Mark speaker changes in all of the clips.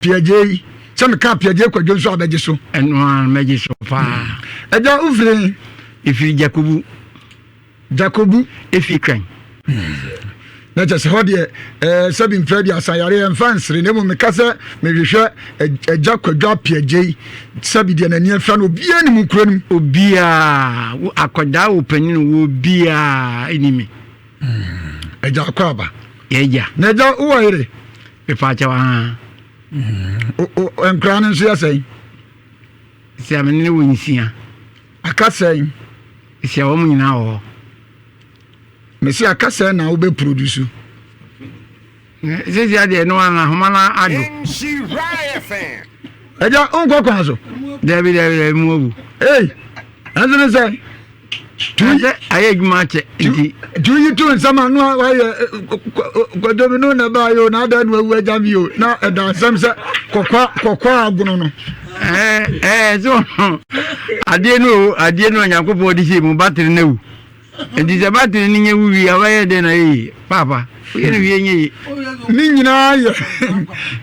Speaker 1: Piagyei, sɛ meka Piagyei Kwadwo nso a bɛgye so.
Speaker 2: Ɛno ara no mɛgye so paa.
Speaker 1: Agya wofiri?
Speaker 2: Mefiri Jakobu.
Speaker 1: Jakobu.
Speaker 2: Efi Twɛn.
Speaker 1: Na kyɛ sɛ hɔ deɛ ɛɛ sɛbi mfɛ aduasa yare ɛmfa nsere na mmom meka sɛ mehwehwɛ agya Kwadwo Apiagyei sɛbi deɛ n'ani afira no obiara nim kuro no mu.
Speaker 2: Obiara, wo akwadaa wo panin wo obiara nim me.
Speaker 1: Agya akɔ aba.
Speaker 2: Yɛagya.
Speaker 1: Na agya wowɔ yere?
Speaker 2: Mepaakyɛw aa.
Speaker 1: Nkwadaa no nso yɛ sɛn?
Speaker 2: Sɛ me ne wɔ nsia.
Speaker 1: Aka sɛn?
Speaker 2: Sɛ wɔn nyinaa wɔ hɔ.
Speaker 1: Mesi aka sɛn na wobɛ produce?
Speaker 2: Sisi adeɛ no ana ahoma no ado.
Speaker 1: Ɛgya wonkɔ kwan so?
Speaker 2: Dabi dabi dabi mu abu.
Speaker 1: Ei, ɛnso ne sɛn?
Speaker 2: Sɛ ayɛ adwuma akyɛ nti.
Speaker 1: Nti woyi to nsɛm a no wayɛ kwadwo mi no na ɛbaa yi o na adan no awu agya mi o na ɛda nsɛm sɛ kɔkɔ kɔkɔ agono no.
Speaker 2: Ɛɛ ɛɛ so adeɛ no o adeɛ no Onyankopɔn de hyɛ mu batiri no awu. Nti sɛ batiri no nyɛ wu wie a wobɛyɛ dɛn na ayɛ yie paapa woyɛ no wie nyɛ yie.
Speaker 1: Ne nyinaa yɛ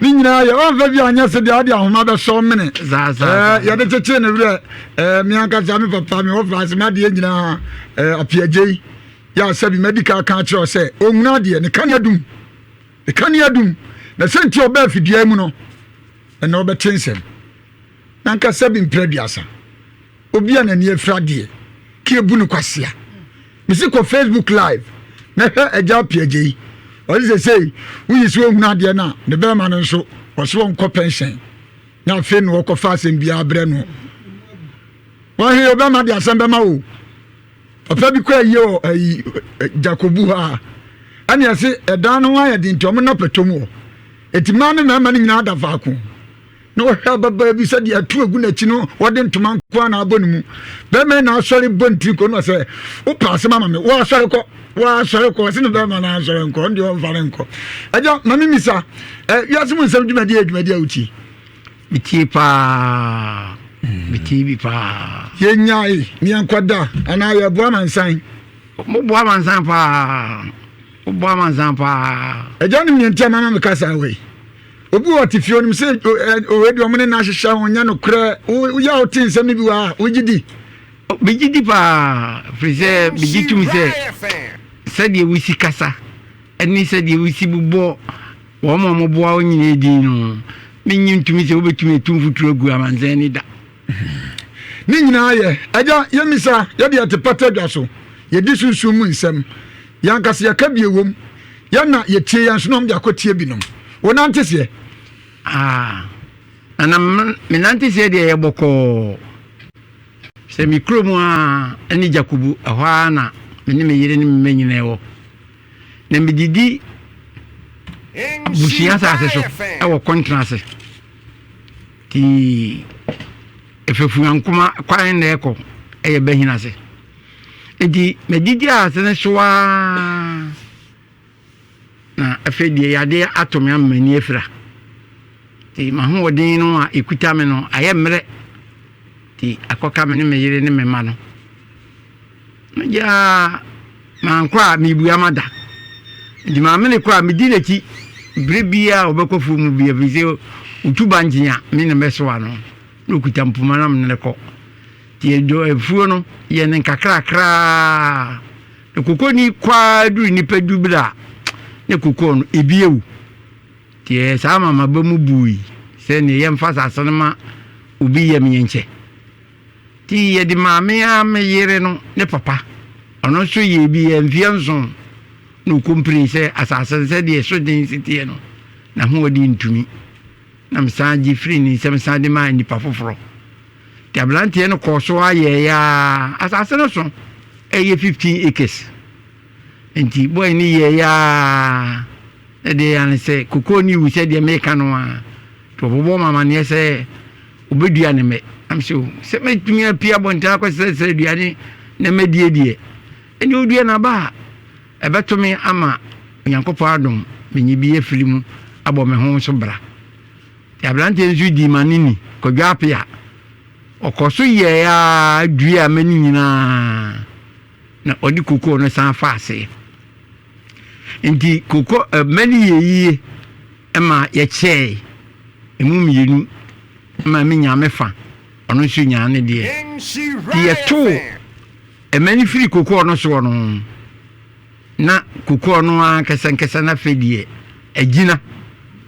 Speaker 1: ne nyinaa yɛ wɔnfa bi anyɛ se deɛ ɔde ahoma bɛsɔ mene.
Speaker 2: Saa saa.
Speaker 1: Ɛɛ yɛde kyekyere ne werɛ ɛɛ me ankasa me papa me wɔfa ase m'adeɛ nyinaa ɛɛ apiagye yi yɛ asɛ bi madi ka aka akyerɛ sɛ ɔnwunu adeɛ ne kanea dum ne kanea dum na sɛ nti ɔbaa afidie mu no ɛna ɔbɛte nsɛm na ankasa bi mpere aduasa. Obi a n'ani afira deɛ, ka ebu no kwasea. Mesi kɔ Facebook live na hwɛ Agya Appiah Gyei. Ɔse sesei woyi sɛ ɔhunu adeɛ no a, ne bɛrima no nso ɔse ɔnkɔ pɛnhyɛn na afei na ɔkɔfa asɛm biara brɛ no. Wɔhwɛ yɛ ɔbɛrima de asɛm bɛma wo. Papa bi kɔ ayie wɔ ayi Jakobu hɔ a ɛne ɛse ɛdan no ho ayɛ den nti ɔmo na pɛtɔ mu hɔ. Eti mmaa ne mmarima no nyinaa da faako. Na ɔhwɛ ababaa bi sɛdeɛ atu agu n'akyi no, wɔde ntoma nko ara na abɔ ne mu. Bɛrima yi na asɔre bɔ ne tiri kɔ no sɛ, wopɛ asɛm ama me, woasɔre kɔ, woasɔre kɔ, ɔse ne bɛrima no ansɔre nkɔ, ɔno deɛ ɔmfa no nkɔ. Agya, ma me misa, eh, wiase mu nsɛm dwumadi yɛ dwumadi a wotie?
Speaker 2: Metie paa, metie bi paa.
Speaker 1: Yɛnyae ne yɛnkɔda anaa yɛboa amansan?
Speaker 2: Moboa amansan paa, moboa amansan paa.
Speaker 1: Agya nim nea nti a mama meka saa wei. Obi wɔ te fie onim sɛ owei deɛ ɔmo ne no ahyehyɛ ho nyɛ nokorɛ. Woyɛ a wote nsɛm no bi wɔ ha, wogye di?
Speaker 2: Megye di paa, firi sɛ megye tom sɛ sɛdeɛ wosi kasa ne sɛdeɛ wosi bobɔ wɔn a wɔboa wo nyinaa din no, mennye ntumi sɛ wobɛtumi atu mfuturo agu amansan ani da.
Speaker 1: Ne nyinaa yɛ, Agya, yɛmmisa, yɛde yɛte pata dwa so, yɛdi sunsum mu nsɛm, yɛn ankasa yɛka bi ɛwom, yɛn na yɛtie yɛn nso na wɔn de akɔtie binom. Wo nante seɛ?
Speaker 2: Ah, nana, me nante seɛ deɛ yɛ bɔkɔɔ. Sɛ me kurom a ne Jakubu, ɛhɔ ara na me ne me yere ne me mma nyinaa wɔ. Na medidi abusua asase so wɔ kɔntena ase. Nti Efafuankoma kwan na ɛkɔ ɛyɛ bɛhin ase. Nti madidi ase no so ara na afei deɛ yadeɛ ato me ama m'ani afira. Nti m'ahoɔden no a ɛkuta me no ayɛ mmerɛ. Nti akɔka me ne me yere ne me mma no. Megyaa mankɔ a merebua mada. Nti maame no kɔ a medi n'akyi berɛ biara a ɔbɛkɔ afuo mu biara ɛfiri sɛ ɔtu bankye a me na mɛsoa no na ɔkuta mpoma na mene no kɔ. Nti yɛdɔ afuo no yɛ no nkakrakraa. Na kokoo no kɔ ara duru nnipa du berɛ a na kokoo no ebi awu. Nti ɛyɛ saa ma m'aba mu bui sɛ neɛ yɛmfa asase no ma obi yam yɛnkyɛ. Nti yɛde maa me ara me yere no ne papa. Ɔno nso yɛɛ bi yɛɛ mfeɛ nson na ɔkɔmpiree sɛ asase no sɛdeɛ ɛso den si teɛ no, n'ahoɔden ntumi. Na mesan gye firii ne nsam san de maa nnipa foforɔ. Nti aberanteɛ no kɔɔ so ara yɛeɛ ara. Asase no so ɛyɛ 15 acres. Nti boy no yɛeɛ ara na deɛ ɛyɛ ne sɛ kokoo no wu sɛdeɛ meka no ara. Nti ɔbobɔɔ me amaneɛ sɛ Ɔbɛdua ne mmɛ. Na mese o, sɛ mɛtumi apue abɔnten akɔsrɛsrɛ aduane na madie deɛ, ɛnneɛ ɔdua n'aba a, ɛbɛto me ama Onyankopɔn adom menya bi afiri mu abɔ me ho so bra. Nti aberanteɛ nso dii m'ano ni, Kwadwo Apea. Ɔkɔ so yɛɛ ara duaa mmɛ no nyinaa, na ɔde kokoo no san faa aseɛ. Nti koko, mmɛ no yɛɛ yie ma yɛkyɛɛe. Emu mmienu ma menyaa me fa, ɔno nso nyaa ne deɛ. Nti yɛtoo mmɛ no firi kokoɔ no soɔ no, na kokoɔ no ara nkɛsɛnkɛsɛ no afei deɛ agyina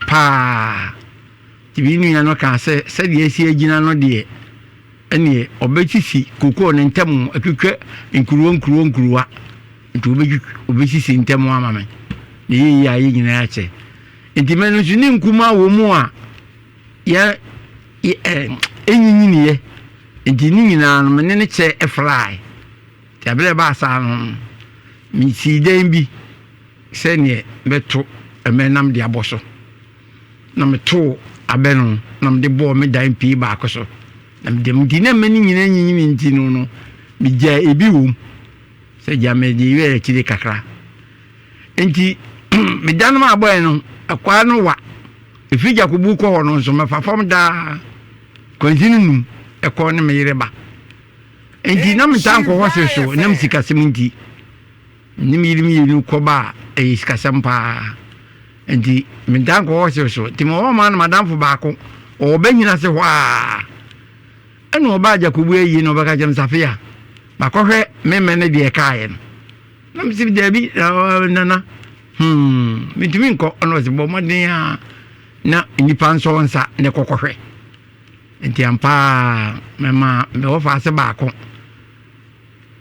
Speaker 2: paa. Nti me nua no kaa sɛ sɛdeɛ asi agyina no deɛ, ɛneɛ ɔbɛsisi kokoɔ no ntam atwitwa nkuruwa nkuruwa nkuruwa. Nti ɔbɛsisi ntam ama me. Na ɛyɛ yie a yɛn nyinaa kyɛ. Nti mɛ no nso ne nkumaa wɔ mu a yɛ ɛnyinyiniiɛ. Nti ne nyinaa no me ne no kyɛ frae. Nti aberɛ ɛbaa saa no mesii dan bi sɛdeɛ mɛto mmɛ nam de abɔ so. Na metoo abɛ no na mede bɔɔ me dan pii baako so. Na mede nti na mmɛ no nyinaa nyinyini nti no no megyaa ebi wɔ mu sɛ gya mede yɛ akyire kakra. Enti me da no maabɔe no, ɛkwaa no wa. Ɛfiri Gyakobu kɔ hɔ no nso, mɛfa fam daa kwansini num ɛkɔ ne me yere ba. Enti na mentaa nkɔ hɔ se so nam sikasɛm nti. Ne me yere mmienu kɔba a, ɛyɛ sikasɛm paa. Enti mentaa nkɔ hɔ se so. Nti mewɔ hɔ maa no madamfo baako, ɔwɔ Bɛnyina ase hɔ a. Ɛna ɔbaa Gyakobu ayie na ɔbɛka kyerɛ me sɛ, Afei a, makɔhwɛ me mmɛ ne deɛ ɛkaeɛ no. Na mese daabi nana hmm mentumi nkɔ. Ɛna ɔse bɔ mmɔden a na nnipa nsɔ nsa na ɛkɔkɔhwɛ. Nti ampa ara mɛma mewɔ faase baako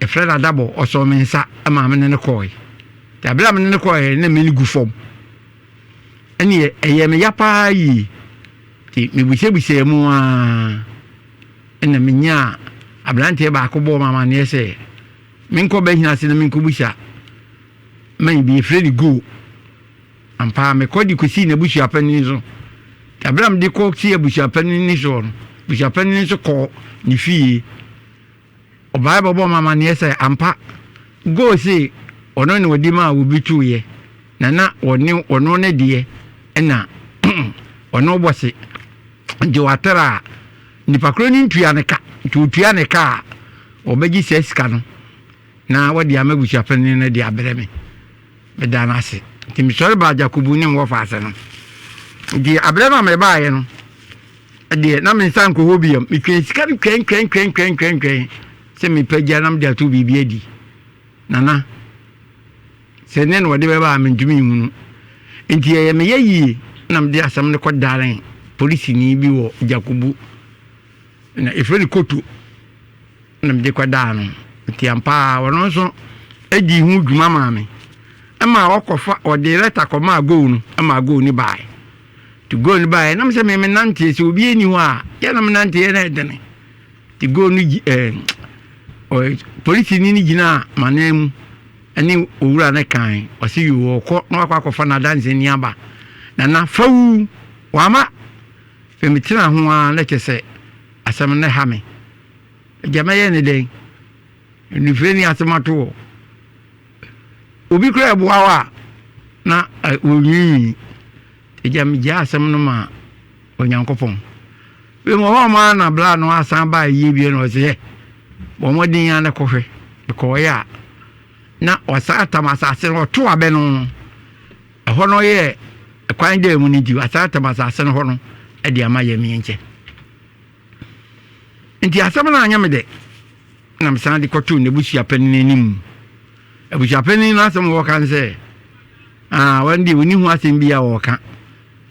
Speaker 2: ɛfrɛ no adabɔ ɔsɔɔ me nsa ma me ne no kɔɔe. Nti abere a me ne no kɔɔe na m'ani gu fam. Ɛneɛ ɛyɛ me ya paa yie. Nti mebusabusaa mu ara ɛna menyaa aberanteɛ baako bɔɔ me amanneɛ sɛ Menkɔ bɛhene ase na menkɔbisa man bi, yɛfrɛ no Go. Ampa ara mekɔ de kɔsii n'abusuapanin so. Na berɛ a mede kɔsii abusuapanin no soɔ no, abusuapanin no nso kɔɔ ne fie. Ɔbaeɛ bɛbɔɔ me amanneɛ sɛ ampa Go se ɔno na ɔde maa obi toeɛ, na na ɔne ɔno ne deɛ ɛna ɔno bɔ se. Nti watara a, nipa korɔ no ntua ne ka. Nti ɔtua ne ka a, Wɔbɛgye saa sika no na wɔde ama abusuapanin no de abrɛ me. Meda no ase. Nti mesɔre baa Jakobu ne wɔfa ase no. Nti abrɛ no a mebaeɛ no, deɛ na me nsa nkɔ hɔ biam. Metwɛn sika no twɛn twɛn twɛn twɛn twɛn twɛn sɛ mepagya na mede ato biribi adi. Nana, sɛ nnɛ na wɔde bɛba a mentumi nhunu. Nti ɛyɛ me yɛ yie na mede asɛm no kɔdaren polisini bi wɔ Jakobu. Na yɛfrɛ no koto na mede kɔdaa no. Nti ampa ara ɔno nso dii ho dwuma maa me. Ɛma ɔkɔfa ɔde lɛta kɔmaa goal no ɛma goal no baeɛ. Nti goal no baeɛ nam sɛ me menanteɛ sɛ obi nni hɔ a yɛ na menanteɛ na ɛdene. Nti goal no gyi ɛɛ polisini no gyinaa m'anan mu ɛne owura no kan ɔse yoo ɔkɔ na wakɔ akɔfa n'adanseni aba. Nana fawu wama. Afei metenaa ho ara na kyerɛ sɛ asɛm no ha me. Agya mɛyɛ ne dɛn? Anifere ni asɛm ato hɔ. Obi koraa ɛboa wo a na wɔnwiinwii. Agya megyaa asɛm no ma Onyankopɔn. Afei mewɔ hɔ ma na bla no asan baa yie bio na ɔsɛ yɛ bɔ mmɔden ara na kɔhwɛ. Mekɔɔeɛ a na ɔsan atam asase no ɔto abɛ no. Ɛhɔ no yɛ kwan dan mu no nti, wɔasan atam asase no hɔ no de ama yɛn nkyɛ. Nti asɛm no anyɛ me dɛ na mesan de kɔtoo n'abusuapanin anim. Abusuapanin no asɛm a wɔka ne sɛ, ah, wɔn deɛ wɔnni ho asɛm bi a wɔka.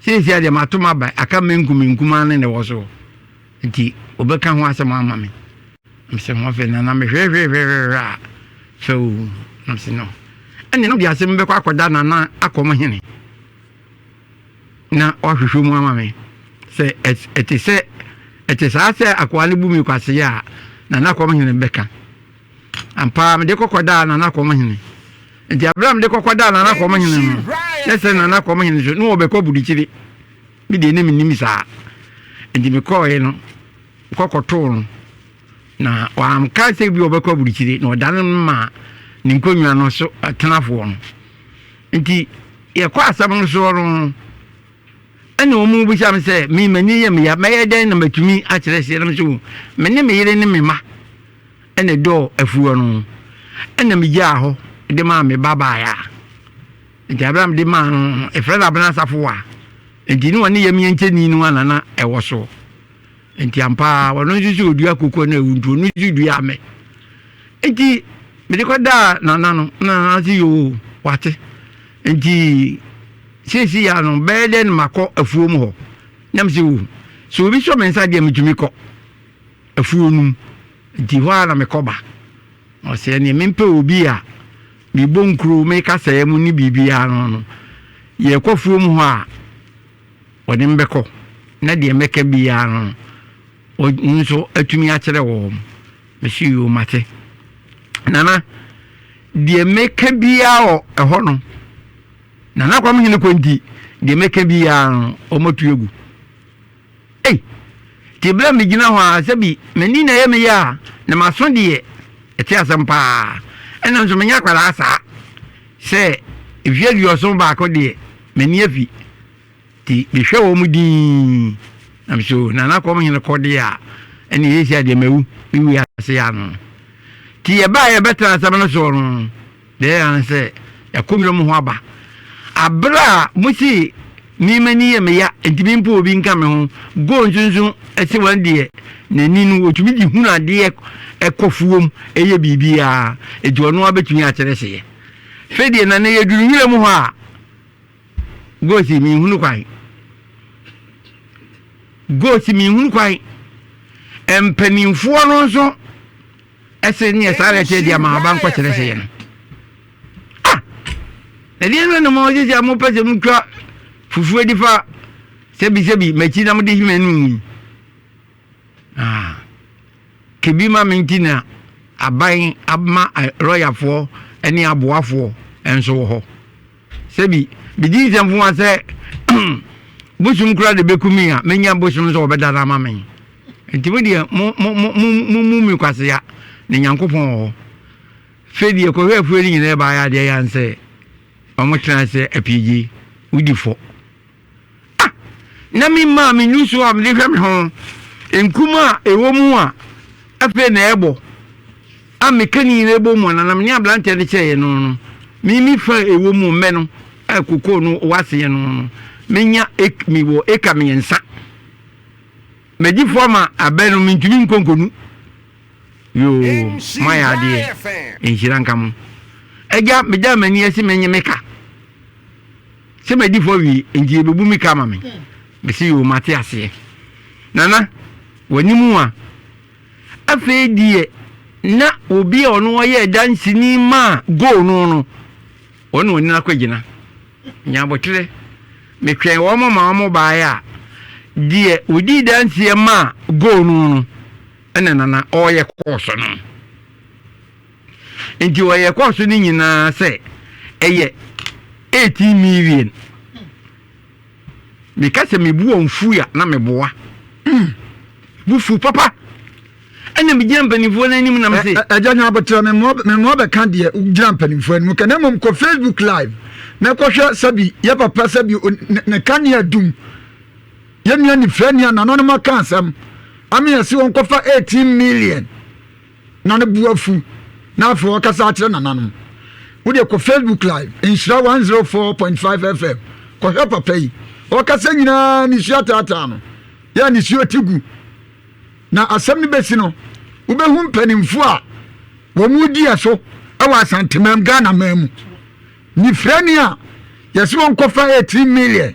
Speaker 2: Seesia deɛ mato m'aba aka menkum nkumaa ne ne wɔ so. Nti wɔbɛka ho asɛm ama me. Mese ho afei na na mehwehwehwehwehwɛ a fɛ o. Na mese no. Ɛne no de asɛm bɛkɔ akɔda nana akɔm hene na wahwehwɛ mu ama me. Sɛ ɛte sɛ ɛte saa sɛ akoa no bu me kwaseyɛ a nana akɔm hene bɛka. Ampa mede kɔkɔdaa nana akɔm hene. Nti abere a mede kɔkɔdaa nana akɔm hene no, na sɛ nana akɔm hene so na wɔbɛkɔ budikyiri. Me deɛ ne menim saa. Nti mekɔɔe no, kɔkɔtoo no, na wanka sɛ bi ɔbɛkɔ aburukyire, na ɔdane no maa ne nkonnwa no so tenafoɔ no. Nti yɛkɔ asɛm no soɔ no, ɛna wɔn bisa me sɛ, me m'ani yɛ me ya, mɛyɛ dɛn na matumi akyerɛ seɛ? Na me so, me ne me yere ne me mma ɛna ɛdɔɔ afuo no, ɛna megyaa hɔ de maa me ba baeɛ a. Nti abere a mede maa no, ɛfrɛ no Abena Asafo a. Nti ne ɔne yam yɛnkyɛni no ana na ɛwɔ soɔ. Nti ampa ara ɔno nso sɛ ɔdua koko no awu nti ɔno nso dua amɛ. Nti mede kɔdaa nana no na nana se yoo wate. Nti seesei ya no bɛyɛ dɛn na makɔ afuom hɔ. Na mese o sɛ obi sɔ me nsa deɛ metumi kɔ afuo no mu. Nti hɔ ara na mekɔ ba. Ɔsɛ ɛneɛ mempɛ obi a mebɔ nkuro meka mu ne biribiara no no yɛkɔ afuom hɔ a ɔne me bɛkɔ na deɛ mɛka biara no ɔno nso atumi akyerɛ wɔn. Mese yoo mate. Nana deɛ mɛka biara wɔ ɛhɔ no Nana Kwame Hene kɔ nti deɛ mɛka biara no ɔmatu agu. Ei! Nti berɛ a megyina hɔ a sɛbi m'ani na ɛyɛ me yɛ a na m'aso deɛ ɛte asɛm paa. Ɛna nso menyɛ akwadaa saa sɛ mfeɛ 71 deɛ m'ani afi. Nti mehwɛ wɔn dinn na mesɛ o Nana Kwame Hene kɔ deɛ a ɛne ɛyɛ si adeɛ mawu me wi ase ano. Nti yɛbaa yɛbɛtena asɛm no soɔ no Deɛ ɛyɛ ara ne sɛ yɛakɔ nwura mu hɔ aba. Aberɛ a mose me m'ani yɛ me ya nti me mpo obi nka me ho, go nso nso se wɔn deɛ n'ani no ɔtumi de hunu adeɛ ɛkɔ fuom ɛyɛ biribiara nti ɔno ara bɛtumi akyerɛ seɛ. Fei deɛ na nɛ yɛduru nwura mu hɔ a go se menhunu kwan. Go se menhunu kwan. Mpanimfoɔ no nso ɛsɛ neɛ saa na ɛkyɛ deɛ ama aba nkɔkyerɛ sɛ yɛ no ah ɛdeɛ no na mo sisi a mopɛ sɛ motwa fufuo di fa sɛbisɛbi makyi na mode hima no mu ah kebi ma me nti na aban ama lɔyafoɔ ne aboafoɔ nso wɔ hɔ Sɛbi, medi nsɛm fo wa sɛ bosom kura de bɛku me a, mɛnya bosom sɛ wɔbɛda no ama me. Nti mo deɛ, mo, mo, mo, mo, mo mu me kwasea, na Nyankopɔn wɔ hɔ. Fei deɛ, kɔhwɛ afuo no nyinaa ɛbaeɛ adeɛ yɛ ansɛ wɔn tena sɛ apiegye, wodi fɔ. Ah! Na me maa me nusu a mede hwɛ me ho, nkum a ɛwɔ mu a afei na ɛbɔ, a meka ne nyinaa bɔ mu a na me ne aberanteɛ no kyɛeɛ no no, me me fa a ɛwɔ mu mmɛ no a kokoo no wɔ aseɛ no no, menya ek, mewɔ eka mmiɛnsa. Magye fo ama abɛ no mentumi nkɔ nkɔnu. Yoo, moayɛ adeɛ, nhyira nka mo. Agya, meda m'ani ase menye me ka. Sɛ madi fɔ awie nti yɛbɛbu me ka ama me. Mese yoo mate aseɛ. Nana, w'anim a. Afei deɛ na obi a ɔno ɔyɛ danseni maa goal no no, ɔne ɔne no akɔgyina. Nya aboterɛ. Metwɛn wɔn ma wɔn baeɛ a, deɛ ɔdii danseɛ maa goal no no, ɛna Nana ɔreyɛ kɔɔso no. Nti ɔyɛ kɔɔso no nyinaa sɛ ɛyɛ 18 million. Meka sɛ mebu wɔn fu a na meboa. Mm. Bu fu papa. Ɛna megyina mpanimfoɔ no anim na mese.
Speaker 1: Ɛgya nya abotrɛ memmoa bɛka deɛ wogyina mpanimfoɔ anim ka na mmom kɔ Facebook live na kɔhwɛ sɛbi yɛ papa sɛbi ne kanea dum yɛ nua nifirani a nananom aka asɛm ame yɛse wɔn kɔfa 18 million na ne bo afu na afei ɔkasa akyerɛ nananom. Wo deɛ kɔ Facebook live Nhyira 104.5 FM kɔhwɛ papa yi ɔkasa nyinaa nisuo ataataa no yɛ nisuo ti gu na asɛm no bɛsi no wobɛhu mpanimfoɔ a wɔn di ɛso wɔ Asanteman Ghana man mu nifirani a yɛsɛ wɔn kɔfa 18 million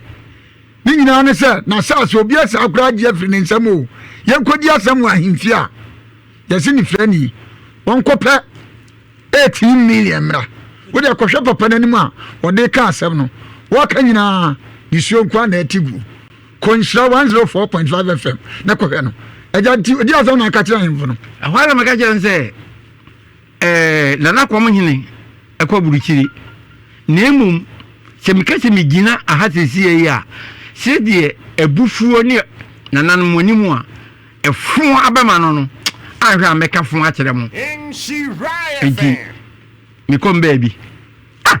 Speaker 1: ne nyinaa ne sɛ n'asaase obi asaa koraa agye afiri ne nsam o yɛnkɔdi asɛm wɔ ahemfie a yɛse nifirani wɔnkɔpɛ 18 million mmra wode kɔhwɛ papa no anim a ɔde ka asɛm no wɔka nyinaa nisuo nko a na ɛte gu kɔ nhyira 104.5 fm na kɔhwɛ no agya nti ɔdi asɛm na aka kyerɛ ahemfo no
Speaker 2: ɛhɔ ara na meka kyerɛ no sɛ Ɛɛ, Nana Kwam Hene kɔ aburukyiri. Na mmom, sɛ meka sɛ megyina aha seesei yi a, sɛdeɛ abufuo ne nananom anim a ɛfo abɛma no no, anhwɛ a mɛka fo akyerɛ mo. Enti, mekɔ baabi. Ah!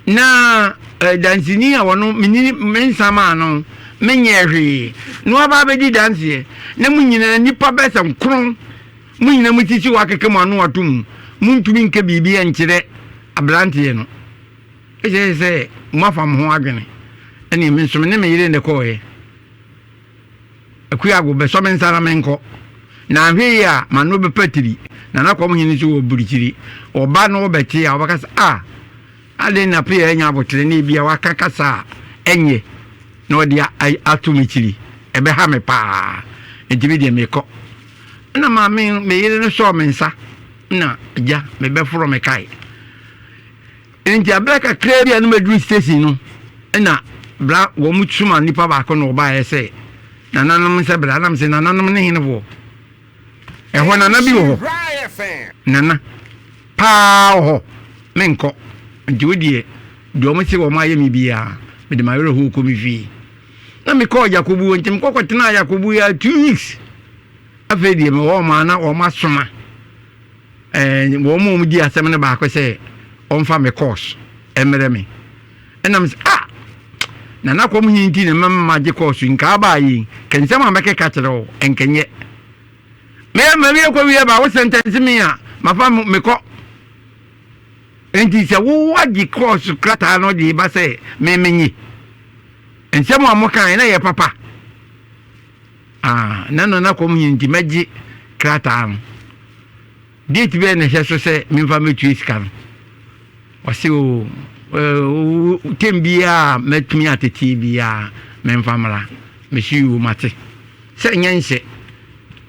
Speaker 2: Na eh, danseni a wɔno menni me nsa maa no, menyɛɛ hwee, na waba abɛdi danseɛ, na mo nyinaa nnipa bɛsɛ nkron Mo nyinaa mo ti si hɔ akeka mo ano ato mu, montumi nka biribi nkyerɛ aberanteɛ no. Ɛkyerɛ sɛ moafa mo ho adwene. Ɛneɛ me nso me ne me yere na ɛkɔɔeɛ. Akuago, bɛsɔ me nsa na menkɔ. Na anhwɛ yie a, m'ano bɛpa tiri. Nana Kɔm Hene nso wɔ birikyiri. Ɔba na ɔbɛte a, ɔbɛka sɛ, Ah! Adɛn na Pea anya aboterɛ na ebia waka kasa a ɛnyɛ na ɔde ato me tiri? Ɛbɛha me paa. Enti me deɛ mekɔ. Ɛna maame, me yere no sɔɔ me nsa na agya, mebɛforɔ me kae. Enti aberɛ kakraa bi a na maduru station no, ɛna bra wɔn soma nipa baako na ɔbaeɛ sɛ nananom sɛ bra, na mesɛ nananom ne henefoɔ? Ɛhɔ nana bi wɔ hɔ, nana paa wɔ hɔ, menkɔ. Nti wo deɛ, deɛ wɔn se wɔn ayɛ me biara, mede m'awerɛhoɔ kɔ me fie. Na mekɔɔ Yakobu, nti mekɔ kɔtenaa Yakobu yɛ 2 weeks. Afei deɛ mewɔ wɔn a na wɔn asoma ɛɛ wɔn a wɔdi asɛm no baako sɛ ɔmfa me course mmerɛ me. Ɛna me sɛ ah, nana kɔm hin nti na mɛma magye course yi, nka abaa yi kɛnsɛm a mɛkeka kyerɛ wo nkɛnyɛ. Meyɛ mawie kɔ wie ba wo sentence me a mafa mekɔ. Nti sɛ wo agye course krataa no de ba sɛ me menye. Nsɛm a mokae na yɛ papa. Ah, na nana kɔm hin nti mɛgye krataa no. Date bɛn na ɛhyɛ so sɛ memfa mɛtua sika no? Ɔse o, tem biara a mɛtumi atetee biara memfa mmra. Mese yoo mate. Sɛ nyɛ nhyɛ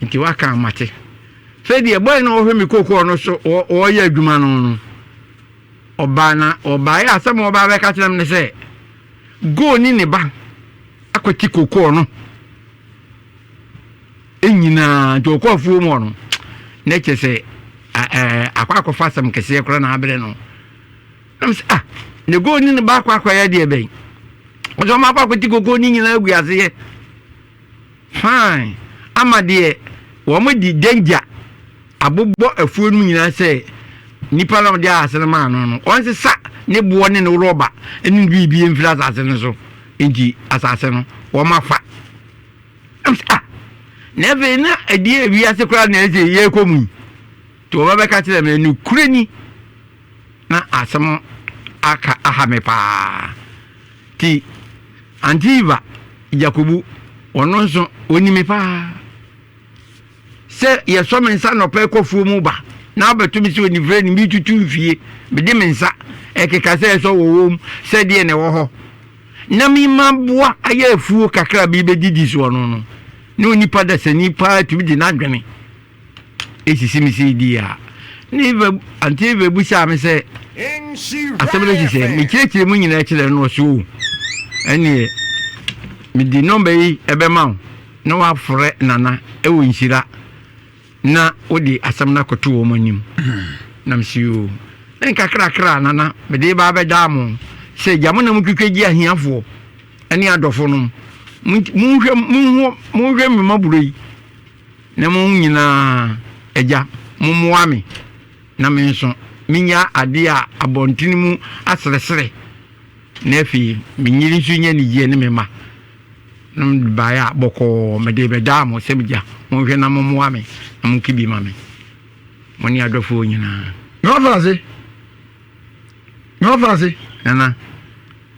Speaker 2: nti waka a mate. Fei deɛ bɔe no ɔhwɛ me kookoo no so ɔyɛ adwuma no no, ɔbaa na ɔbaeɛ asɛm a ɔbaa bɛka kyerɛ me ne sɛ goo ne ne ba akɔte kookoo no nyinaa nti ɔkɔ afuo mu hɔ no na kyerɛ sɛ akɔ akɔfa asɛm kɛseɛ koraa na abrɛ no. Na mesɛ ah, ne goo ne ne ba akɔ akɔyɛ deɛ bɛn? Ɔsɛ ɔma akɔ akɔte kookoo no nyinaa agu aseɛ. Fine, ama deɛ wɔn de danger abobɔ afuo no mu nyinaa sɛ nipa na ɔde asase no maa no no ɔnsesa ne boɔ ne ne rɔba ne ne biribi mfiri asase no so nti asase no wɔn afa. Ɛm sɛ ah, na afei na ɛdeɛ ewiase koraa na ɛsɛ yɛrekɔ mu yi nti wɔbɛbɛka kyerɛ me nokorɛ ni na asɛm aka aha me paa. Nti Auntie Eva Yakubu, ɔno nso ɔni me paa. Sɛ yɛsɔ me nsa nɔpɛ kɔ fuo mu ba na abɛto me sɛ onifirɛ ni metutu mfie, mede me nsa ɛkeka sɛ ɛsɔ wɔwɔ mu sɛ deɛ na ɛwɔ hɔ na mema boa ayɛ afuo kakra bi bɛdidi soɔ no no, na onipa dasani paa tumi de n'adwene esisi me sɛ di a. Ne Eva, Auntie Eva bisaa me sɛ asɛm no si sɛ, mekyerɛkyerɛ mu nyinaa kyerɛ no, ɔse o, ɛneɛ mede nɔmba yi ɛbɛma wo na wafrɛ Nana ɛwɔ nhyira na wode asɛm no akɔto wɔn anim. Na mese o, ne nkakrakra Nana mede ba abɛdaa mo sɛ gya mo na motwitwa gye ahiafoɔ ne adɔfo nom, monhwɛ monhwɛ me mmɔborɔ yi Na mo nyinaa, Agya, mommoa me na me nso menya adeɛ a abɔntene mu aseresere, na afei me yere nso nya anigyeɛ ne me mma. Na mede baeɛ a, bɔkɔɔ mede rebɛdaa mo sɛ, Agya, monhwɛ na mommoa me na monka bi ma me, mo ne adɔfoɔ nyinaa.
Speaker 1: Me wɔfa ase. Me wɔfa ase.
Speaker 2: Nana.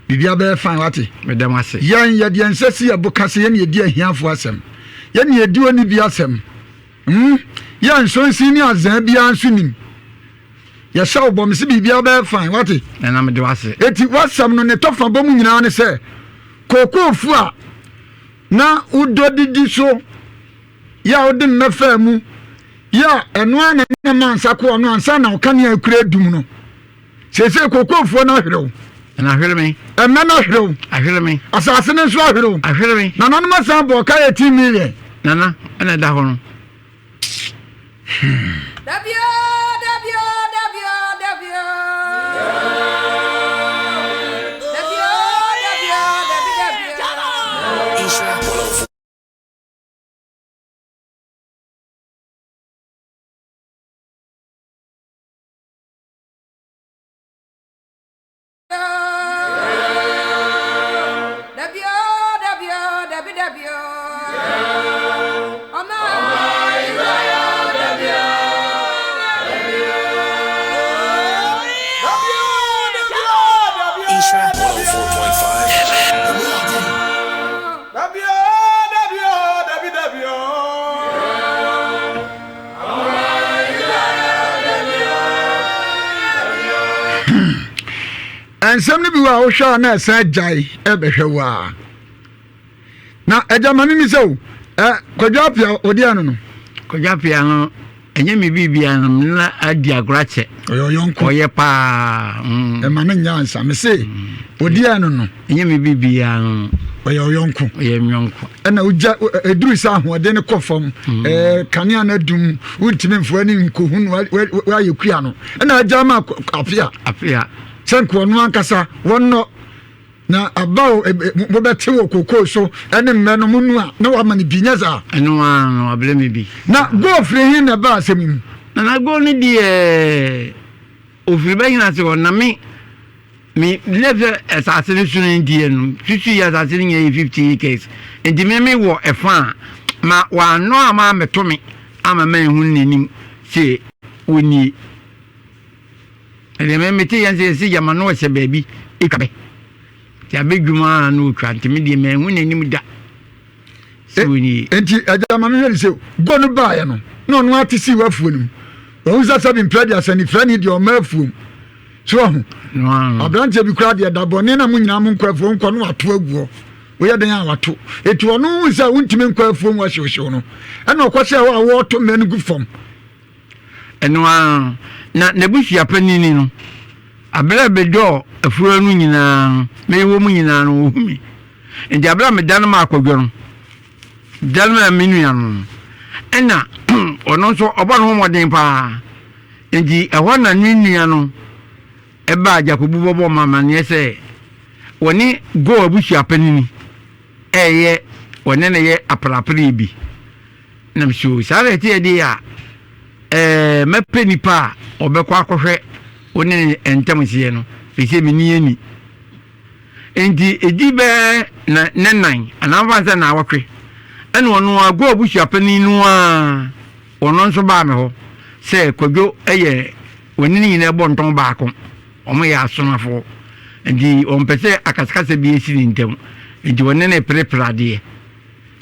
Speaker 1: Biribiara bɛyɛ fine wate.
Speaker 2: Meda mo ase.
Speaker 1: Yɛn yɛde yɛn nsa si yɛn bo ka sɛ yɛn na yɛdi ahiafo asɛm. Yɛn na yɛdi onibi asɛm. Hmm? Yɛn nsonsin ne azaa biara nso nim. Yɛhyɛ wo bɔ mese biribiara bɛyɛ fine wate.
Speaker 2: Nana mede wo ase.
Speaker 1: Eti w'asɛm no ne tɔfa bɔ mu nyinaa ne sɛ kookoofo a na wodɔ didi so yɛ a wode mmɛ faa mu yɛ a ɛno ara na na ma nsa koɔ no ansa na ɔkanea akura adum no. Seesei kokoafuo no ahwere wo.
Speaker 2: Na ahwere me.
Speaker 1: Ɛmɛ no ahwere wo.
Speaker 2: Ahwere me.
Speaker 1: Asase no nso ahwere wo.
Speaker 2: Ahwere me.
Speaker 1: Nananom asan bɔ ɔka 18 million.
Speaker 2: Nana, ɛna ɛda hɔ no.
Speaker 3: Dabio, dabio, dabio, dabio. Dabio, dabio, dabi, dabio. Dabio, dabio, dabi, dabio. Ọmọ Israel, dabio.
Speaker 1: Nsɛm no bi wɔ a wohwɛ a na ɛsan gyae ɛbɛhwɛ wo a. Na agya ma mimi sɛ o, ɛ Kwadwo Apia ɔdeɛ no no.
Speaker 2: Kwadwo Apia no ɛnyɛ me biribia no me na adi agorɔ akyɛ.
Speaker 1: Ɔyɛ ɔyɔnko.
Speaker 2: Ɔyɛ paa.
Speaker 1: Ɛma no nyɛ ansa me se ɔdeɛ no no.
Speaker 2: Ɛnyɛ me biribia no.
Speaker 1: Ɔyɛ ɔyɔnko.
Speaker 2: Ɔyɛ nyɔnko.
Speaker 1: Ɛna wogya ɛduru sɛ ahoɔden no kɔ fam ɛɛ kanea no adum wontumi mfo ani nkohu no woayɛ kua no ɛna agya ma Apia.
Speaker 2: Apia.
Speaker 1: Sɛ nkoa no ankasa wɔnnɔ. Na aba o, mobɛte wɔ kokoo so ne mmɛ no mo nu a, na wama no bi, nyɛ saa?
Speaker 2: Ɛno ara no, wabrɛ me bi.
Speaker 1: Na goal firi he na ɛbaa asɛm yi mu?
Speaker 2: Nana goal no deɛ, ofiri bɛhena ase hɔ, na me, me left sɛ asase no so no nti no, susu yɛ asase no nyɛ yɛ 50 acres, nti me me wɔ ɛfa a, ma wannɔ ama ammɛto me ama manhunu n'anim sɛ ɔnie. Ɛdeɛ me mete yɛn sɛ yɛsi gyama na ɔhyɛ baabi etwa bɛ nti abɛ dwuma a na ɔtwa nti me deɛ manhu n'anim da sɛ ɔnie.
Speaker 1: Nti agya ma mehwɛ ne sɛ guo no baeɛ no na ɔno ate sii w'afuo no mu wahu sɛ sɛbi mprɛ deɛ asɛnifrani deɛ ɔma afuom so wahu aberanteɛ bi koraa deɛ da bɔne na mo nyinaa mo nkɔ afuo nkɔ no wato aguɔ woyɛ dɛn a wato ɛti ɔno hu sɛ wontumi nkɔ afuom wɔhyewhyew no ɛna ɔkɔhyɛ hɔ a wɔɔto mmɛ no gu fam.
Speaker 2: Ɛno ara na n'abusua panyin no, bere a medɔɔ afuraa no nyinaa no, mewɔ mu nyinaa no, ohu me. Nti bere a medan maa Kwadwo no, dan maa me nua no, ɛna ɔno nso ɔbɔ ne ho mmɔden paa. Nti ɛhɔ na ne nua no ɛbaa Jakobu bɔbɔ ma amanneɛ sɛ wɔne Go abusua panyin ɛyɛ wɔne no yɛ aperapere bi. Na mese o, saa na ɛteɛ deɛ a, ɛɛ mɛpɛ nipa a ɔbɛkɔ akɔhwɛ wo ne ne ntam seɛ no, firi sɛ menni ani. Enti ɛdi bɛɛ na ne nan anaa mfa sɛ naawɔtwe, ɛna ɔno ago abusuapanin no a ɔno nso baa me hɔ sɛ Kwadwo yɛ wɔne ne nyinaa bɔ ntɔn baako, wɔn yɛ asomafoɔ, nti wɔmpɛ sɛ akasakasa bi asi ne ntam, nti wɔne ne perepere adeɛ.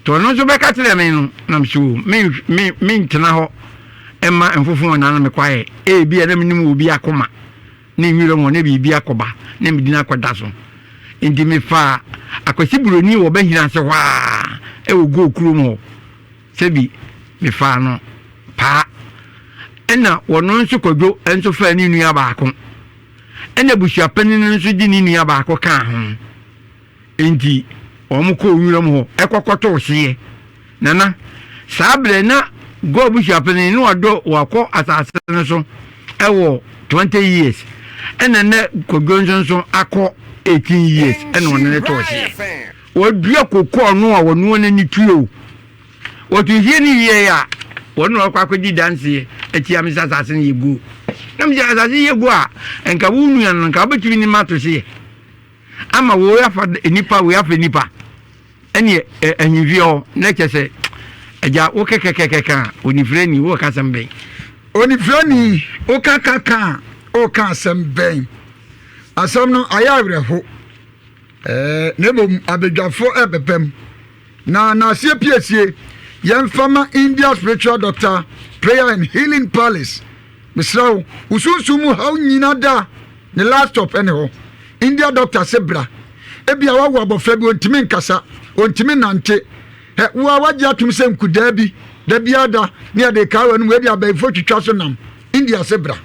Speaker 2: Nti ɔno nso bɛka kyerɛɛ me no, na mese o, me, me, mentena hɔ mma mfofo wɔn ano me kwaeɛ. Ebia na menim obi akoma ne nwura mu hɔ na biribi akɔba na me din akɔda so. Nti mefaa Akwasi Buroni wɔ Bɛhene ase hɔ ara wɔ Goo kurom hɔ. Sɛbi mefaa no paa. Ɛna wɔno nso Kwadwo nso faa ne nua baako. Ɛna abusuapanin no nso de ne nua baako kaa ho. Enti wɔkɔɔ wuram hɔ kɔkɔtoo hyeɛ. Nana, saa berɛ na Gor abusuapanin no wadɔ wakɔ asase no so wɔ 20 years ɛna na Kwadwo nso nso akɔ 18 years ɛna ɔne no too hyeɛ. Wɔdua kokoo no a wɔnoa n'ani tue o. Wɔto hyeɛ no wieɛ a wɔn na wɔkɔ akɔdi danseɛ atia me sɛ asase no yɛ guo. Na mesɛ asase yɛ guo a nka wo nua no nka wobɛtumi ne ma ato hyeɛ. Ama woi afa nipa woi afa nipa ɛne ahemfie hɔ na kyɛ sɛ agya wo kɛkɛkɛkɛka a onifirani wo ka asɛm bɛn.
Speaker 1: Onifirani wo kakaka a wo ka asɛm bɛn asɛm no ayɛ awerɛho ɛɛ na mmom abadwafoɔ ɛbɛbɛm na naaseɛ piesie yɛmfa ma India spiritual doctor prayer and healing palace Mesrɛ wo, wo sunsum mu haw nyina da ne last stop ɛne hɔ. India doctor se bra. Ebia wawo abɔfra bi ontumi nkasa, ontumi nante. Hɛ, wo a wagye atom sɛ nkudaa bi, da biara da, ne yɛde kaa w'anum, wei de abayifo twitwa so nam. India se bra.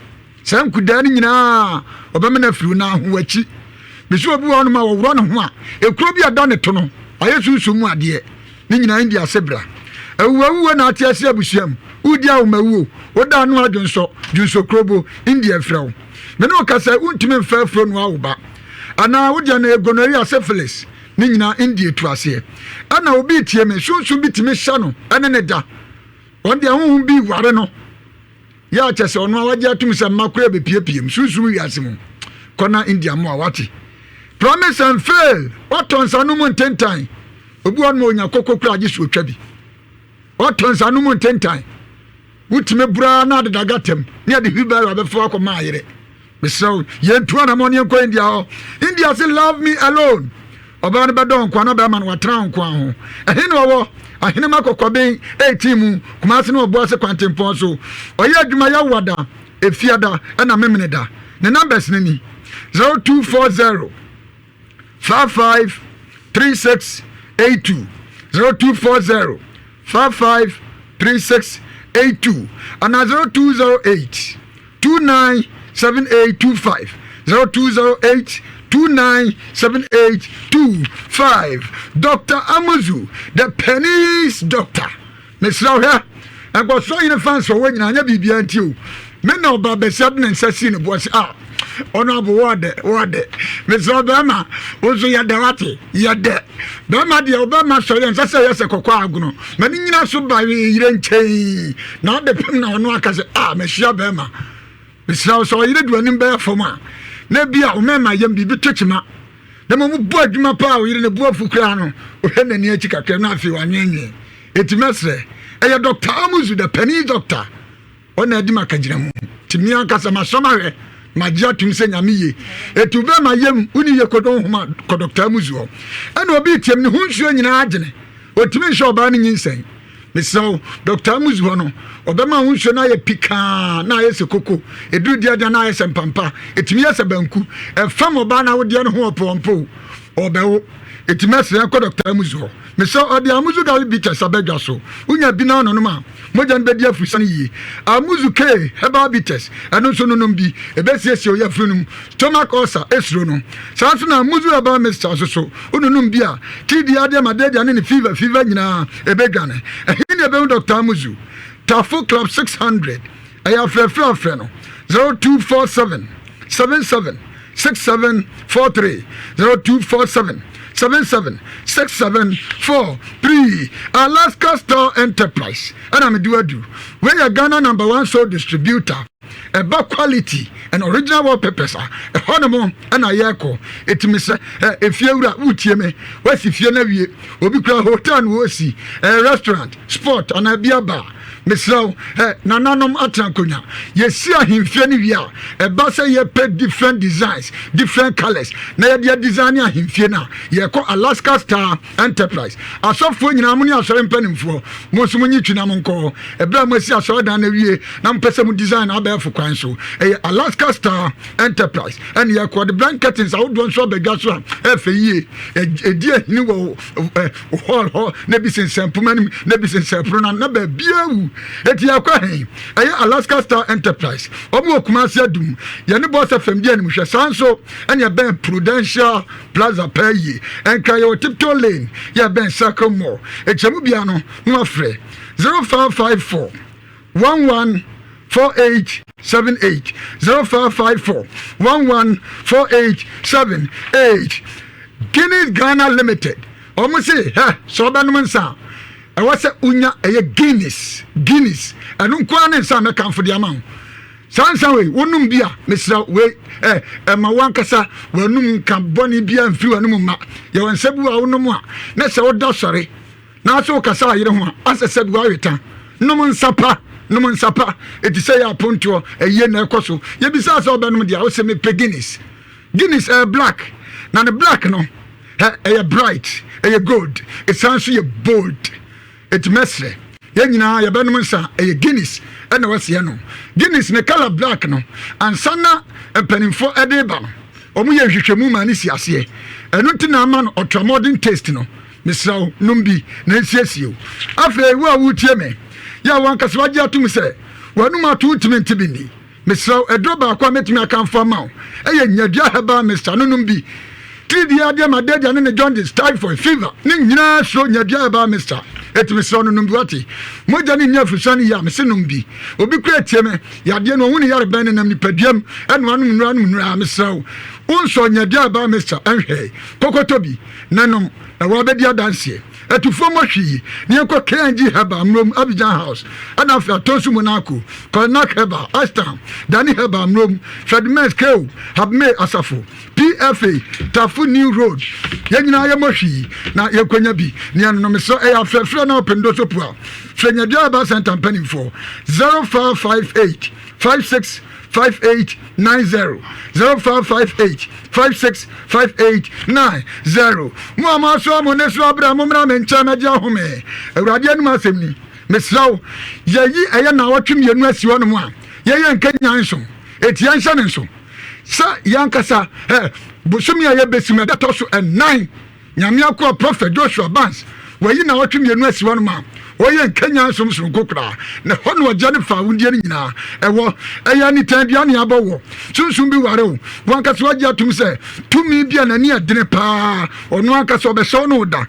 Speaker 1: Saa nkudaa no nyinaa ɔbɛmena afiri wo nan ho, w'akyi. Mese obi wɔ hɔnom a wɔworɔ ne ho a, ekuro bi a ɛda ne to no, ayɛ sunsum mu adeɛ. Ne nyinaa India ase bra. Awuwawuo na ate ase abusua mu. Wodi awomawuo. Woda ano adwonsɔ, dwonsɔ krobo, India frɛ wo. Me ne wo kasa yi, wontumi mfa afuro noa wo ba. Anaa wo deɛ no ɛyɛ gonorrhea, syphilis. Ne nyinaa India tu aseɛ. Ɛna obi retie me, sunsum bi tumi hyɛ no ɛne ne da. Wɔn deɛ honhom bi ware no. Yɛ a kyɛ sɛ ɔno a wagye atum sɛ mma koraa bɛpiepie mu sunsum wiase mu. Kɔ na India mmoa wate. Promise and fail, watɔ nsa no mu ntentan. Obi wɔ hɔ nom a onya koko koraa gye sɛ otwa bi. Ɔtɔ nsa no mu ntentan. Wotumi bura na adeda gata mu ne yɛde wheelbarrow abɛfa akɔma ayere. Mesrɛ wo, yɛntu anamɔ ne yɛnkɔ India hɔ. India se love me alone. Ɔbaa no bɛdɔ nkoa na bɛrima no watena nkoa ho. Ɛhe na ɔwɔ? Ahenema Kɔkɔben 18 mu, Kumasi ne Ɔboase kwantempɔn so. Ɔyɛ adwuma Yawada, Efiada ɛna Memeneda. Ne numbers no ni. 0240 55 36 82 0240 55 36 82 anaa 0208 29 7825 0208 29 7825 Dr. Amuzu the Pennies Doctor Mesrɛ wo hwɛ, nkɔsoɔ hene fans ɔwɔ nyinaa nyɛ biribiara nti o. Me na ɔba bɛsia de ne nsa sii ne boɔ sɛ ah ɔno abo wɔ dɛ wɔ dɛ. Mesrɛ wo bɛrima wo nso yɛ dɛ wate yɛ dɛ. Bɛrima deɛ ɔbɛrima sɔre ɛnsɛ sɛ yɛ sɛ kɔkɔɔ agono. Ma ne nyina so ba yerɛ nkyɛn na ade pem na ɔno aka sɛ ah mahyia bɛrima. Mesrɛ wo sɛ ɔyere de w'anim bɛyɛ fam a na bi a wo mɛma yam biribi to kyema. Na mmom bɔ adwuma paa a ɔyere ne bo afu koraa no, ɔhwɛ n'ani akyi kakra na afei wanweenwee. Enti mɛsrɛ, ɛyɛ Dɔkta Amuzu, the panin dɔkta, ɔna adi m'akagyina mu. Nti me ankasa masɔ mahwɛ, magye atom sɛ Nyame ye. Enti wobɛ ma yam, wonni ye kɔdɔ nhoma kɔ Dɔkta Amuzu hɔ. Ɛna obi retiam, ne ho nsuo nyinaa agyene, ɔntumi nhyɛ ɔbaa no nyinsɛn. Mesrɛ wo, Dɔkta Amuzu hɔ no, ɔbɛma wo nsuo no ayɛ pikaa na ayɛ sɛ koko, ɛduru deɛdeɛ na ayɛ sɛ mpampa, ɛtumi yɛ sɛ banku. Ɛfam ɔbaa no awodeɛ no ho ɔpɔɔmpo, ɔbɛwo. Enti mɛsrɛ kɔ Dɔkta Amuzu hɔ. Mesrɛ wo, ɔde Amuzu Garlic Bitters aba dwa so. Wonya bi na wononom a, mogya no bɛdi afurusane yie. Amuzu K Herbal Bitters, ɛno nso nonom bi, ɛbɛsiesie wo yafunu no mu. Stomach ulcer, suro no. Saa nso na Amuzu Herbal Mixture nso so, wononom bi a, TB adeɛ, malaria ne ne fever fever nyinaa, ɛbɛdwane. Ɛhe na yɛbɛhu Dɔkta Amuzu? Tafo Club 600, ɛyɛ afrɛfrɛ a frɛ no 0247 77 6743 0247 77 6743 Alaska Star Enterprise ɛna mede wadu. Wei yɛ Ghana number one sole distributor. Ɛba quality and original wallpapers a, ɛhɔ nom ɛna yɛkɔ. Ɛtumi sɛ ɛ efie wura wotie me, wasi fie no awie, obi kura hotel na wɔsi, ɛyɛ restaurant, sport anaa bi aba a, mesrɛ wo ɛ nananom atena nkonnwa. Yɛsi ahemfie no wie a, ɛba sɛ yɛpɛ different designs, different colours na yɛde adesign ahemfie no a, yɛkɔ Alaska Star Enterprise. Asɔfoɔ nyinaa, mo ne asɔre mpanimfoɔ, mo nso monyi twi na monkɔ hɔ. Ɛberɛ a moasi asɔredan no awie na mopɛ sɛ mo design no abɛɛfo kwan so, ɛyɛ Alaska Star Enterprise ɛne yɛkɔ. Wɔde blind curtains ahodoɔ nso aba dwa so a ɛfɛ yie. Ɛdi ahini wɔ hall hɔ, na ebi sensɛn mpoma no mu, na ebi sensɛn pono no ano, na baabiara wu. Eti yɛkɔ he? Ɛyɛ Alaska Star Enterprise. Wɔn wɔ Kumasi Adum. Yɛne Boss FM di animhwɛ. Saa nso ɛne ɛbɛn Prudential Plaza paa yie. Nkran yɛwɔ Tiptoe Lane, yɛ ɛbɛn Circle Mall. Ɛkyɛmu biara no, na wafrɛ 0554 11 4878 0554 11 4878 Guinness Ghana Limited wɔn se hɛ sɛ ɔbɛnom nsa a ɛwɔ sɛ wonya ɛyɛ Guinness Guinness ɛno nko ara ne nsa a mɛkamfo de ama wo saa nsa wei wonom bi a mesrɛ wei ɛ ɛma wankasa w'anum nka bɔne bi a mfiri w'anum mma yɛwɔ nsa bi wɔ a wonom a na sɛ woda sɔre Naaso wokasa a yere ho a, asɛ sɛ bi wɔawe tã. Nom nsa pa, nom nsa pa. Etse sɛ yɛ apontoɔ, ayie na ɛkɔ so. Yɛbisaa sɛ wobɛnom deɛ a, wose mepɛ Guinness. Guinness ɛyɛ black, na ne black no, hɛ, ɛyɛ bright, ɛyɛ gold, ɛsan nso yɛ bold. Enti mɛsrɛ, yɛn nyinaa yɛbɛnom nsa a, ɛyɛ Guinness ɛna ɛwɔ sɛ yɛnom. Guinness ne colour black no, ansa na mpanimfoɔ ɛde reba no, wɔyɛ nhwehwɛmu maa no si aseɛ. Ɛno nti na ama no ultramodern taste no. Mesrɛ wo, nom bi na ensiesie wo. Afei, wo a woretie me, yɛ a w'ankasa woagye atom sɛ w'anom ato wontumi nte bi nni, mesrɛ wo, aduro baako a mɛtumi akamfo ama wo yɛ Nyadua Herbal Mixture no, nom bi. Tiridii adeɛ, malaria ne ne jaundice, typhoid, fever, ne nyinaa suro Nyadua Herbal Mixture. Enti mesrɛ wo no nom bi wate. Mogya no nni afurusane yie a, mese nom bi. Obi koraa tie me, yadeɛ no ɔhu ne yare bɛn nenam nipaduam, ɛna wanom nnuro anom nnuro a, mesrɛ wo, wonsɔ Nyadua Herbal Mixture nhwɛe. Kɔkɔtɔ bi. na nom na wɔabɛdi adanseɛ. Atufoɔ mmɔ hwee na yɛnkɔ KNG Herbal Mmrom, Abidjan House, ɛna afei Atonsu Monaco, Kolnak Herbal, Ashtown, Dani Herbal Mmrom, Fredmens Keo, Habmey Asafo, PFA, Tafo New Road. Yɛn nyinaa yɛmmɔ hwee na yɛnkɔnya bi na yɛnnonom. Mesrɛ ɛyɛ afrɛfrɛ na wopɛ ndosopu a, frɛ Nyadua Herbal Center mpanimfoɔ 0558 56 5890 0558 565890 Mo a moasoa mo nnesoa abrɛ, mommra me nkyɛn mɛgye ahome. Awurade anom asɛm ni. Mesrɛ wo, yɛyi ɛyɛ nnawɔtwe mmienu asi hɔnom a yɛyɛ nkanyan nso. Enti yɛnhyɛ no nso. Sɛ yɛn ankasa ɛ, bosome a yɛbɛsi mu ɛda ɛtɔ so ɛnan, Nyame akoa Prɔfɛt Joshua Barnes, wayi naawɔtwe mmienu asi hɔnom a ɔyɛ nkanyan som soronko koraa, na ɛhɔ na ɔgyeɛ ne faawodie no nyinaa ɛwɔ. Ɛyɛ nitan dua ne abɔ wɔ. Sunsum bi ware wo, wo ankasa wagye atom sɛ tumi bi a n'ani ɛdene paa, ɔno ankasa ɔbɛhyɛ wo ne wo da.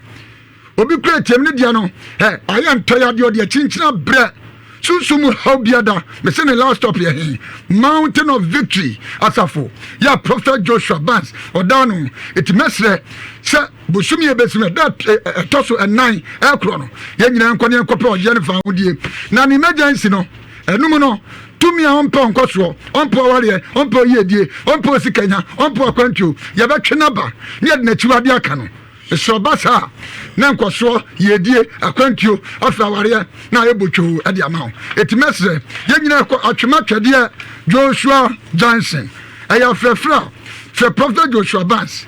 Speaker 1: Obi kura atiam ne deɛ no, ɛ, ayɛ ntɔya deɛ ɔde akyinkyini abrɛ. Sunsum mu haw biara da. Mese ne last stop yɛ he? Mountain of Victory asafo yɛ Prophet Joshua Barnes ɔda ano. Eti mɛsrɛ sɛ bosomi a ebesi no ɛda ɛtɔ so ɛnan ɛkorɔ no yɛn nyinaa nkɔ ne yɛnkɔpɛ ɔgyeɛ ne fahodie. Na ne emergency no ɛnum no tumi a ɔmpɛ ɔnkɔsoɔ, ɔmpɛ ɔwareɛ, ɔmpɛ oyiedie, ɔmpɛ osikanya, ɔmpɛ ɔkwantuo, yɛbɛtwe n'aba ne yɛde n'akyiwadeɛ aka no. Sɛ ɔba saa a, na nkɔsoɔ, yiedie, akwantuo, afei awareɛ na ayɛ botwoo de ama wo. Enti mɛsrɛ, yɛn nyinaa kɔ Atwema Twɛdeɛ Joshua Junction. Ɛyɛ afrɛfrɛ a, frɛ Prophet Joshua Barnes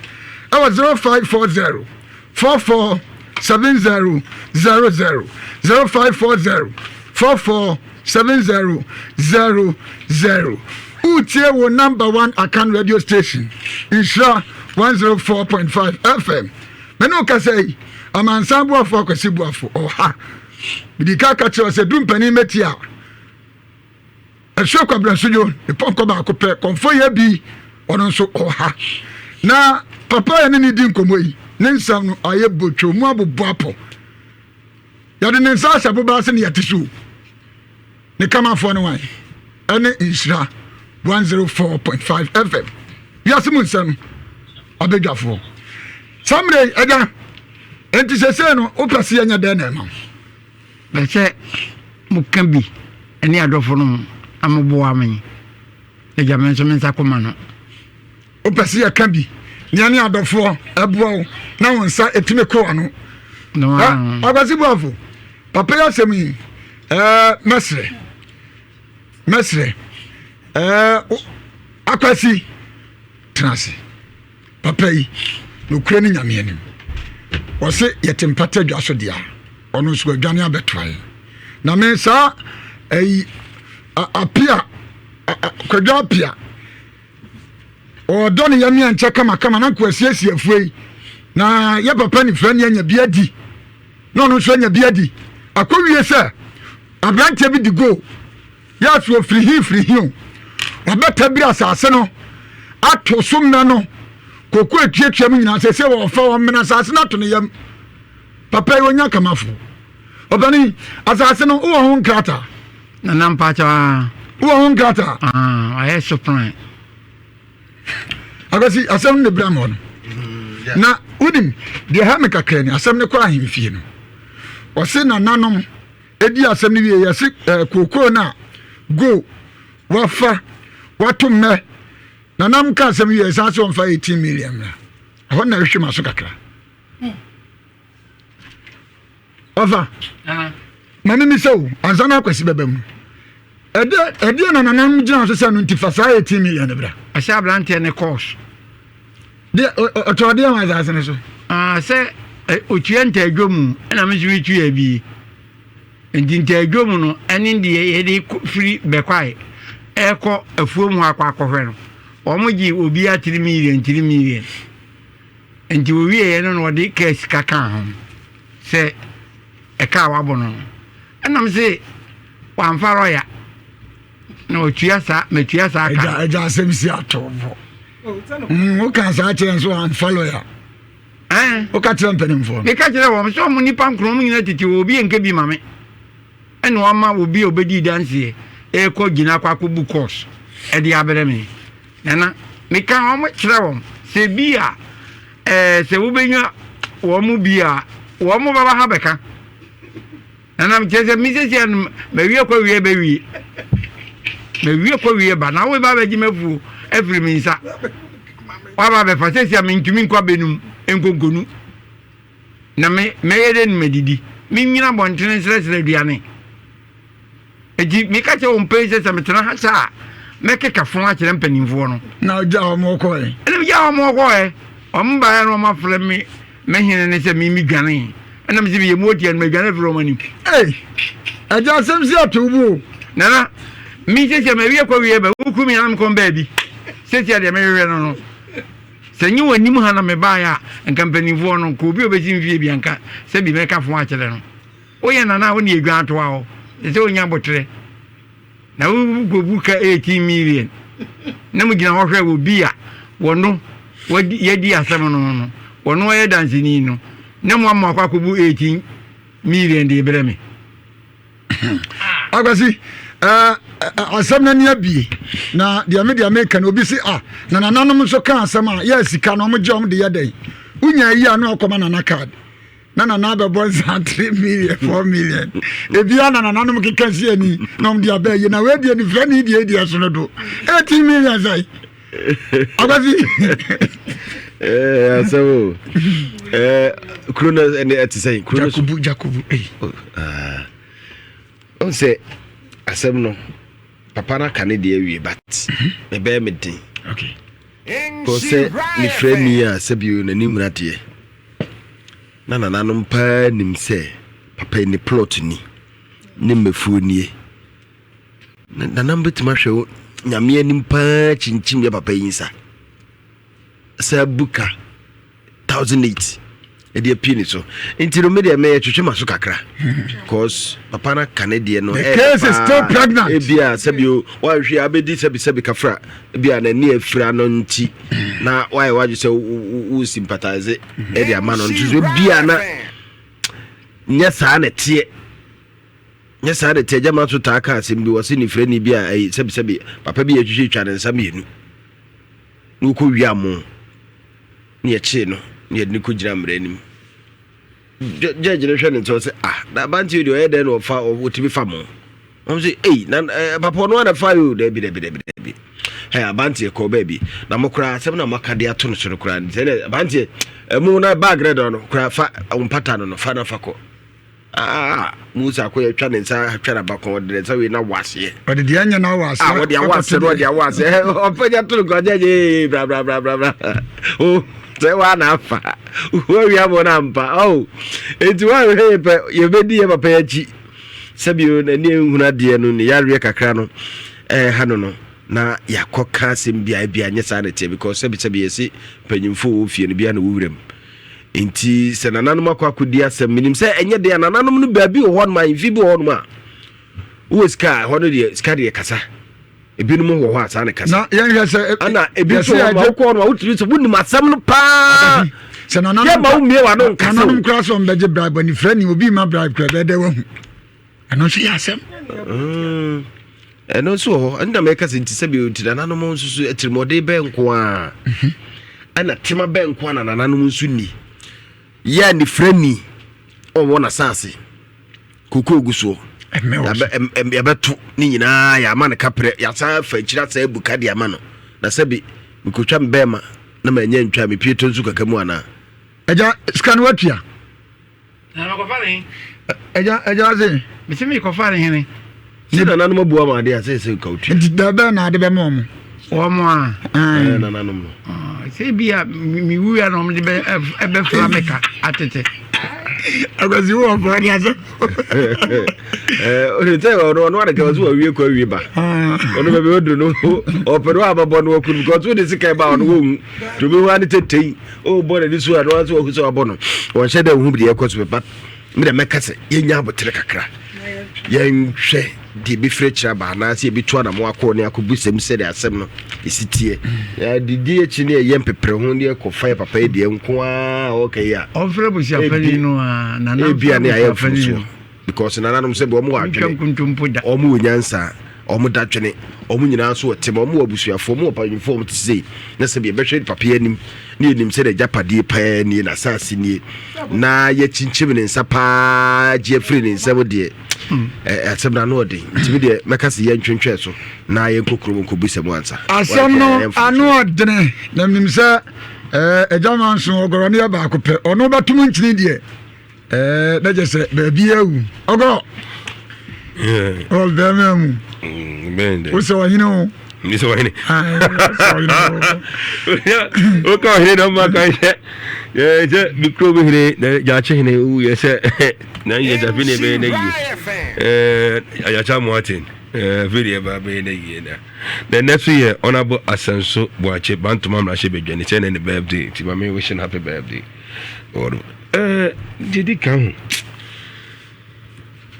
Speaker 1: ɛwɔ 0540 44 70 00, 0540 44 70 00. Woretie wo number one Akan radio station, Nhyira 104.5 FM. Me ne wo kasa yi, amansan boafo Akwasi Boafo ɔwɔ ha. Mede ka ka kyerɛ sɛ du mpanin mɛti a, ɛsoɛ kwabrɛ nso dwo, ne pɔnkɔ baako pɛ, kɔmfɔ yɛ bi, ɔno nso ɔwɔ ha. Na papa yɛ ne ne di nkɔmmɔ yi, ne nsɛm no ayɛ botwo mu abobɔ apɔ. Yɛde ne nsa ahyɛ boba ase ne yɛte so. Ne kamafoɔ ne wan? Ɛne Nhyira 104.5 FM. Wiase mu nsɛm abadwafoɔ. Saa mmerɛ yi, agya, enti sesei no wopɛ sɛ yɛnyɛ dɛn na ɛma wo?
Speaker 2: Pɛ sɛ moka bi ne adɔfo no ho na moboa me. Agya, me nso me nsa kɔma no.
Speaker 1: Wopɛ sɛ yɛka bi ne yɛne adɔfoɔ ɛboa wo na wo nsa ɛtumi kɔ ano. Akwasi Boafo, papa yi asɛm yi, mɛsrɛ, mɛsrɛ, Akwasi, tena ase. Papa yi, nokorɛ ne Nyame anim. Ɔse yɛte mpata dwa so deɛ a, ɔno nso wadwane abɛtoa yɛn. Na me saa ayi apia, kwadwo apia, Ɔdɔ ne yamia nkyɛ kamakama na nka wasiesie afuo yi na yɛ papa nifirani anya bi adi na ɔno nso anya bi adi akɔwie sɛ aberanteɛ bi di goal yɛ afei ofiri hi firi hi o wabɛta biri asase no ato so mmɛ no koko etuatua mu nyinaa sɛ sɛ wɔfa wɔn mena asase no ato ne yam papa yi onya kamafo ɔbɛni asase no wowɔ ho nkrataa.
Speaker 2: Nana mpakyɛw aa.
Speaker 1: Wowɔ ho nkrataa?
Speaker 2: Ah, ayɛ so plan.
Speaker 1: Akwasi, asɛm no na ebira ma no. Na wonim, deɛ ha me kakra ni, asɛm no kɔ ahemfie no. Ɔse nananom edi asɛm no wie, yɛse eh, kookoo no a go wafa wato mmɛ. Nanam ka asɛm wie, ɛsan sɛ ɔmfa 18 million mmra. Ɛhɔ na ɛhwehwɛ m'aso kakra. Ɔfa, ma me misa o, ansa na akwasi bɛba mu. Ɛdeɛ ɛdeɛ na nananom gyina so sɛ no nti fa saa 18 million no bra.
Speaker 2: Ɛsɛ aberanteɛ ne course.
Speaker 1: Deɛ ɔtɔ adeɛ wɔ asase no so.
Speaker 2: Ah, sɛ otua ntaadwa mu ɛna me nso metua bi. Nti ntaadwa mu no ɛne deɛ yɛde firi bɛkwae ɛkɔ afuom hɔ akɔ akɔhwɛ no. Wɔn gye obiara 3 million 3 million. Nti wɔwieɛ no na ɔde kaa sika kaa ho sɛ ɛka a wabɔ no no. Ɛna me se wamfa lɔya na ɔtua saa matua saa ka.
Speaker 1: Ɛgya asɛm si ato bɔ. Woka saa kyerɛ nso wamfa lɔya. Woka kyerɛ mpanimfoɔ.
Speaker 2: Meka kyerɛ wɔn sɛ wɔn nipa nkron wɔn nyinaa tete wɔ obi nka bi ma me. Ɛna wama obi a ɔbɛdii danseɛ rekɔ gyina akɔ akɔbu course de abrɛ me. Nana, meka wɔn kyerɛ wɔn sɛ bi a ɛɛ sɛ wobɛnya wɔn mu bi a wɔn bɛba ha bɛka. Nana kyerɛ sɛ me sɛsi ano mawie kɔ wie bɛwie. Mawie kɔ wie ba na woba bɛgye m'afuo afiri me nsa. Waba bɛfa sɛsi a mentumi nkɔ abɛnum nkonkonu. Na me, mɛyɛ dɛn madidi? Mennyina abɔntene nsrɛsrɛ aduane? Enti meka kyerɛ wɔn pɛn sɛ, sɛ metena ha kyɛ a, mɛkeka fo akyerɛ mpanimfoɔ no.
Speaker 1: Na ɔgyaa wɔn kɔɛ.
Speaker 2: Ɛna megyaa wɔn kɔɛ. Wɔn baeɛ na wɔn afrɛ me me hene ne sɛ me medwane. Ɛna mese meyɛ mu otia no madwane afiri wɔn anim.
Speaker 1: Ei, agya asɛm si ato wo bo o.
Speaker 2: Nana, me sɛ sɛ mawie kɔ wie ba, woku me anam kɔn baabi. Seesei a deɛ mehwehwɛ no no, sɛ nyɛ w'anim ha na mebaeɛ a, nka mpanimfoɔ no, nka obi a ɔbɛsi mfie bi anka sɛ bi mɛka fo akyerɛ no. Woyɛ nana a wo ne yɛdwan atoa hɔ, ɛsɛ sɛ wonya aboterɛ. Na wokɔbu ka 18 million na mogyina hɔ hwɛ obi a wɔno yɛadi asɛm no ho no, wɔno ɔyɛ danseni no, na moama akɔ akɔbu 18 million de brɛ me.
Speaker 1: Akwasi, asɛm no ani abie na deɛ me deɛ meka no obi se ah na nananom nso ka asɛm a yɛ sika no ɔmo gye ɔmo de yɛ dɛn wonya yi a na ɔkɔma nana card na nana abɛbɔ nsa 3 million 4 million ebia na nananom keka si ani na ɔmo de abɛ yi na wei deɛ nifira ni deɛ deɛ so no do 18 million sɛn Akwasi.
Speaker 4: Eh, asɛm o. Eh, kuro no ɛne ɛte sɛn? Kuro no so.
Speaker 1: Jakubu, Jakubu. Ei.
Speaker 4: Oh, ah. Ɔn sɛ asɛm no papa no aka ne deɛ awie but ɛbɛyɛ me den.
Speaker 1: Okay.
Speaker 4: Kɔ sɛ ne frɛ ni a sɛbio n'ani hunu adeɛ. Na nananom paa nim sɛ papa yi ne plot ni ne mmafuo nie. Na nana bɛtumi ahwɛ wo nyame anim paa kyinkyim yɛ papa yi nsa sɛ abu ka 1008 ɛde apue ne so nti no medeɛ meyɛ twetwe ma so kakra cause papa no aka ne deɛ no
Speaker 1: The case is still pregnant.
Speaker 4: ebia sɛbio woanhwɛ a abɛdi sɛbisɛbi kafra ebia n'ani afira no nti na woayɛ woadwe sɛ wo sympathize ɛde ama no nti so ebia na nyɛ saa na ɛteɛ. Nyɛ saa na ɛte. Agya Matso taa ka asɛm bi, ɔse nifirani bi a ɛyi sɛbisɛbi papa bi a yɛtwitwa twa ne nsa mmienu na ɔkɔ wia mo na yɛkyee no na yɛde no kɔgyina mmara anim. Judge no hwɛ ne nsa ɔse ah na aberanteɛ yi deɛ ɔyɛ dɛn na ɔfa ɔtumi fa mo. Wɔn sɛ ei na eh, papa ɔno ara fa yi o daabi daabi daabi daabi. Hɛ aberanteɛ kɔɔ baabi na mo koraa asɛm na moaka de ato no so no koraa sɛ dɛ aberanteɛ ɛmu na bag no dɔn no koraa fa mpata no no fa na fa kɔ. Ah, Musa akɔ yɛ twa ne nsa twa n'abakɔn ɔde ne nsa wei na wɔ aseɛ.
Speaker 1: Ɔde deɛ ɛnyɛ na wɔ aseɛ.
Speaker 4: Ah, ɔde awɔ aseɛ na ɔde awɔ aseɛ. Ɔpɛgya to no kɔ ɔgya yee bra bra bra bra bra. O sɛ wa na afa. Wɔawia bɔ no ampa. Oh, eti wɔahwɛ yɛ pɛ yɛbɛdi yɛ papa yɛ akyi. Sɛbi n'ani ehunu adeɛ no ne yareɛ kakra no ɛɛha no no na yɛakɔ ka asɛm bi a ebi anyɛ saa na ɛteɛ because sɛbi sɛbi yɛsi mpanyinfo wɔ fie no bi a na wɔ wuram. Nti sɛ nananom akɔ akɔdi asɛm, menim sɛ ɛnyɛ den a nananom no baabi wɔ hɔnom ahemfie bi wɔ hɔnom a wowɔ sika a ɛhɔ no deɛ sika deɛ kasa. Ebinom wɔ hɔ a saa ne kasa.
Speaker 1: Na yɛnhwɛ sɛ
Speaker 4: ana ebi nso wɔ hɔnom a wokɔ hɔnom a wotumi sɛ wonim asɛm no paa.
Speaker 1: Sɛ nananom
Speaker 4: yɛ ma womie w'ano nkasa.
Speaker 1: Nananom koraa sɛ ɔmbɛgye bribe anifira ni obi ma bribe koraa bɛyɛ dɛ wahu. Ɛno nso yɛ asɛm.
Speaker 4: Mm. Ɛno nso wɔ hɔ. Ɛno na mɛka sɛ nti sɛ bi nti nananom nso so atirimɔden bɛn nko a mhm. ɛna tema bɛn nko a na nananom nso ni. Yɛ a nifirani ɔwɔ n'asase koko gu soɔ. Yɛbɛto ne nyinaa yɛama no kaprɛ yɛasan afa akyiri asan abu ka de ama no na sɛbi mekɔtwa me bɛɛma na manya ntwa mepie tɔ nsu kaka mu anaa.
Speaker 1: Agya sika no watua.
Speaker 2: Na mekɔfa ne he?
Speaker 1: Agya, agya ɔse.
Speaker 2: Mese mekɔfa ne hene.
Speaker 4: Sɛ nananom abu ama adeɛ a sɛ sɛ nka wotua.
Speaker 1: Nti da bɛn na ade bɛma ɔmo?
Speaker 2: Wɔn a.
Speaker 4: Ɛɛ nananom no.
Speaker 2: Sɛ bi a mewu a na wɔn de bɛ ɛbɛfra me ka atete.
Speaker 1: Akwasi wo ɔfɔ ɔde asɛ.
Speaker 4: Ɛɛ ɔde sɛ ɔno ɔno adaka ɔsɛ wɔwie kɔ awie ba. Ɔno baabi ɔduru no ɔpɛ no abɛbɔ no ɔkunu because wode sika ba ɔno wɔnhu. Tobi ho ane tete o bɔ n'ani so a na wɔn sɛ wɔabɔ no wɔnhyɛ dɛ ohun deɛ ɛkɔ so bɛba mi dɛ mɛka sɛ yɛnya abotere kakra yɛnhwɛ deɛ ebɛfiri akyire aba anaasɛ yɛbɛtu anamo akɔ ne akɔbu sɛm sɛdeɛ asɛm no ɛsi teɛ yɛdedi akyi ne ɛyɛ mpepere ho ne ɛkɔfa yɛ papa yi deɛ nko ara ɔka yi a
Speaker 2: ɔmfrɛ busuapani no a nana
Speaker 4: ebia ne ayɛ mfomsoɔ because nananom sɛ wɔn wɔ adwene wɔn wɔ nyansa wɔn da dwene wɔn nyinaa nso wɔ tema wɔn wɔ abusuafoɔ wɔn wɔ mpanyinfoɔ wɔn te sei na sɛ yɛbɛhwɛ papa yi anim ne yɛnim sɛ n'agyapadeɛ paa nie n'asaase nie na yɛkyinkyim ne nsa paa gye afiri ne nsam deɛ hmm. asɛm no ano ɔden ntumi deɛ mɛka sɛ yɛntwentwɛn so na yɛnkɔ kurom nkɔbisa mu ansa
Speaker 1: asɛm no ano ɔdene na menim sɛ agya manso ɔgɔrɔ no yɛ baako pɛ ɔno bɛtom nkyini deɛ Ɛɛ na kyerɛ sɛ baabi awu ɔkɔ ɔbɛrima mu wosɛ ɔhene o.
Speaker 5: Ni sɛ ɔhene. Woka ɔhene na ɔma kan sɛ sɛ me kurom hene na gyaakye hene wuyɛ sɛ na yɛ dabi ne ɛbɛyɛ na yie. Eh, Ayakya Moaten, eh, afei deɛ ɛba bɛyɛ no yie na. Na ɛnɛ so yɛ Honorable Asanso Boakye Bantoma mmarahyɛ badwani sɛ ɛnɛ ne birthday nti ma me wish no happy birthday. Wɔdo. Eh, deɛ di kan ho.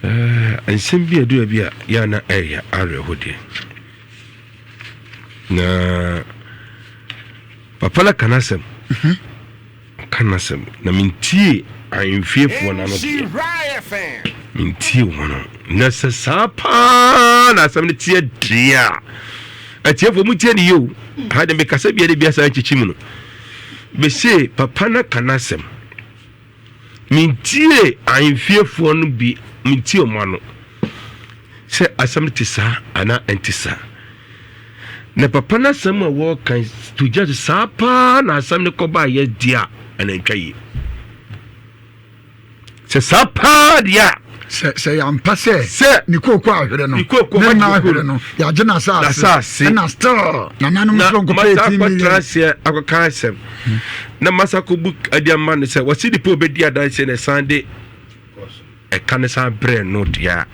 Speaker 5: Eh, nsɛm bi a ɛdu bi a yɛ ana ɛyɛ awerɛho deɛ. Na papa no ka n'asɛm. Mhm. Ɔka n'asɛm na mentie ahemfiefoɔ no ano deɛ. Mentie wɔn no. Na sɛ saa paa na asɛm no teɛ deɛ a, atiefoɔ mu tie ne yie o. Ha de mekasa bia de bia saa nkyekyi mu no. Bese papa no ka n'asɛm. Mentiee ahemfiefoɔ no bi, mentie wɔn ano sɛ asɛm no te saa anaa ɛnte saa. Na papa no asɛm a wɔreka to gya sɛ saa paa na asɛm no kɔbaeɛ deɛ a, ɛna ntwa yie. Sɛ saa paa deɛ a,
Speaker 1: sɛ sɛ yɛampa sɛ sɛ ne kooko ahwere no ne nna ahwere no yɛagye n'asase ɛna still nananom nso nkɔpɛ 18 million
Speaker 5: akɔtra aseɛ akɔka asɛm na masa kɔbu adi ama no sɛ wɔse nipa obɛdi adanseɛ na ɛsan de ɛka no san brɛ no deɛ a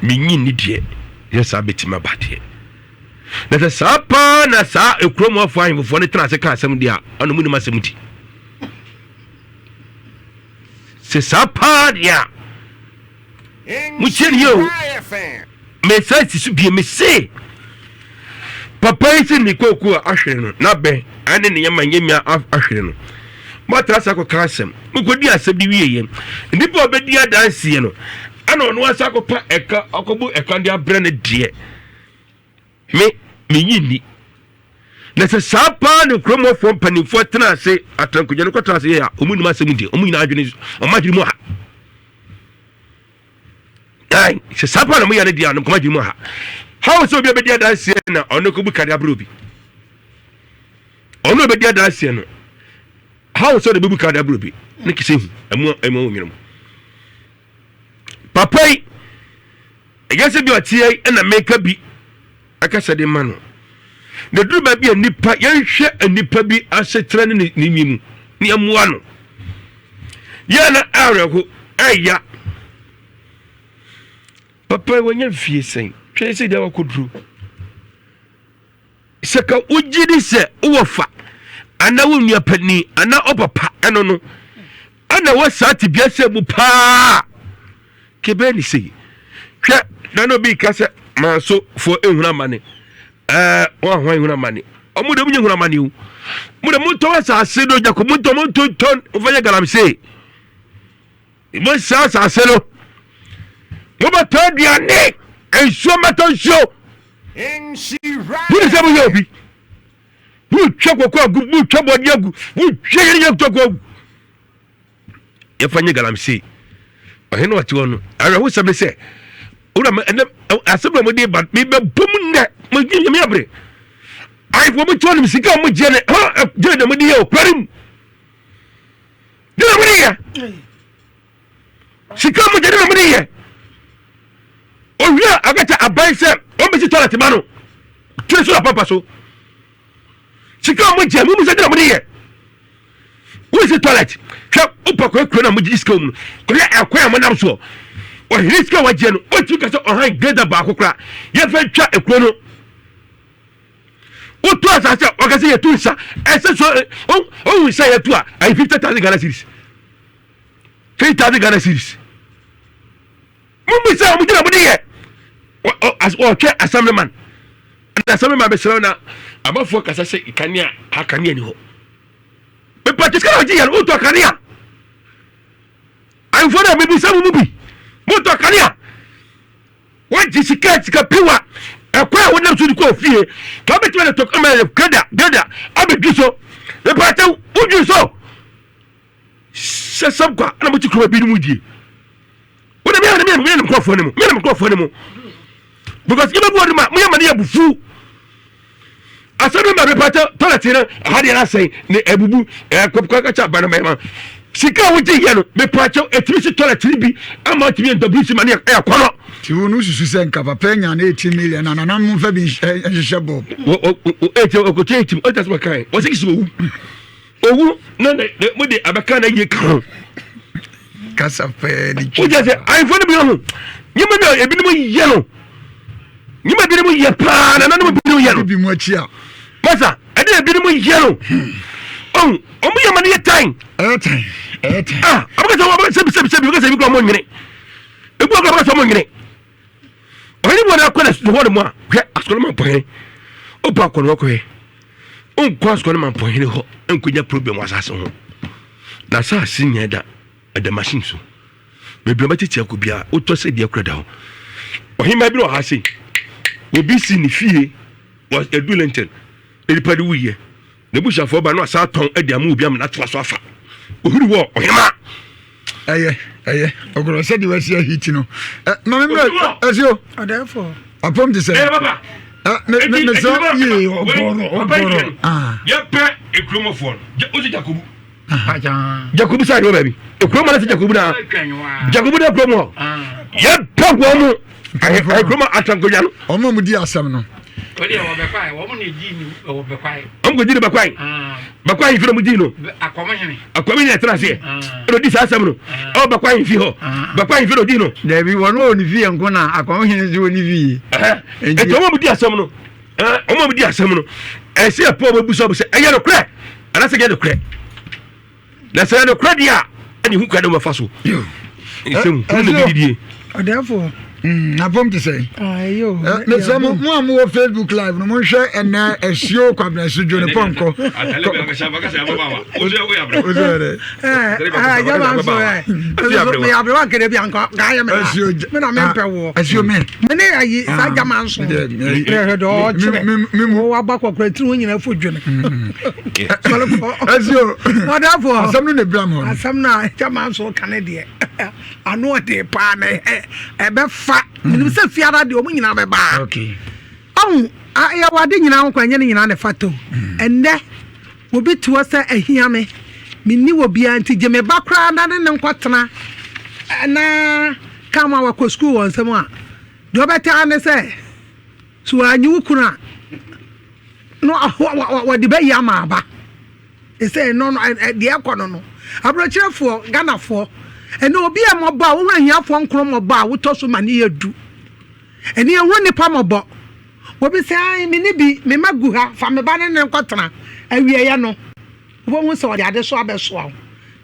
Speaker 5: menyi nni deɛ yɛ saa bɛtumi aba deɛ na sɛ saa paa na saa ekurom afo ahemfofoɔ no tena ase ka asɛm deɛ a ɔno mu nim asɛm di Sɛ saa paa deɛ a, motie ne yie o. Mesan si so bie, mese papa yi sɛ ne kooko a ahwere no, n'abɛ ɛne ne yɛma nyɛmia ahwere no. Moatra ase akɔka asɛm, mokɔdi asɛm de wieɛ. Nnipa a ɔbɛdi adanseɛ no, ɛna ɔno asa akɔpa ɛka, akɔbu ɛka de abrɛ no deɛ. Me, minnye nni. Na sɛ saa paa ne kurom hɔfoɔ mpanimfoɔ tena ase atena nkonnwa no kɔtena ase yɛ a, wɔn nim asɛm deɛ, wɔn nyinaa adwene, wɔn adwene mu ha. Ɛn, sɛ saa paa na wɔyɛ no deɛ a, no nkɔm adwene mu ha. How sɛ obi abɛdi adanseɛ na ɔno kɔbu kade abrɛ obi? Ɔno abɛdi adanseɛ no, how sɛ ɔde bɛbu kade abrɛ obi? Ne kisɛ hu, ɛmu ɛmu wɔn nyina mu. Papa yi, ɛnyɛ sɛ bi ɔteɛ yi ɛna meka bi akasa de ma no. Na duru baabi a nipa yɛnhwɛ nipa bi asetra ne ne nwi mu ne ɛmmoa no. Yɛn na awerɛho ɛya. Papa yi wanya mfie sɛn? Hwɛ sɛ deɛ wakɔduru. Sɛ ka wogye di sɛ wowɔ fa anaa wo nua panin anaa ɔpapa ɛno no ɛna wɔ saa tebea sɛ mu paa kebɛɛ ne sei hwɛ na na obi ka sɛ mansofoɔ ehunu amane ɛɛ wɔn ahoa ehunu amane ɔmo de ɔmo nyɛ ehunu amane o mo de mo ntɔn asase do gyako mo ntɔn mo ntontɔn mo fa yɛ galamsey. Monhyɛ asase no. Mobɛtɔ aduane, nsuo mɛtɔ nsuo. Wone sɛ moyɛ obi. Motwa koko agu, motwa bɔde agu, motwa yɛne yɛ koko agu. Yɛfa nyɛ galamsey. Ɔhene ɔte hɔ no, awerɛhosɛm ne sɛ, wura ɛnɛ asɛm na mode ba mebɛbɔ mu nnɛ, monyɛ abere. Ahemfo mo kyɛ ɔnom sika a mogyeɛ ne, ha, gyere na mode yɛ o, parim. Dina mo de yɛ. Sika mo gye dina mo de yɛ. Owia akata aban sɛ wɔn bɛsi toilet ma no. Tiri so na pampa so. Sika mo gye mo mu sɛ dina mo de yɛ. Wosi toilet hwɛ wopa kɔ ekuro na mo gye sika wɔm no. Kɔhwɛ ɛkwan a mo nam soɔ. Ɔhene sika wagye no otumi kasa ɔhan greda baako kora. Yɛfɛ twa ekuro no. Wotu asase a wɔka sɛ yɛtu nsa ɛsɛ so ohun sɛ yɛtu a ɛyɛ 50,000 Ghana cedis, 50,000 Ghana cedis. Mo bi sɛ wɔn gyina mo de yɛ ɔtwɛ assemblyman na assemblyman bɛsrɛ na abafoɔ kasa sɛ kanea ha kanea ni hɔ mepatɛ sika na ɔgye yɛ no wotɔ kanea ahemfo no a mebisa mo mu bi motɔ kanea. Wagye sika sika piwa ɛkwan a wonam so de kɔ ofie ka wobɛtumi de tɔ ama yɛ greda greda abɛdwi so mepaakyɛw wodwi so sɛ sɛm kwa na mote kuroma bi no mu die wode meyɛ ne meyɛ ne nkurɔfoɔ no mu meyɛ ne nkurɔfoɔ no mu because yɛbɛbu ɔde ma moyɛ ma ne yɛ abufuo Asɛm no ma mepa kyɛ toilet no aha deɛ asɛn ne abubu ɛkɔkɔ kyɛ aba no mɛma sika a wogye yɛ no mepa kyɛ ɛtumi si toilet no bi ama tumi yɛ WC ma ne ɛyɛ kɔnɔ.
Speaker 1: Ti wo no susu sɛ nka papa anya ne 18 million na nananom mfa bi nhyehyɛ bɔb.
Speaker 5: Ɛti ɔkɔtɔ 18 ɔta sɛ wɔkae wɔsɛ kisi owu owu na ne mo de abɛka na yie ka ho.
Speaker 1: Kasa pɛɛ ne twi.
Speaker 5: Wogye sɛ ahemfo no bi ho nneɛma bi a ebinom yɛ no nneɛma ebinom yɛ paa na nananom ebinom yɛ no.
Speaker 1: Bi mu akyi a.
Speaker 5: Masa ɛde ebinom yɛ no. Ɔn ɔmo yɛ ma no yɛ tan.
Speaker 1: Ɛyɛ tan ɛyɛ tan.
Speaker 5: Ah ɔmo kasa ɔmo sɛbi sɛbi sɛbi ɔmo kasa ebi kura ɔmo nwene ebi kura ɔmo kasa ɔmo nwene. Ɔhene bi wɔ n'akɔ na hɔ nom a hwɛ asukɔ no ma mpɔhene ɔbɔ akɔ no ɔkɔhɛ ɔnkɔ asukɔ no ma mpɔhene hɔ nkɔnya problem wɔ asase ho na asase nyɛ da ɛda machine so bebree bɛtete akɔ biara wotɔ sɛ deɛ kora da hɔ ɔhemmaa bi na ɔha sei obi si ne fie wɔ edu lenten nipa de wuyɛ N'abusuafoɔ ba no asan atɔn de ama obi ama no atoa so afa. Ohuri wɔ ɔhemaa.
Speaker 1: Ɛyɛ ɛyɛ ɔgorɔ sɛ deɛ wasi ahiti no. Ɛ maame mmerɛ ɛsi o.
Speaker 6: Ɔdɛɛfo.
Speaker 1: Apɔm te sɛ.
Speaker 5: Ɛyɛ papa.
Speaker 1: Ɛ me me me sɛ yie ɔgorɔ ɔgorɔ.
Speaker 5: Yɛpɛ ekuromofoɔ no. O sɛ Jakobu. Jakobu sa yɛ baabi. Ekuromo na sɛ Jakobu na. Jakobu na ekuromo hɔ. Yɛpɛ wɔn mu. Ekuromo atankonya no.
Speaker 1: Wɔn a wɔn di asɛm no.
Speaker 5: Ɔmo kò di no bɛkwae. Bɛkwae ahemfi na ɔmo di no. Akɔmhene ɛtena aseɛ. Ɛna odi saa asɛm no. Ɛwɔ bɛkwae ahemfi hɔ. Bɛkwae ahemfi na odi no.
Speaker 2: Dabi wɔn wɔ ne fie nko na akɔmhene nso wɔ ne fie.
Speaker 5: Nti ɔmo a ɔmo di asɛm no ɔmo a ɔmo di asɛm no ɛsɛ ɛpɔ ɔmo ebu so ɔmo sɛ ɛyɛ nokorɛ anaasɛ ɛnyɛ nokorɛ. Na sɛ ɛyɛ nokorɛ deɛ a ɛne hu kwan na wɔbɛfa so. Nsɛm hunu na bi didie.
Speaker 6: Ɔdɛɛfoɔ.
Speaker 1: Apɔm te sɛ. Mesrɛ mo mo a mowɔ Facebook live no monhwɛ ɛnɛ asuo Kwabena Sudwo ne pɔnkɔ. Asuo me.
Speaker 6: Mene ayi saa gyama nso. Hwɛ dɔ ɔkyerɛ. Wabɔ akɔkora tiri ho nyina fo dwene.
Speaker 1: Asuo.
Speaker 6: Ɔdɛɛfoɔ.
Speaker 1: Asɛm no na ebira mu hɔ no.
Speaker 6: Asɛm no a gyama nso ka ne deɛ. Ano ɔden paa na ɛbɛfa. Menim sɛ fiara deɛ ɔmo nyinaa bɛba. Ɔho yɛwɔ ade nyinaa ho kwan, ɛnyɛ ne nyinaa na ɛfata o. Ɛnnɛ obi te hɔ sɛ ahia me, menni wɔ biara nti gye me ba koraa na ne ne nkɔtena na ka ma wakɔ sukuu wɔ nsam a, deɛ ɔbɛte ara ne sɛ so wanyi wo kunu a na wɔde bɛyi ama aba. Ɛsɛ ɛno no deɛ ɛkɔ no no aburokyerɛfoɔ Ghanafoɔ ɛnɛ obi a mmɔbɔ a wohu ahiafoɔ nkron mmɔbɔ a wotɔ so ma ne yɛ du ɛne ɛhu nipa mmɔbɔ obi sɛ ae me ne bi me ma gu ha fa me ba ne ne nkɔtena awieɛ no wobɛhu sɛ ɔde ade so abɛsoa wo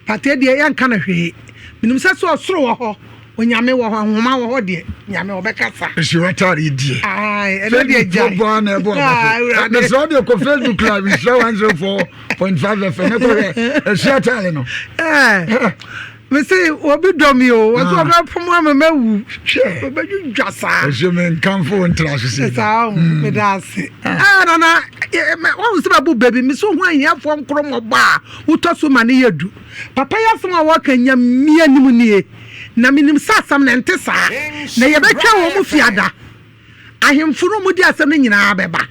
Speaker 6: but ɛdeɛ yɛnka no hwee menim sɛ sɛ ɔsoro wɔ hɔ Onyame wɔ hɔ, nhoma wɔ hɔ deɛ, Nyame ɔbɛkasa.
Speaker 1: Esi w'ataade yi deɛ.
Speaker 6: Ae, ɛno deɛ gyae.
Speaker 1: Facebook bɔ ana ɛbɔ ɔba so. Mesrɛ wo deɛ kɔ Facebook live nhyira 104.5 FM ne kɔhwɛ esi ataade no.
Speaker 6: Ɛɛ, mese obi dɔ mi o, wɔsɛ ah. ɔbɛpom ama mawu.
Speaker 1: Hwɛ.
Speaker 6: Ɔbɛdwidwa saa.
Speaker 1: Esi me nkamfo wo ntra so sɛ.
Speaker 6: Saa o, hmm. meda ase. Ɛɛ nana, wɔn sɛ bɛbo baabi, mese ho ahiafoɔ nkorɔmɔbɔ a wotɔ so ma ne yɛ du. Papa yi asɛm a wɔka nyamia nim nie. Na menim sɛ asɛm no nte saa, na yɛbɛtwɛn wɔn mu fiada. Ahemfo no a wɔdi asɛm no nyinaa bɛba.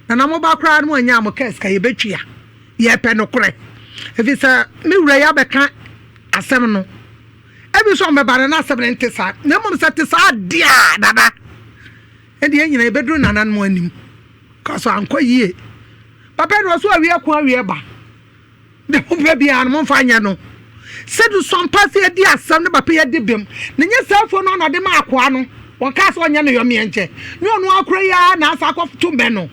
Speaker 6: Na na moba koraa no moannya a mo kaa sika, yɛbɛtua. Yɛpɛ nokorɛ, ɛfiri sɛ me wura yi abɛka asɛm no. Ebi nso a wɔbɛba no na asɛm no nte saa, na mmom sɛ ɛte saa deɛ a, dada, ɛnde yɛn nyinaa yɛbɛduru nananom anim. Ka so ankɔ yie. Papa yi deɛ ɔso awie ko awie ba. Deɛ mopɛ biara no, momfa nyɛ no. Sɛ dusuampa sɛ yɛdi asɛm ne papa yɛdi bem, na nyɛ saa afuo no ara na ɔde maa akoa no, wɔkaa sɛ ɔnyɛ no yɔmeɛ nkyɛ, nyɛ ɔno ara kora yi ara na asa akɔto mmɛ no.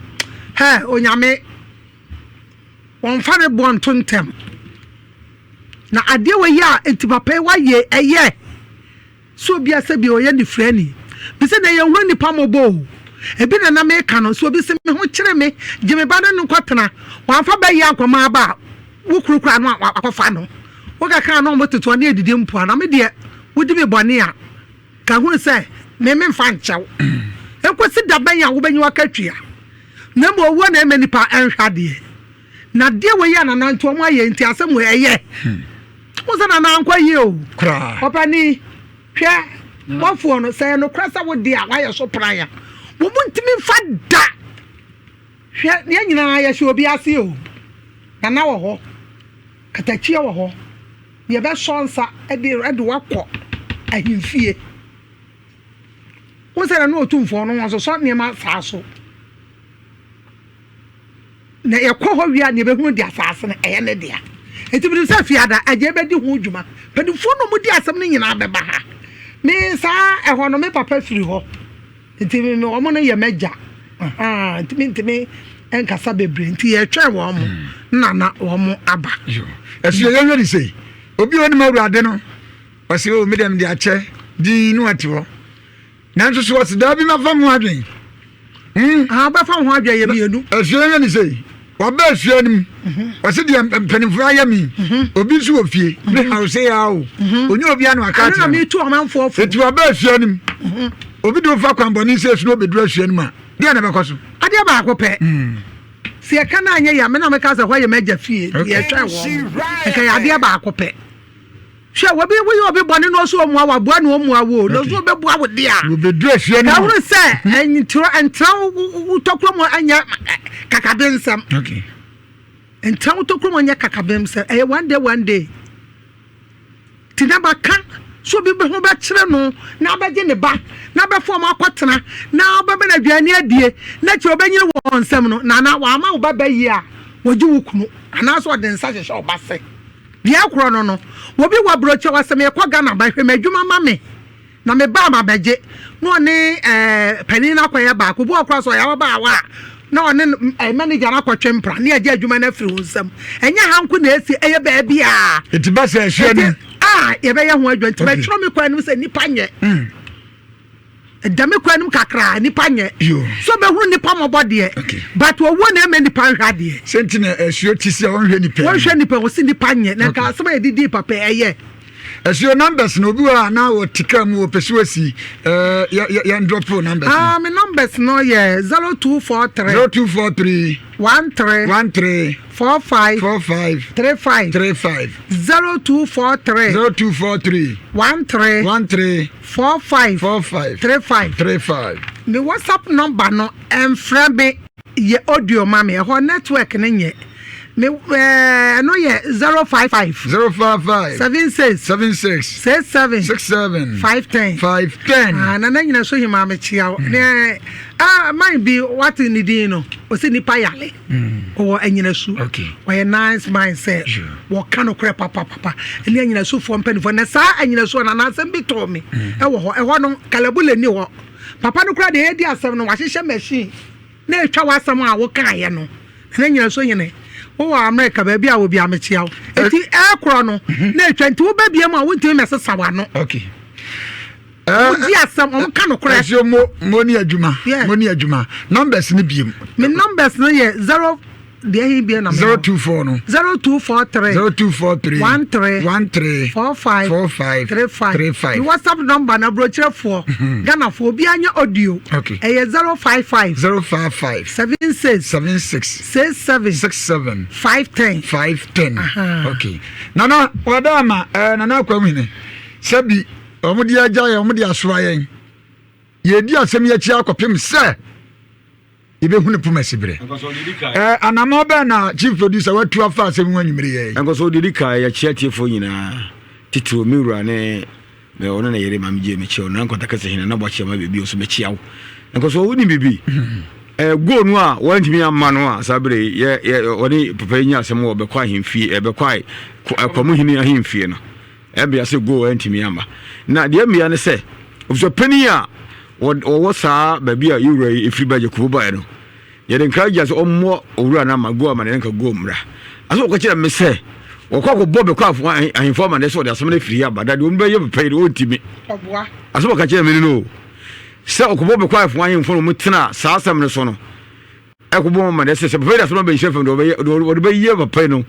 Speaker 6: Hɛ, Onyame, wɔmfa ne boɔ nto ntɛm. Na adeɛ wei a enti papa yi wayɛ ɛyɛ. Sɛ obi a sɛbi ɔyɛ nifirani. Me sɛ nɛ yɛnhunu nnipa mmɔbɔ o. Ebi na na meka no, sɛ obi se me ho kyere me, gye me ba ne no nkɔtena. Wamfa ba yi ankɔma aba a, wo kunu koraa no akɔfa no. Wokeka a na wɔn tete ɔne adidi mpoa. Na me deɛ, wodi me bɔne a, ka hunu sɛ me memfa nkyɛ wo. Nkosi da bɛn a wobɛnya w'akatua? Na mmom owuo na ɛmma nnipa nhwɛ adeɛ. Na adeɛ wei a Nana nti wɔn ayɛ nti asɛm wei ɛyɛ. Wo sɛ Nana ankɔ yie o.
Speaker 1: Koraa.
Speaker 6: Ɔpani, hwɛ, bɔfoɔ no, sɛ ɛyɛ nokorɛ sɛ wo deɛ a woayɛ so pran a, wɔn ntumi mfa da. Hwɛ, yɛn nyinaa yɛhyɛ obi ase o. Nana wɔ hɔ, katakyie wɔ hɔ, yɛbɛsɔ nsa de de wo akɔ ahemfie. Wo sɛ Nana Otumfoɔ no, wɔnsosɔ nneɛma saa so. Na yɛkɔ hɔ wie a, nea yɛbɛhunu de asase no, ɛyɛ ne dea. Enti menim sɛ Fiada agya bɛdi ho dwuma. Mpanimfoɔ na wɔdi asɛm no nyinaa bɛba ha. Me saa ɛhɔ no me papa firi hɔ nti me wɔn no yɛ m'agya nti mentumi nkasa bebree nti yɛtwɛn wɔn hmm. na na wɔn aba.
Speaker 1: Ɛso yɛ yɛhwɛ ne sei obi a onim awurade no ɔsɛ o oh, me dɛm de akyɛ din no ate hɔ Nanso so ɔse daabi mɛfa ho adwen.
Speaker 6: Hmm? Ah, wobɛfa ho adwen yɛ mmienu.
Speaker 1: Asua yɛ ne sei. Waba asua no mu. Mhm. Ɔse deɛ mpanimfoɔ ayɛ mi. Mhm. Obi nso wɔ fie. Ne mhm. haw sɛ yaa o. Onye obi ano aka akyerɛ.
Speaker 6: Ɛno na metu ɔmanfoɔ fo.
Speaker 1: Eti waba asua no mu. Obi de ofa kwanbɔne sɛ esu na obeduru asua no mu a, deɛ na ɛbɛkɔ so?
Speaker 6: Adeɛ baako pɛ. Hmm. Sɛ yɛka no anyɛ yɛ a, me na meka sɛ hɔ yɛ m'agya fie. Yɛtwɛn wɔn. Nka yɛ adeɛ baako pɛ. Hwɛ, obi woyɛ obi bɔne na ɔso ɔmua wo aboa na ɔmua wo na ɔso ɔbɛbua wo de a.
Speaker 1: Wɔbɛduru afie no.
Speaker 6: Ɛhunu sɛ ntra ntra wo tɔkuro mu anyɛ kakabe nsɛm.
Speaker 1: Okay.
Speaker 6: Ntra wo tɔkuro mu anyɛ kakabe nsɛm. Ɛyɛ one day one day. Ti na baka so obi ho bɛkyerɛ no na abɛgye ne ba na abɛfo ɔmo akɔtena na ɔbɛbɛ na aduane adie na kyerɛ ɔbɛnyini wɔn nsɛm no na na wama wo ba bɛyie a wɔgye wo kunu anaasɛ ɔde nsa hyehyɛ ɔba se. Deɛ ɛkorɔ no no, obi wɔ aburokyire ɔsɛ merekɔ Ghana bɛhwɛ m'adwuma ma me na me ba a mabɛgye na ɔne ɛɛ panin no akɔyɛ baako. Obi wɔ koraa sɛ ɔyɛ ababaawa a na ɔne ɛɛ manager no akɔtwe mpra ne agye adwuma no afiri wo nsam. Ɛnyɛ ha nko na ɛsi, ɛyɛ baabiara.
Speaker 1: Nti ba sɛ ɛhyɛ no.
Speaker 6: A yɛbɛyɛ ho adwuma nti bɛtwerɛ me kwan no sɛ nnipa nyɛ. Mm. Da me kwan no mu kakra nipa nyɛ. So bɛhunu nipa mmɔbɔ deɛ. But owuo na ɛmɛ nipa nhwɛ adeɛ.
Speaker 1: Sɛ nti na asuo ti sɛ ɔnhwɛ nipa.
Speaker 6: Wɔnhwɛ nipa wɔsi nipa nyɛ na nka asɛm a yɛde dii papa ɛyɛ.
Speaker 1: Asuo numbers na obi wɔ a na wɔte kaa mu wɔpɛ so asi ɛɛ yɛ yɛn drop numbers.
Speaker 6: Ah me numbers no yɛ 0243.
Speaker 1: 0243.
Speaker 6: 13.
Speaker 1: 13.
Speaker 6: 45.
Speaker 1: 45.
Speaker 6: 35.
Speaker 1: 35.
Speaker 6: 0243.
Speaker 1: 0243.
Speaker 6: 13.
Speaker 1: 13.
Speaker 6: 45.
Speaker 1: 45.
Speaker 6: 35.
Speaker 1: 35.
Speaker 6: Me WhatsApp number no ɛnfrɛ me yɛ audio ma me ɛhɔ network no nyɛ me ɛɛ ɛno yɛ 055.
Speaker 1: 055.
Speaker 6: 76.
Speaker 1: 76.
Speaker 6: 67.
Speaker 1: 67.
Speaker 6: 510.
Speaker 1: 510.
Speaker 6: Ah, nana nyina so hima me kyia wo. Ne ah man bi wate ne din no ɔsɛ nipa yale. Ɔwɔ anyinasu. Ɔyɛ nice man sɛ wɔka nokorɛ papapapa ɛne anyinasufoɔ mpanimfoɔ na saa anyinasuo no anaasɛm bi tɔɔ me mm. ɛwɔ hɔ ɛhɔ no kalabule ni hɔ papa no koraa deɛ ɛdi asɛm no wahyehyɛ machine na ɛtwa w'asɛm a wokaeɛ no na anyinasuo hene wowɔ Amerika baabi a obi amekyia wo ɛti ɛkorɔ no mhm. na ɛtwa nti wobɛbie mu a wontumi mɛsesa w'ano
Speaker 1: okay.
Speaker 6: Wɔn di asɛm, wɔn ka nokorɛ.
Speaker 1: Ɛsɛ mo mo ni adwuma, mo ni adwuma. Numbers ni biem.
Speaker 6: Me numbers no yɛ zero deɛ hin bie na mi.
Speaker 1: 024 no.
Speaker 6: 0243.
Speaker 1: 0243.
Speaker 6: 13.
Speaker 1: 13.
Speaker 6: 45.
Speaker 1: 45.
Speaker 6: 35.
Speaker 1: 35.
Speaker 6: Mi WhatsApp number na aburokyerɛfoɔ. Mhm. Ghanafoɔ obi anya audio.
Speaker 1: Okay.
Speaker 6: Ɛyɛ 055.
Speaker 1: 055.
Speaker 6: 76.
Speaker 1: 76.
Speaker 6: 67.
Speaker 1: 67.
Speaker 6: 510.
Speaker 1: 510. Okay. Nana wada ama ɛɛ eh, Nana Akwamhene sɛbi. Wɔde agya yɛn, wɔde asoa yɛn. Yɛredi asɛm yi akyi akɔpem sɛ yɛbɛhu ne poma siberɛ. Eh, anamɔ bɛn na chief producer watu afa asɛm ho anwummere yɛ yi?
Speaker 2: Nkɔsɔ deɛ ka yɛkyea atiefoɔ nyinaa titiriw me wura ne me ɔno ne yere maame gye mekyia wo na nkɔta kɛsɛ hene na bɔkyea ma biribi nso mekyia wo nkɔsɔ wonim biribi eh, goal no a wɔntumi amma no a saa bere yɛ yɛ ɔne papa yi nya asɛm wɔ bɛkɔ ahemfie ɛbɛkɔ akwamu hene ahemfie no Ɛbea sɛ goal antumi amma. Na deɛ mmea ne sɛ, abusuapanin a wɔwɔ saa baabi a yɛwura yi ɛfiri ba Yakubu baeɛ no, yɛde nkra gya sɛ ɔmmɔ owura no ama goal ama ne nka goal mmra. Asɛ wɔka kyerɛ me sɛ wɔkɔ akɔbɔ bɛkɔ ahemfo ama ne sɛ ɔde asɛm no afiri aba da deɛ ɔmbɛyɛ papa yi deɛ ɔntumi. Asɛ wɔka kyerɛ me no no sɛ ɔkɔbɔ bɛkɔ ahemfo no wɔtena saa asɛm no so no Ɛkɔbɔ wɔn ma sɛ sɛ papa yi de asɛm aba nhyira fam de ɔbɛyɛ ɔde bɛyɛ papa yi no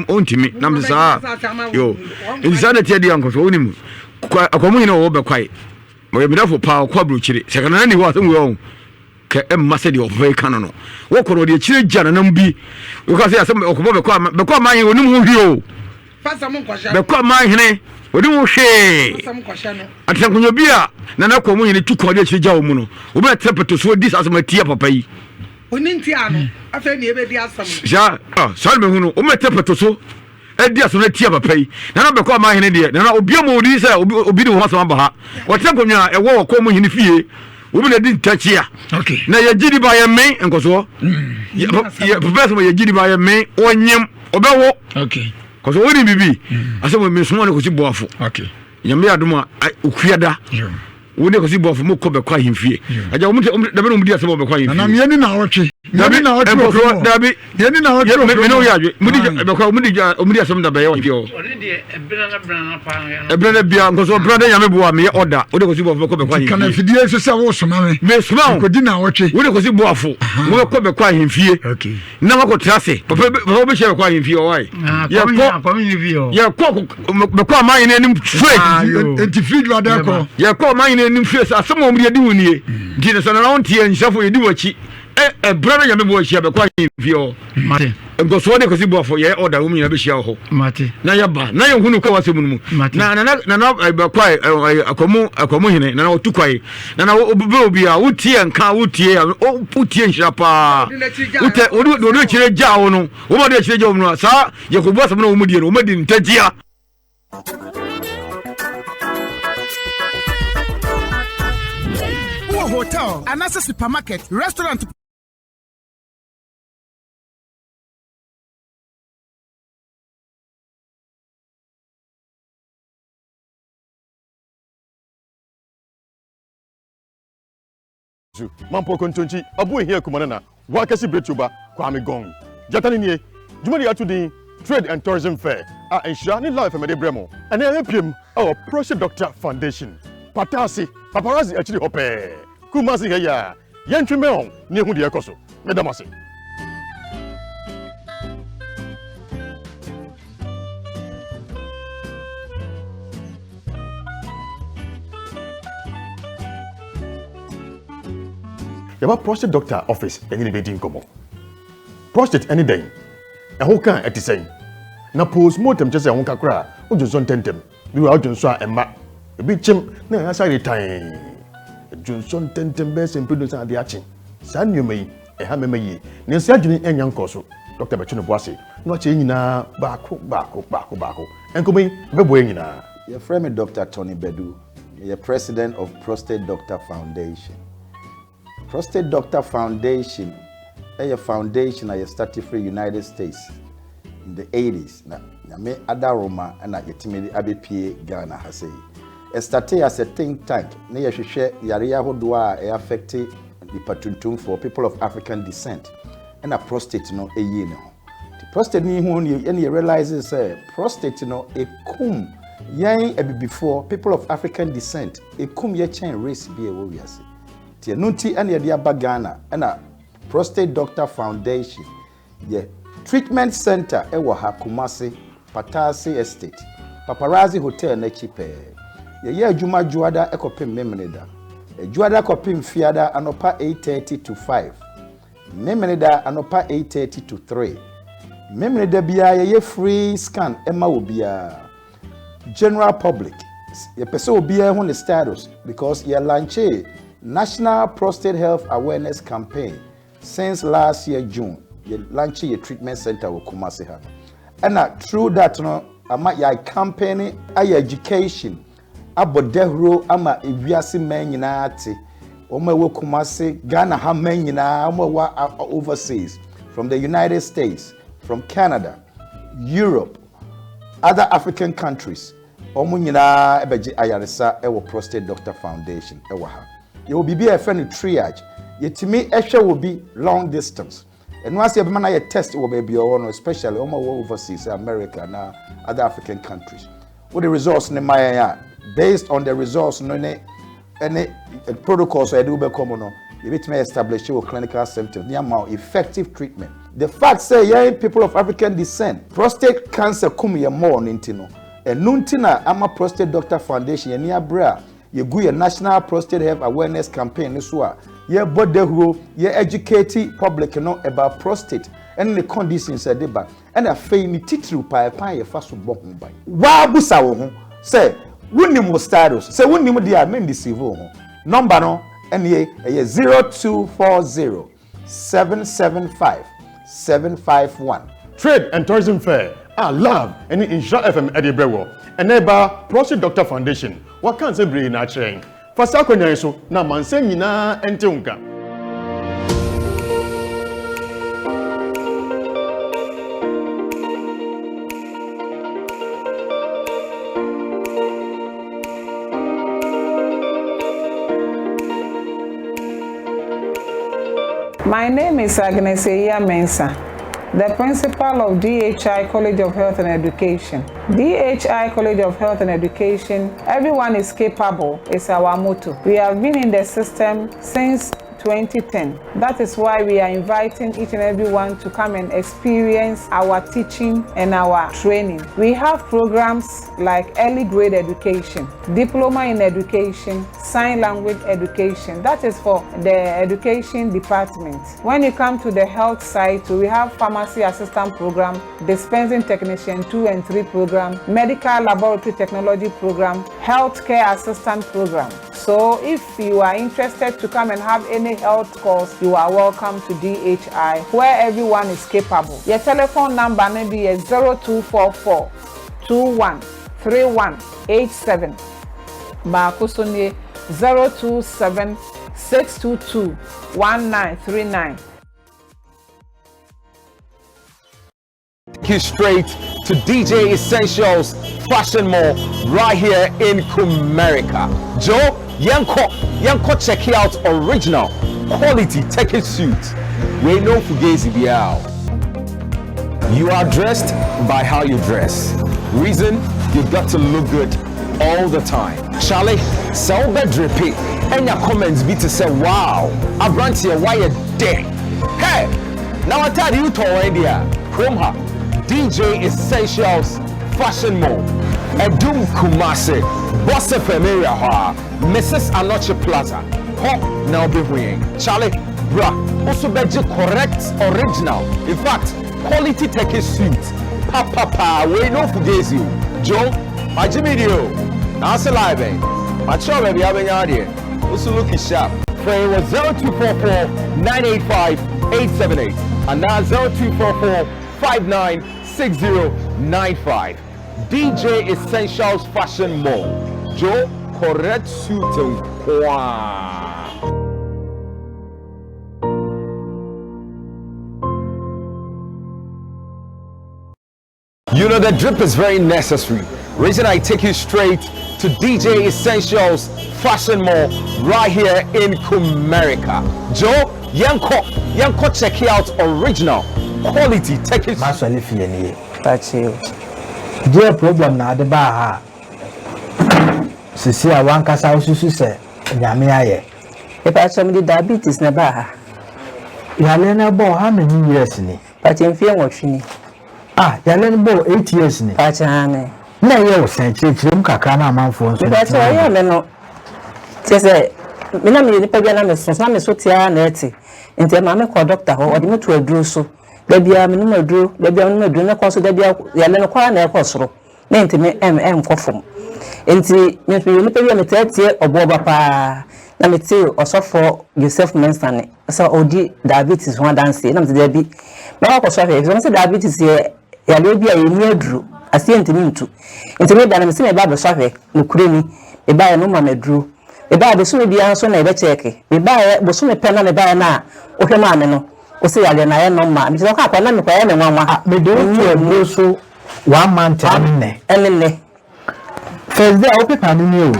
Speaker 2: ɔntumi nam sɛ saa yo nti saa na ɛteɛ deɛ nkɔso wonim akwamu nyina wɔwɔ bɛkwae ɔyɛ medafo paa ɔkɔ aburokyire sɛ kanana ni hɔ asɛm wei ɔho kɛ ɛmma sɛ deɛ ɔpapa yi ka no no wɔkɔ no ɔde akyire gya nanam bi woka sɛ asɛm ɔkɔbɔ bɛkɔ ama bɛkɔ ama ahene ɔnim ho hwee o bɛkɔ ama ahene ɔnim ho hwee atenankonnwa bi a nana kɔ mu hene tu kɔn de akyire gya wɔ mu no wobɛtena pɛtɛ so di saa asɛm atia papa yi saa saa na mehu no wobɛtena pɛtɛ so adi asɛm no atia papa yi nana bɛkɔ ama hene deɛ nana obi ama odi sɛ obi de wɔn asɛm aba ha wɔtena nkonnwa a ɛwɔ wɔ kɔn mu hene fie wɔn na di ntakyia na yɛgye di ba yɛ me nkɔsoɔ yɛ papa sɛ yɛgye di ba yɛ me ɔnyem ɔbɛwo.
Speaker 1: Okay.
Speaker 5: Kɔsɛ wɔnim biribi asɛ mo mesoma no kɔsi boafo. Nyame yɛ adom a okuada. Wo ne kɔsi boafo mo kɔ bɛkɔ ahemfie. Agya wɔn wɔn dabi na wɔn di asɛm wɔ bɛkɔ ahemfie.
Speaker 1: Nana yɛn ni na ɔtwe. Yɛn ni na ɔtwe wɔ kurom.
Speaker 5: Dabi
Speaker 1: yɛn ni na ɔtwe wɔ kurom.
Speaker 5: Mene wo yɛ adwe. Mo di bɛkɔ wɔn di wɔn di asɛm da bɛyɛ wɔn fie hɔ. Ɛbrɛ na bia nkɔsɔ ɛbrɛ na nyame boa meyɛ ɔda. Wo de kɔsi boafo bɛkɔ bɛkɔ ahemfie.
Speaker 1: Kana fidie nso sɛ wo soma me.
Speaker 5: Me soma wo.
Speaker 1: Kɔdi na ɔtwe.
Speaker 5: Wo de kɔsi boafo. Mo bɛkɔ bɛkɔ ahemfie.
Speaker 1: Okay.
Speaker 5: Na wakɔ tra ase. Papa papa wobɛhyia bɛkɔ ahemfie hɔ wae. Yɛkɔ yɛkɔ bɛkɔ aman yɛn anim straight.
Speaker 1: Nti firi dwa dɛ kɔ.
Speaker 5: Yɛkɔ ɔman yɛn anim straight sɛ asɛm a wɔn de adi wo nie. Nti ne sɛ nana wo nteɛ nhyɛfo yɛdi w'akyi. Ɛbrɛ no nyame boa hyia bɛkɔ ahemfie hɔ. Nkɔsoɔ ne Kwasi Boafo yɛyɛ order wɔn nyinaa bɛhyia wɔ hɔ. Na yɛba na yɛhu no kɔ w'asɛm no mu. Na nana nana bɛkwae akwamu akwamu hene nana ɔtu kwae. Nana wobɛ obi a wotie nka wotie wotie nhyira paa. Wotɛ wode wode akyire gya wo no wɔn de akyire gya wɔn no saa yɛkɔbu asɛm na wɔn die no wɔn adi ntagyia.
Speaker 7: Wowɔ hotel anaasɛ supermarket, restaurant.
Speaker 8: Zu, Mampɔ Kontonkyi, Abu Ehia Kumanana, Wakasi Bretuba, Kwame Gong. Gyata no nie. Dwumadi a ato din Trade and Tourism Fair a Nhyira ne Love FM de brɛ mo. Ɛnnɛ yɛapiem wɔ Prostate Doctor Foundation, Pata ase, Paparazzi akyiri hɔ pɛɛ, Kumasi ha yi ara. Yɛntwe mmɛn wɔn na yɛnhu deɛ ɛrekɔ so. Meda mo ase. Yɛba prostate doctor office yɛne no bɛdi nkɔmmɔ. Prostate ɛne dɛn? Ɛho ka a ɛte sɛn? Na postmortem kyerɛ sɛ ɛho ka koraa a, wodwonsɔ ntɛmntɛm. Bi wɔ a wodwonsɔ a ɛmma. Ebi kyem na ɛyɛ asa yere tann. Dwonsɔ ntɛmntɛm bɛyɛ sɛ mprɛdu ansa na ade akye. Saa nneɛma yi, ɛha mmarima yie. Nanso yɛn adwene nnya nkɔɔ so. Dɔkta bɛto ne bo ase na wakyerɛ yɛn nyinaa baako baako baako baako. Nkɔmmɔ yi bɛboa yɛn nyinaa.
Speaker 9: Yɛfrɛ me Dɔkta Tony Badu. Meyɛ President of Prostate Doctor Foundation. Prostate Doctor Foundation yɛ foundation a yɛstate firi United States in the 80s na Nyame adaworoma na yɛtumi de abɛpue Ghana ha sei. Ɛstartee as a think tank na yɛhwehwɛ yareɛ ahodoɔ a ɛyɛ affecte nipa tuntumfoɔ, people of African descent, ɛna prostate no yii ne ho. Nti prostate no yi ho no ɛna yɛ realize sɛ prostate no ɛkum yɛn abibifoɔ, people of African descent, ɛkum yɛ kyɛn race bi a ɛwɔ wiase. Nti ɛno nti ɛna yɛde aba Ghana ɛna Prostate Doctor Foundation yɛ treatment center ɛwɔ ha Kumasi, Patase Estate, Paparazzi Hotel n'akyi pɛɛ. Yɛyɛ adwuma Dwoada kɔpem Memeneda. Dwoada kɔpem Fiada anɔpa 8:30 to 5. Memeneda anɔpa 8:30 to 3. Memeneda biara yɛyɛ free scan ɛma obiara. General public, yɛpɛ sɛ obiara hu ne status because yɛ lanchee National Prostate Health Awareness Campaign since last year June yɛ lanche yɛ treatment center wɔ Kumasi ha no. Ɛna through that no ama yɛ campaign ayɛ education abɔ dahuro ama ewiase man nyinaa ate, wɔn a ɛwɔ Kumasi, Ghana ha man nyinaa, wɔn a ɛwɔ overseas, from the United States, from Canada, Europe, other African countries, wɔn nyinaa bɛgye ayaresa wɔ Prostate Doctor Foundation wɔ ha. Yɛwɔ biribi a yɛfrɛ no triage, yɛtumi hwɛ wɔ bi long distance. Ɛno ase yɛbɛma no ayɛ test wɔ baabi a ɔwɔ no, especially wɔn a wɔwɔ overseas, America na other African countries. Wode results no ma yɛn a, based on the results no ne ɛne protocols a yɛde wobɛkɔ mu no, yɛbɛtumi establish wɔ clinical symptoms ne ama wo effective treatment. The fact sɛ yɛn people of African descent, prostate cancer kum yɛn more no nti no, ɛno nti na ama Prostate Doctor Foundation yɛn ani abere a Yɛgu yɛn National Prostate Health Awareness Campaign no so a, yɛbɔ dahuro, yɛ educate public no about prostate ɛne ne conditions a ɛde ba, ɛna afei ne titiriw paa ɛkwan a yɛfa so bɔ ho ban. Waa busa wo ho sɛ wonim wo status, sɛ wonnim deɛ a mendeceive wo ho. Number no nie, ɛyɛ 0240. 775 751.
Speaker 8: Trade and Tourism Fair a Love ne Nhyira FM de rebrɛ wɔ ɛnnɛ ba Prostate Doctor Foundation wɔaka nsɛm bebree na akyerɛ yɛn. Fa saa akwannya yi so na amansan nyinaa nte wo nka.
Speaker 10: My name is Agnes Eya Mensah, the principal of DHI College of Health and Education. DHI College of Health and Education, everyone is capable, is our motto. We have been in the system since 2010. That is why we are inviting each and everyone to come and experience our teaching and our training. We have programs like early grade education, diploma in education, sign language education. That is for the education department. When you come to the health side, we have pharmacy assistant program, dispensing technician 2 and 3 program, medical laboratory technology program, healthcare assistant program. So if you are interested to come and have any health course, you are welcome to DHI, where everyone is capable. Your telephone number may be 0244 21 3187. Baako so nie 027 622 1939.
Speaker 11: Take you straight to DJ Essentials Fashion Mall right here in Kumerica. Joe, Yanko, Yanko check out original quality Turkish suit. We know Fugazi Biao. You are dressed by how you dress. Reason, you got to look good all the time. Charlie, sɛ wobɛdrepe ɛnya comments bi te sɛ wow, aberanteɛ woayɛ dɛ. Hey, na wataade yi tɔ wɔn deɛ a, kurom ha, DJ Essentials Fashion Mall, Adum Kumase, Boss FM area hɔ a, Mrs. Anokye Plaza, hɔ na wobɛhu yɛn. Charlie, bra, wo so bɛgye correct, original, in fact, quality Turkish suit. Papapa, wei no fugazi o. Joe, magye me deɛ o. Na ase live bɛn. Makyerɛw baabi a wobɛnya adeɛ. Wo so look sharp. Frɛ wɔ 0244 985 878 anaa 0244 596095. DJ Essentials Fashion Mall. Joe, correct suit nkoaa. You know, the drip is very necessary. Reason I take you straight to DJ Essentials Fashion Mall right here in Kumerica. Joe, Yanko, Yanko check out original quality Turkish.
Speaker 12: Masɔle fie nie.
Speaker 13: Pakyɛ.
Speaker 12: Deɛ problem na ade baa ha a sisi a wankasa wosusu sɛ Nyame ayɛ.
Speaker 13: Mepakyɛ mede diabetes na ɛbaa ha.
Speaker 12: Yareɛ no ɛbɔɔ how many years ni?
Speaker 13: Pakyɛ mfeɛ 8 ni.
Speaker 12: Ah, yareɛ no bɔɔ 8 years ni?
Speaker 13: Pakyɛ aane.
Speaker 12: Na ɛyɛ wo sɛn? Kyerɛkyerɛ mu kakra na amanfoɔ nso.
Speaker 13: Mepakyɛ ɔyɛɛ me no kyerɛ sɛ me na meyɛ nipa bi a na meso so na meso te ara na ɛte nti ɛmaa me kɔɔ dɔkta hɔ ɔde me to aduro so da biara menom aduro da biara menom aduro na kɔ so da biara yareɛ no kɔ ara na ɛkɔ soro na ntumi ɛnkɔ fam nti meyɛ nipa bi a metaa tie ɔboɔba paa na metee ɔsɔfoɔ Joseph Mensah ne sɛ ɔdi diabetes ho adanseɛ na mete daabi mɛkɔ akɔsɔ ahwɛ ɛfiri sɛ diabetes yɛ yareɛ bi a yɛnni aduro aseɛ ntumi ntu nti meba no mese meba abɛsɔ ahwɛ nokorɛ ni mebaeɛ no woma me aduro mebaeɛ bosome biara nso na yɛbɛkyɛɛke mebaeɛ bosome pɛ na mebaeɛ no a wohwɛ maa me no wose yareɛ no ayɛ nɔma mekyerɛ ɔka akɔ na mekɔ ɛyɛ me nwanwa
Speaker 12: Ah, mede wo to aduro so one month ɛne nnɛ.
Speaker 13: Ɛne nnɛ.
Speaker 12: First day a wo paper no nie o.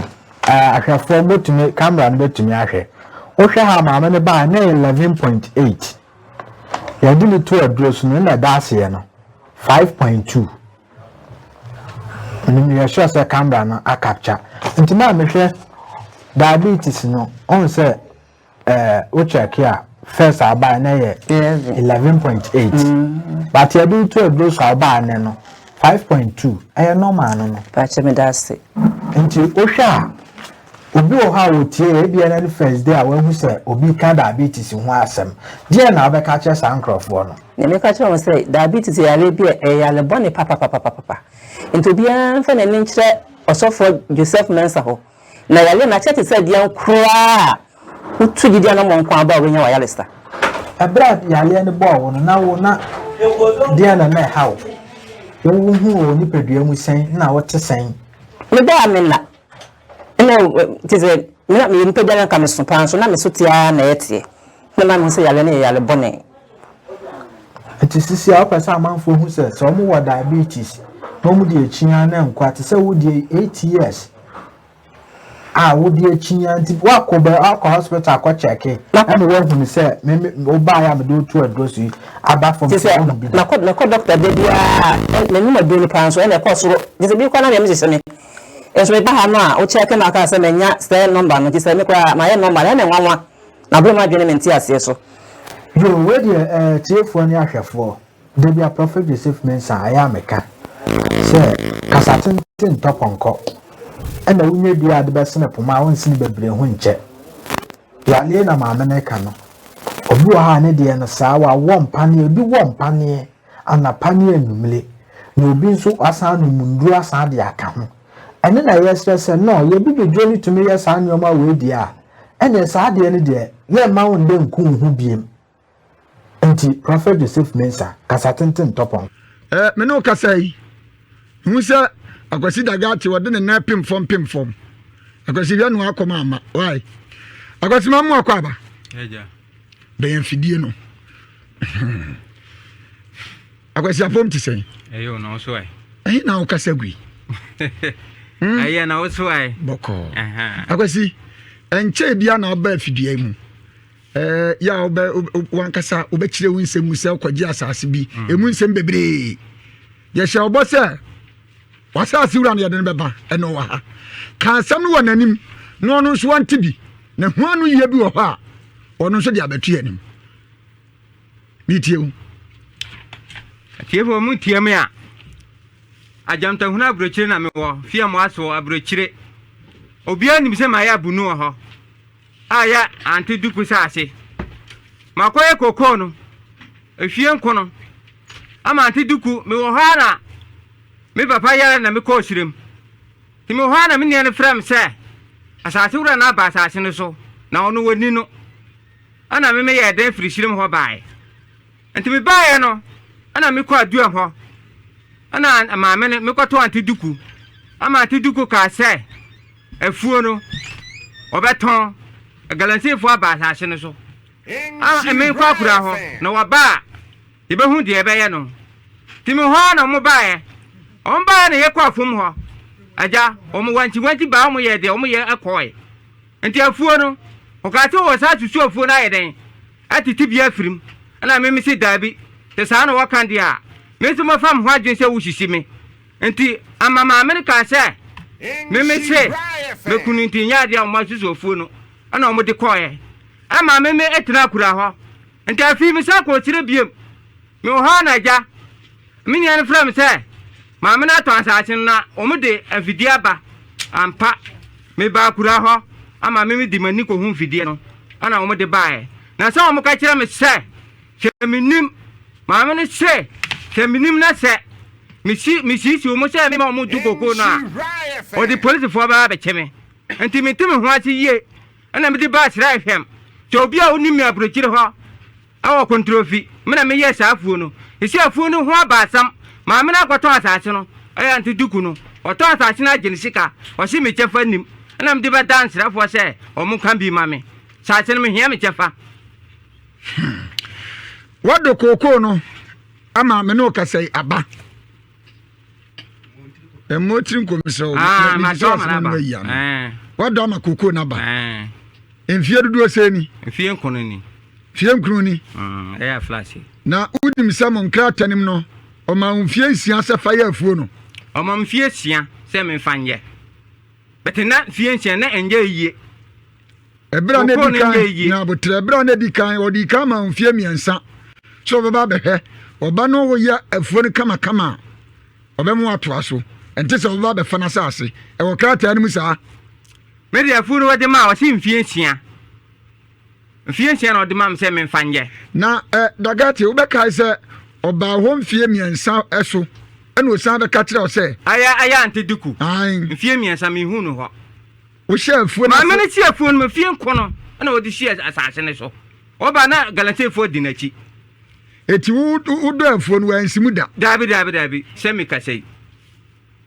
Speaker 12: Ahwɛfoɔ mobɛtumi, camera no bɛtumi ahwɛ. Wohwɛ ha maame no baa na ɛyɛ 11.8. Yɛde no to aduro so no na ɛda aseɛ no 5.2. Menim yɛ sure sɛ camera no acapture. Nti maa mehwɛ diabetes no, ɔhu sɛ eh, wo check a first a ɔbaeɛ na ɛyɛ 11.8 but yɛde to aduro so a ɔbaa nɛ no 5.2 ɛyɛ normal no no.
Speaker 13: Pakyɛ meda ase.
Speaker 12: Nti wohwɛ a obi wɔ hɔ a wɔtie yɛ ebia na ne first day a wahu sɛ obi ka diabetes ho asɛm deɛ na wobɛka kyerɛ saa nkurɔfoɔ no?
Speaker 13: Nea meka kyerɛ wɔn sɛ diabetes yɛ yareɛ bi a ɛyɛ yare bɔne papapapapapa nti obiara mfa n'ani nkyerɛ ɔsɔfoɔ Joseph Mensah hɔ na yareɛ no akyɛ te sɛ deɛn koraa a wotu gyidi anammɔn nko ara ba a wobɛnya w'ayaresa.
Speaker 12: Ɛberɛ a yareɛ no bɔɔ wo no, na wo na deɛn na na ɛha wo? Wohu wɔ wo nipadua mu sɛn na wote sɛn?
Speaker 13: Meda a menna. Ɛna te sɛ me na meyɛ nipa bi a na nka meso paa nso na me so te ara na ɛteɛ. Na ma mehu sɛ yareɛ no yɛ yare bɔne.
Speaker 12: Nti sisi a wopɛ sɛ amanfoɔ hu sɛ sɛ wɔn wɔ diabetes na wɔn de akyi ara na nkwa te sɛ wo deɛ 8 years. A wode akyi ara nti woakɔ bɛ akɔ hospital akɔ kyɛke ɛna woahunu sɛ me me wobaeɛ a mede wo to aduro so yi aba fam
Speaker 13: Te
Speaker 12: sɛ
Speaker 13: sɛ
Speaker 12: woahu bi da.
Speaker 13: makɔ mekɔ doctor da biara menom aduro no paa nso ɛna ɛkɔ soro gye sɛ bi koraa na me yam hyehye me nso meba ha no a wo kyɛke na aka sɛ manya sɛ number no nti sɛ me koraa mayɛ number no ɛna nwanwa na bere m'adwene mente aseɛ so.
Speaker 12: Yoo wei deɛ ɛɛ tiefoɔ ne ahwɛfoɔ Da bi a Prɔfɛt Joseph Mensah ayɛ a meka sɛ kasa tenten ntɔ pɔnkɔ ɛna wonya dua a de bɛsene poma a wonsene bebree ho nkyɛ. Yareɛ na maame no reka no. Obi wɔ hɔ a ne deɛ no saa wawɔ mpaneɛ obi wɔ mpaneɛ anapa ne anwummere na obi nso wasan anom nnuro asan de aka ho. Ɛno na yɛsrɛ sɛ no yɛbi dwodwo no tumi yɛ saa nneɛma wei deɛ a ɛneɛ saa adeɛ no deɛ yɛmma wo ndɛ nku wo ho biem. Enti Prɔfɛt Joseph Mensah, kasa tenten ntɔ pɔnkɔ.
Speaker 1: Eh, me ne wo kasa yi, mehu sɛ Akwasi Dagate wɔde ne nan pem fam pem fam. Akwasi hwɛ no akɔm ama. Why? Akwasi ma mu akɔ aba.
Speaker 14: Ɛgya.
Speaker 1: Bɛyɛ mfidie no. Akwasi apom te sɛn?
Speaker 14: Ɛyɛ o na ɔso ɛ.
Speaker 1: Ɛhe na wokasa gui?
Speaker 14: Hmm? Ɛyɛ na ɔso ɛ.
Speaker 1: Bɔkɔɔ. Akwasi, ɛnkyɛɛ bia na ɔba afidua yi mu. Ɛɛ yɛ a wobɛ wankasa wobɛkyerɛ wo nsɛm mu sɛ wokɔgye asase bi mm. emu nsɛm bebree yɛhyɛ ɔbɔ sɛ w'asase wura no yɛde no bɛba ɛna ɔwɔ ha ka asɛm no wɔ n'anim na ɔno nso wante bi na ho ano yie bi wɔ hɔ a ɔno nso de abɛto yɛn anim metie wo
Speaker 14: atiefoɔ mu tie me a agyamtahunu aburokyire na mewɔ fie mo aso aburokyire obiara nim sɛ mayɛ abunu wɔ hɔ a yɛ ante duku saase. Makɔyɛ kokoo no, ehwie nko no, ama ante duku. Mewɔ hɔ ara na me papa yare na mekɔɔ serem. Nti mewɔ hɔ ara na me nua no frɛ me sɛ asase wura no aba asase no so na ɔno wɔnni no. Ɛna me meyɛɛ dɛn firi serem hɔ baeɛ. Nti mebaeɛ no, ɛna mekɔɔ Aduam hɔ. Ɛna maame no, mekɔtoo ante duku. Ama ante duku kaa sɛ, Afuo no, wɔbɛtɔn. Galamseyfoɔ aba asase no so. A menkɔ akura hɔ, na wɔba a, yɛbɛhu deɛ yɛbɛyɛ no. Nti me hɔ ara na wɔbaeɛ. Wɔbaeɛ na yɛkɔ afum hɔ. Agya, wɔn wankyiwankyi baa wɔyɛɛ deɛ wɔyɛ kɔɔe. Nti afuo no, wɔkaa sɛ wɔsan susu afuo no ayɛ dɛn? Atete bi afiri mu. Ɛna me mese daabi, sɛ saa na wɔka deɛ a, me nso mɛfa me ho adwene sɛ wosisi me. Enti ama maame no kaa sɛ, Me mese mɛku no nti nyɛ adeɛ a wɔn asusu afuo no ɛna wɔn de kɔɔɛ. Ɛma me me tena akura hɔ. Nti afei me san kɔɔ kyerɛ biem. Me wɔ hɔ ara na agya, me nua no frɛ me sɛ maame no atɔn asase no na wɔn de mfidie aba. Ampa, me baa akura hɔ ama me me de m'ani kɔhu mfidie no ɛna wɔn de baeɛ. Na sɛ wɔn ka kyerɛ me sɛ, sɛ menim, maame no se sɛ menim na sɛ Mesi mesiesie wɔn sɛ mema wɔn du koko no a, wɔde polisifoɔ bɛba abɛkye me. Nti mente me ho ase yie ɛna mede baa Sraehwɛm. Sɛ obi a wonim me aburokyire hɔ ɛwɔ Kontrofi, me na meyɛɛ saa afuo no. Sisi afuo no ho aba asɛm. Maame no akɔtɔn asase no, ɛyɛ Ante Duku no. Ɔtɔn asase no agye ne sika. Ɔse me kyɛfa nnim. Ɛna mede bɛdaa nsrafoɔ sɛ wɔn nka bi ma me. Asase no mehia me kyɛfa.
Speaker 1: Hmm. Wɔde kookoo no ama me ne wo kasa yi aba ɛmmɔ tiri nko mesrɛ wo
Speaker 14: ah,
Speaker 1: mebisa asɛm no ayi ano eh. wadɔ ama kokoo no aba eh. mfie dodoɔ sɛ ni
Speaker 14: mfie nkono ni
Speaker 1: mfie nkono ni
Speaker 14: mm, ɛyɛ aflase
Speaker 1: na wonim sɛ mo nkrata nim no ɔma wo mfie nsia sɛ fa yɛ afuo no
Speaker 14: ɔma mfie nsia sɛ memfa nyɛ bɛte na mfie nsia na ɛnyɛ yie
Speaker 1: Ɛberɛ a na ɛdi kan na aboterɛ ɛberɛ a na ɛdi kan ɔde kan ma mfeɛ mmiɛnsa sɛ ɔbɛba abɛhwɛ ɔba no woyɛ afuo no kamakama a ɔbɛmo atoa so ɛnte sɛ ɔbɛba abɛfa n'asase ɛwɔ krataa no mu saa.
Speaker 14: Me de afuo no wɔde maa ɔse mfeɛ nsia mfeɛ nsia na ɔde maa me sɛ memfa nyɛ.
Speaker 1: Na ɛ Dagate wobɛkae sɛ ɔbaa hɔ mfeɛ mmiɛnsa so ɛna ɔsan bɛka kyerɛ wo sɛ.
Speaker 14: Ayɛ ayɛ ante duku mfeɛ mmiɛnsa menhuu no hɔ.
Speaker 1: Wohyɛɛ afuo no ase.
Speaker 14: Maame no si afuo no mu fie nko no na wɔde si asase no so. Wɔba na galamseyfoɔ di n'akyi.
Speaker 1: Eti wo wodɔ afuo no wansi mu da?
Speaker 14: Daabi daabi daabi sɛ mekasa yi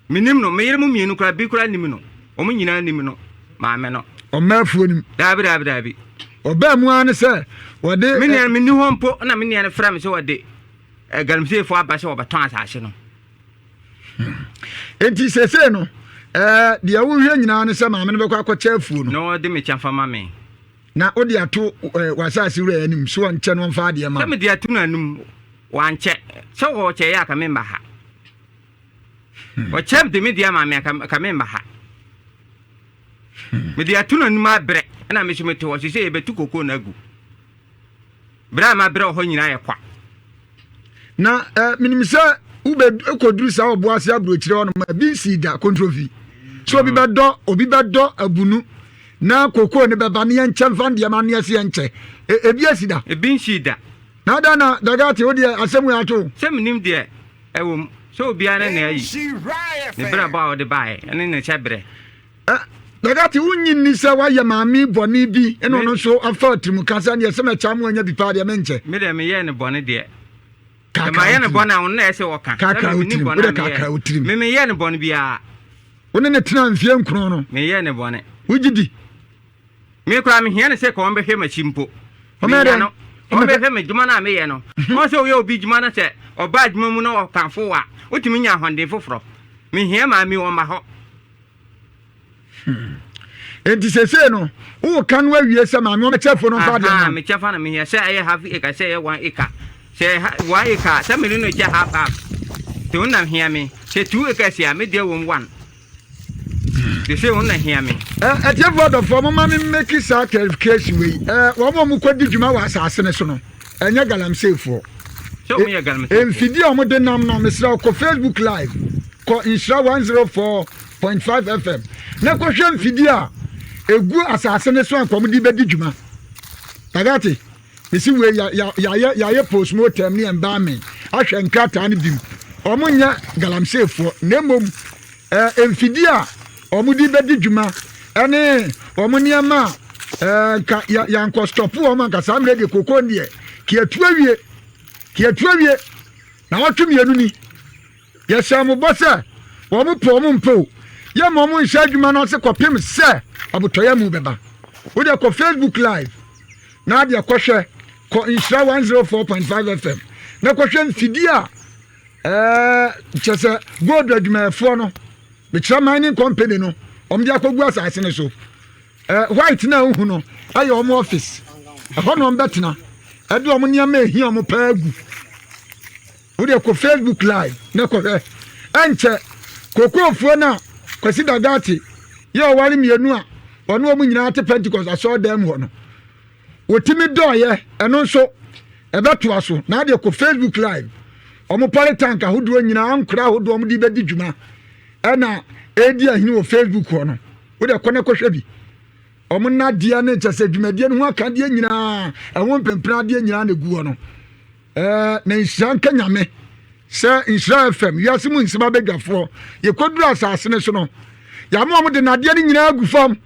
Speaker 14: menim no me yere mu mmienu koraa bi koraa nim no wɔn nyinaa nim no maame no.
Speaker 1: Ɔmma afuo no mu.
Speaker 14: Daabi daabi daabi.
Speaker 1: Ɔbaa mu ara ne sɛ wɔde.
Speaker 14: Me nua no menni hɔ mpo na me nua no frɛ me sɛ wɔde galamseyfoɔ aba sɛ wɔbɛtɔn asase no.
Speaker 1: Enti seesei no, Ɛɛ, deɛ wohwɛ nyinaa ne sɛ maame no bɛkɔ akɔkyɛ afuo no.
Speaker 14: Na ɔde me kyɛfa ma me.
Speaker 1: Na wode ato ɛɛ w'asase wura anim so ɔnkyɛ no ɔmfa adeɛ ma.
Speaker 14: Sɛ mede ato no anim, wankyɛ. Sɛ ɔkyɛ yɛ a ka memma ha. Hmm. Ɔkyɛ de me deɛ ma me a ka memma ha. Hmm. Mede ato no anim abrɛ ɛna me so mete hɔ sɛ yɛbɛtu kokoo no agu. Berɛ a mabrɛ wɔ hɔ nyinaa yɛ kwa.
Speaker 1: Na eh, menim sɛ wobɛkɔduru saa ɔbo ase aburokyerɛ hɔ nom ebi nsii da kontrofi sɛ obi mm. bɛdɔ obi bɛdɔ abunu na kokoo ne bɛba ne yɛnkyɛ mfa ndeɛ ma ne yɛse yɛnkyɛ e, ebi asi da.
Speaker 14: Ebi nsii da.
Speaker 1: Na ada na dagate wo deɛ asɛm wei ato.
Speaker 14: Sɛ menim deɛ ɛwɔ mu sɛ obiara ne na ayi ne brabɔ a ɔde baeɛ ɛne ne hyɛ berɛ.
Speaker 1: Dagate wonnye nni sɛ woayɛ maame bɔne bi ɛna ɔno nso afa atirimuka sɛ neɛ sɛ mɛkyɛ mo anya bi paa deɛ menkyɛ.
Speaker 14: Me deɛ meyɛɛ no bɔne deɛ. Sɛ mayɛ no bɔne a ɔno na ɛsɛ ɔka.
Speaker 1: Kakra wo tirim, wode kakra wo tirim.
Speaker 14: Me meyɛɛ no bɔne biara.
Speaker 1: Wo ne ne tena mfeɛ nkron no.
Speaker 14: Meyɛɛ no bɔne.
Speaker 1: Wogye di?
Speaker 14: Me koraa mehia no sɛ ka ɔmbɛhwɛ m'akyi mpo. Mehia no. Ɔmbɛhwɛ me dwuma no a meyɛ no. Ɔn sɛ woyɛ obi dwuma no sɛ ɔba adwuma mu na ɔkamfo wo a, wotumi nya ahoɔden foforɔ. Mehia maame ɔmma hɔ.
Speaker 1: Hmm. Enti sesei no, woka no awie sɛ maame ɔmɛkyɛ fo no mfa adeɛ ma.
Speaker 14: Me kyɛfa na mehia sɛ ɛyɛ half acre sɛ ɛyɛ one acre. Sɛ one acre a, sɛ mene no kyɛ half half. Nti wo na hia me. Sɛ two acres a, me deɛ wɔm one. Sesei wo na hia me.
Speaker 1: Atiefoɔ adɔfoɔ, momma me mmeki saa clarification wei. Wɔn a wɔkɔdi dwuma wɔ asase no so no, ɛnyɛ galamseyfoɔ.
Speaker 14: Sɛ wɔn yɛ galamseyfoɔ.
Speaker 1: Mfidie a wɔde nam no, mesrɛ wo, kɔ Facebook live, kɔ Nhyira 104.5 FM na kɔhwɛ mfidie a ɛgu asase no so a nka wɔde bɛdi dwuma. Tagate, mesi wei yɛayɛ yɛayɛ postmortem ne embalming ahwɛ nkrataa no bim. Wɔn nyɛ galamseyfoɔ na mmom ɛɛ mfidie a wɔde bɛdi dwuma ɛne wɔn nneɛma a ɛɛ nka yɛankɔ stɔpo wɔn anka saa mmerɛ deɛ koko deɛ kiatu awie kiatu awie na wɔtwe mmienu ni yɛhyɛ mo bɔ sɛ wɔn pɛ wɔn mpɛ o yɛ ma wɔn nhyɛ adwuma no ase kɔpem sɛ abotɔyɛ mu bɛba wode kɔ facebook live na adeɛ kɔhwɛ kɔ nhyira 104.5 fm na kɔhwɛ mfidie a Ɛɛ, kyerɛ sɛ gold adwumayɛfoɔ no, mekyerɛ mining company no, wɔn de akɔgu asase no so. Ɛɛ, white na wohu no ɛyɛ wɔn office. Ɛhɔ na wɔn bɛtena. Ɛde wɔn nneɛma ehia wɔn paa gu. Wode kɔ Facebook live na kɔhwɛ. Ɛnkyɛ kokoofuo no a Kwasi Dagate yɛ ɔware mmienu a ɔne wɔn nyinaa te Pentecost asɔredan mu hɔ no. Wɔtumi dɔɔyɛ, ɛno nso ɛbɛtoa so. Na adeɛ kɔ Facebook live, wɔn pɔle tank ahodoɔ nyinaa, ankora ahodoɔ wɔn de bɛdi dwuma ɛna ɛredi ahini wɔ Facebook hɔ no. Wode kɔ na kɔhwɛ bi. Wɔn nnadeɛ ne kyɛ sɛ dwumadie no ho akadeɛ nyinaa, ɛho mpempene adeɛ nyinaa na ɛgu hɔ no. Ɛɛ na nhyira nka Nyame sɛ Nhyira FM, wiase mu nsɛm abadwafoɔ, yɛkɔduru asase no so no, yɛama wɔn de nnadeɛ no nyinaa agu fam.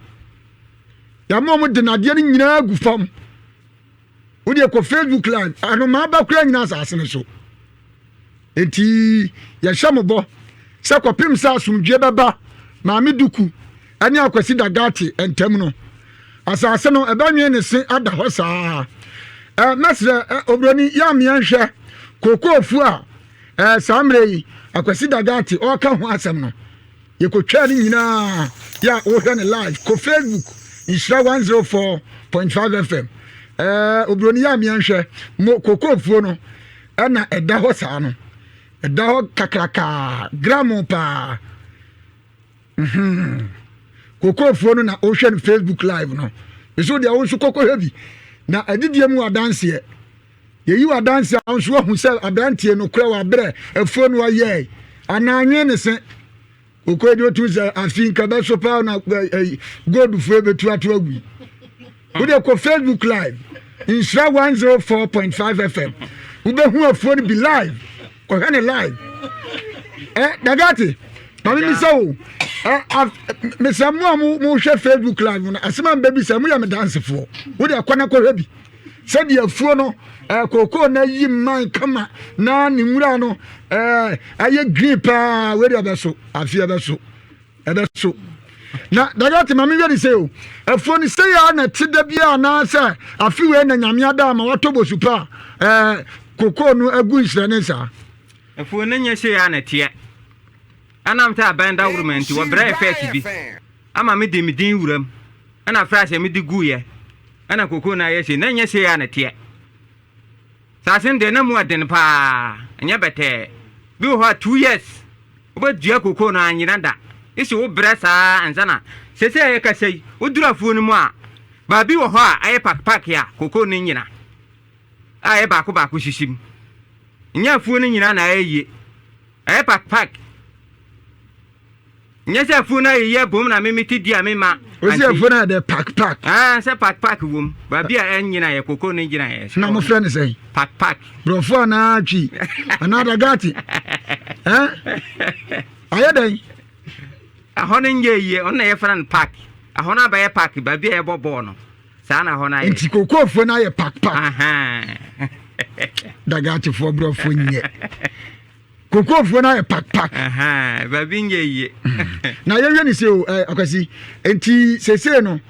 Speaker 1: Yɛama wɔn de nadeɛ no nyinaa agu fam. Wodeɛ kɔ Facebook live, anomaa ba koraa nyina asase no so. Enti yɛhyɛ mo bɔ sɛ kɔpem sɛ asomdwie bɛba Maame Duku ne Akwasi Dagate ntam no, asase no ɛbɛnwe ne se ada hɔ saa. Ɛ mɛsrɛ ɛ obroni yɛ ameɛ nhwɛ kookoofuo a ɛ saa mmerɛ yi Akwasi Dagate ɔreka ho asɛm no. Yɛkɔtwaa ne nyinaa yɛ a wohwɛ no live kɔ Facebook Nhyira 104.5 FM. Ɛɛ oburoni yɛ ameɛ nhwɛ mo kokofuo no ɛna ɛda hɔ saa no ɛda hɔ kakrakaa gramo paa mhm kokofuo no na wohwɛ no Facebook live no nso deɛ wo nso kɔkɔhwɛ bi na adidie mu adanseɛ Yɛyi wo adanse a nso wahu sɛ aberanteɛ no korɛ wabrɛ afuo no ɔyɛe anaa anwene ne se okɔ di otu sɛ afi nka bɛso paa na goldfoɔ bɛtu ato agu yi wode kɔ facebook live nhyira 104.5 fm wobɛhu afuo no bi live kɔhwɛ ne live eh, dagate maame mi sɛ o eh, mesɛ mo a mohwɛ facebook live no asɛm a mbɛbisa moyɛ me dansefoɔ wode akɔ na kɔhwɛ bi Sɛdeɛ afuo no eh, kookoo no ayi mman kama na ne nwura no eh, ayɛ green paa wei deɛ ɛbɛso afe ɛbɛso ɛbɛso na dada te ma mehwɛ ne sɛ o afuo no sɛ yɛ na te da biara anaasɛ afe wei na nyame ada ama watɔ bosu pa a eh, kookoo no agu nhyerɛne saa.
Speaker 14: Afuo no nyɛ sɛ yɛ na teɛ. Ɛnam sɛ aban dawuroma nti, wɔbrɛɛ fɛs bi ama me de me din wuram ɛna frɛ sɛ mede guiɛ ɛna kokoo no ayɛ sei. Na ɛnyɛ sei a na ɛteɛ. Saase no deɛ na mu ɛden paa, ɛnyɛ bɛtɛɛ. Bi wɔ hɔ a 2 years wobɛdua kokoo no anyina da. Esi wo brɛ saa ansa na seesei a yɛkasa yi, woduru afuo no mu a, baabi wɔ hɔ a ayɛ park park a kokoo no nyina a ɛyɛ baako baako sisi mu. Nyɛ afuo no nyinaa na ayɛ yie. Ɛyɛ park park. Nyɛ sɛ afuo no ayɛ yie abom na me mete di a mema.
Speaker 1: Osi afuo no ayɛ dɛ park park.
Speaker 14: Ah, sɛ park park wom. Baabi a ɛnyina yɛ kokoo no gyina yɛ.
Speaker 1: Na mo frɛ no sɛn?
Speaker 14: Park park.
Speaker 1: Borɔfo anaa twi anaa dagati? Eh? Ayɛ dɛn?
Speaker 14: Ɛhɔ no nyɛ yie, ɔno na yɛfrɛ no park. Ɛhɔ no abɛyɛ park, baabi a yɛbɔ bɔɔl no. Saa na ɛhɔ no ayɛ.
Speaker 1: Nti kokoafuo no ayɛ park park. Dagatifoɔ borɔfo nyɛ. Kokoafuo no ayɛ park park.
Speaker 14: Baabi nyɛ yie.
Speaker 1: Na yɛhwɛ ne sɛ o, eh, Akwasi, nti seesei no,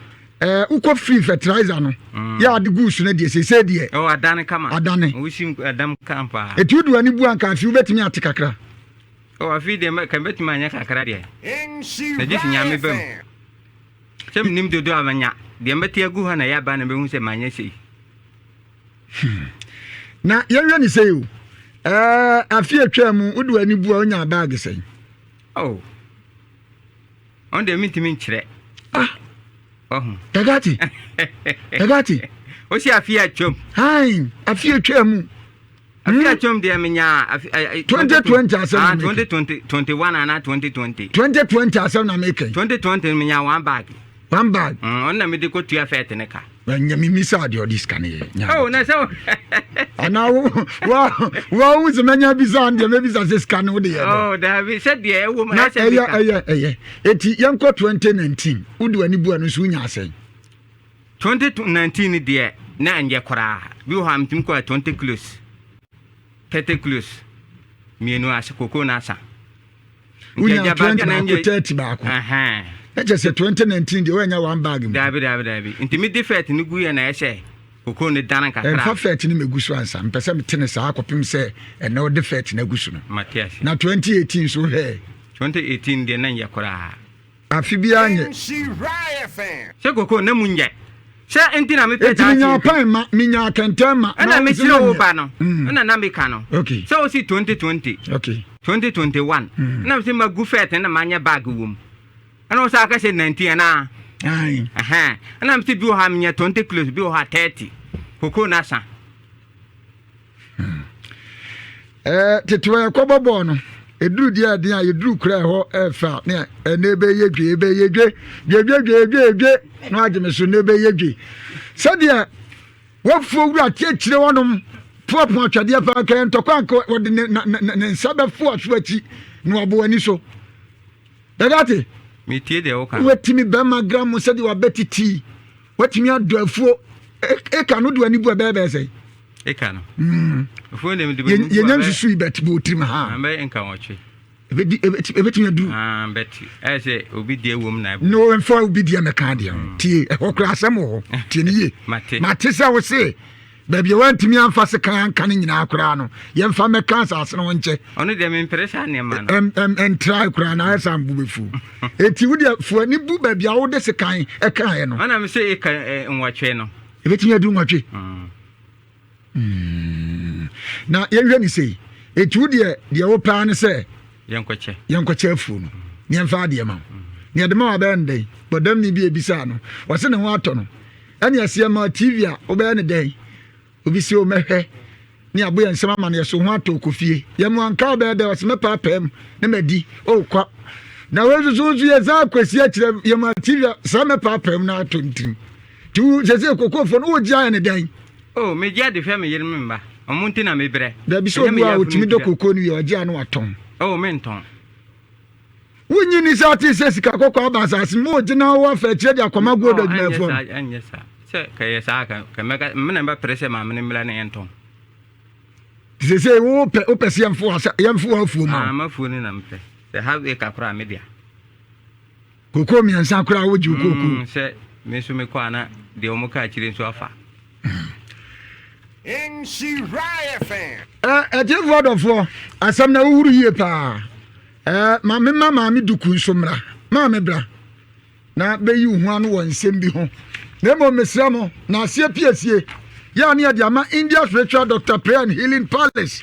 Speaker 1: eh, wokɔ free fertilizer no, yɛ ade gu so no deɛ, seesei deɛ.
Speaker 14: Oh, adane kama.
Speaker 1: Adane.
Speaker 14: Wosi adam kam paa.
Speaker 1: Ɛti wodu ani bu anka afei wobɛtumi ate kakra.
Speaker 14: Oh, afei deɛ ka bɛtumi anyɛ kakra deɛ. Na gye si Nyame ba mu. Sɛ menim dodo a manya, deɛ mɛte agu hɔ na ɛyɛ aba na mɛhu sɛ manyɛ sei.
Speaker 1: Na yɛnhwɛ ne sei o, ɛɛ afe atwa mu wode w'ani bu a wonya baage sɛn?
Speaker 14: Oh, ɔno deɛ mentumi nkyerɛ.
Speaker 1: Ah, ɔho. Dagati, Dagati.
Speaker 14: Wosi afe atwam.
Speaker 1: Hai, afe atwa mu.
Speaker 14: Afe atwam deɛ menya afe.
Speaker 1: 2020 asɛm na meka.
Speaker 14: 2021 ana 2020.
Speaker 1: 2020 asɛm na meka.
Speaker 14: 2020 menya one bag.
Speaker 1: One bag.
Speaker 14: Ɔno na mede kɔtua fɛt ne ka.
Speaker 1: Ɛnyɛ me misa deɛ ɔde sika no yɛ.
Speaker 14: Oh, na sɛ.
Speaker 1: Ana wo wa wa wo sɛ mɛnya bisa deɛ mɛbisa sɛ sika no wode yɛ dɛ.
Speaker 14: Oh, daabi sɛ deɛ ɛwɔ mu
Speaker 1: ɛsɛ ɛyɛ ɛyɛ ɛyɛ eti yɛnkɔ 2019 wode w'ani bu ɛno nso wonya asɛn.
Speaker 14: 2019 deɛ na ɛnyɛ koraa bi wɔ hɔ a metumi kɔ 20 kilos 30 kilos mmienu ase koko no asa.
Speaker 1: Wonya 20 baako 30 baako. Na kyerɛ sɛ 2019 deɛ woanya one bag mu.
Speaker 14: Daabi daabi daabi nti mede fɛt no gu yɛ na ɛhyɛ koko no dan kakra.
Speaker 1: Ɛmfa fɛt no mɛgu so ansa mpɛ sɛ mete ne saa kɔpem sɛ ɛnɛ wode fɛt no agu so no.
Speaker 14: Mate ase.
Speaker 1: Na 2018 so hwɛ.
Speaker 14: 2018 deɛ na nyɛ koraa.
Speaker 1: Afe biara nyɛ.
Speaker 14: Sɛ koko na mu nyɛ. Sɛ nti na mepɛ
Speaker 1: Eti
Speaker 14: daakye
Speaker 1: minyaa
Speaker 14: nti.
Speaker 1: pan ma, minyaa kɛntɛn ma.
Speaker 14: Ɛna
Speaker 1: na
Speaker 14: mekyerɛ wo
Speaker 1: nyɛ.
Speaker 14: ba no. Ɛna na meka no.
Speaker 1: Okay.
Speaker 14: Sɛ wosi 2020.
Speaker 1: Okay.
Speaker 14: 2021. Ɛna mese magu fɛt na manyɛ bag wɔ mu. Ɛna wo sɛ aka sɛ 19 anaa?
Speaker 1: Ae.
Speaker 14: Ɛhɛn. Ɛna mese bi wɔ hɔ a menya 20 kilos, bi wɔ hɔ a 30. Koko no asa.
Speaker 1: Ɛɛ tete wɔ yɛkɔbɔ bɔɔl no ɛduru deɛ ɛden a yɛduru kura ɛhɔ ɛɛfɛ a ne ɛnɛ ɛbɛyɛ dwe ɛbɛyɛ dwe dwe dwe dwe dwe dwe na wagye me so na ɛbɛyɛ dwe sɛdeɛ wafuo wura tiakyire hɔnom poapoa atwadeɛ paa kɛyɛ ntɔkwa anka wɔde ne ne ne nsa bɛfo aso akyi na wabɔ w'ani so dɛdate
Speaker 14: metie deɛ woka
Speaker 1: watumi bɛrima gram sɛdeɛ wabɛtiti Watumi adɔ afuo eka no de w'ani bu ɛbɛyɛ bɛyɛ sɛn?
Speaker 14: Eka no.
Speaker 1: Afuo deɛ mede bɛnu bu. Yɛnya nsusu yi bɛt bɔ otirim ha.
Speaker 14: Bɛyɛ nka wɔtwe.
Speaker 1: Ebetumi aduru.
Speaker 14: Bɛt ɛyɛ sɛ obi deɛ wom na.
Speaker 1: No mfa obi deɛ mɛka deɛ ho. Tie ɛhɔ koraa asɛm wɔ hɔ. Tie ne yie.
Speaker 14: Mate.
Speaker 1: Mate sɛ wo se baabi a wantumi amfa sekan anka no nyinaa koraa no yɛmfa mmɛka asase no ho nkyɛ.
Speaker 14: Ɔno deɛ mempere saa nneɛma no.
Speaker 1: Ɛntrae koraa na ayɛ sɛ ambo bɛfu. Eti wo deɛ fo ani bu baabi a wode sekan ɛkaeɛ no.
Speaker 14: Ɔna me sɛ eka nwɔtwe no.
Speaker 1: Ebɛtumi aduru nwɔtwe. Na yɛnhwɛ ne sei. Eti wo deɛ deɛ wopɛ ara ne sɛ.
Speaker 14: Yɛnkɔkyɛ.
Speaker 1: Yɛnkɔkyɛ afuo no. Ne yɛmfa adeɛ ma wo. Ne yɛde ma wo abɛyɛ no dɛn? Bɔdamni bi ebisaa no. Ɔse ne ho atɔ no. Ɛne ɛseɛ ma TV a wobɛyɛ no dɛn? Obi se o mɛhwɛ ne abo yɛn nsɛm ama no yɛso ho atɔ kɔ fie. Yɛ mo anka wobɛyɛ dɛn? Ɔse mɛpaapaa mu ne madi. O kwa. Na wei nso so nso yɛ saa kwasi akyerɛ yɛ ma TV a saa mɛpaapaa mu na atɔ ne tirim. Nti wo sɛsɛ kokofoɔ no wogye ayɛ ne dɛn?
Speaker 14: O megye ade hwɛ me yere me mma. Ɔmo nti na mebrɛ.
Speaker 1: Dabi sɛ obi a otumi dɔ koko no wie ɔgye a na watɔn.
Speaker 14: O mentɔn.
Speaker 1: Wonnye nni sɛ ɔtee sɛ sika kɔkɔɔ aba asase mu, ma ogyina hɔ afa akyire de akɔma gold adwumayɛfoɔ no?
Speaker 14: Ɛnyɛ saa. Sɛ kɛyɛ saa ka mɛka me na mɛpere sɛ maame no mmra na yɛntɔn.
Speaker 1: Sese wopɛ wopɛ sɛ yɛmfo wɔ yɛmfo wɔ afuo ma.
Speaker 14: Ah, m'afuo no na mepɛ. Sɛ half acre koraa me dea.
Speaker 1: Koko mmiɛnsa koraa wogye wo koko.
Speaker 14: Sɛ me nso mekɔ a na deɛ wɔn ka akyire nso afa.
Speaker 1: Atiefoɔ adɔfoɔ, asɛm na wohuru yie paa. Ɛɛ ma mema maame duku nso mmra. Maame bra na bɛyi wo ho ano wɔ nsɛm bi ho. Na mmom mesrɛ mo, na aseɛ piesie yɛ a ne yɛde ama India Spiritual Doctor Prayer and Healing Palace.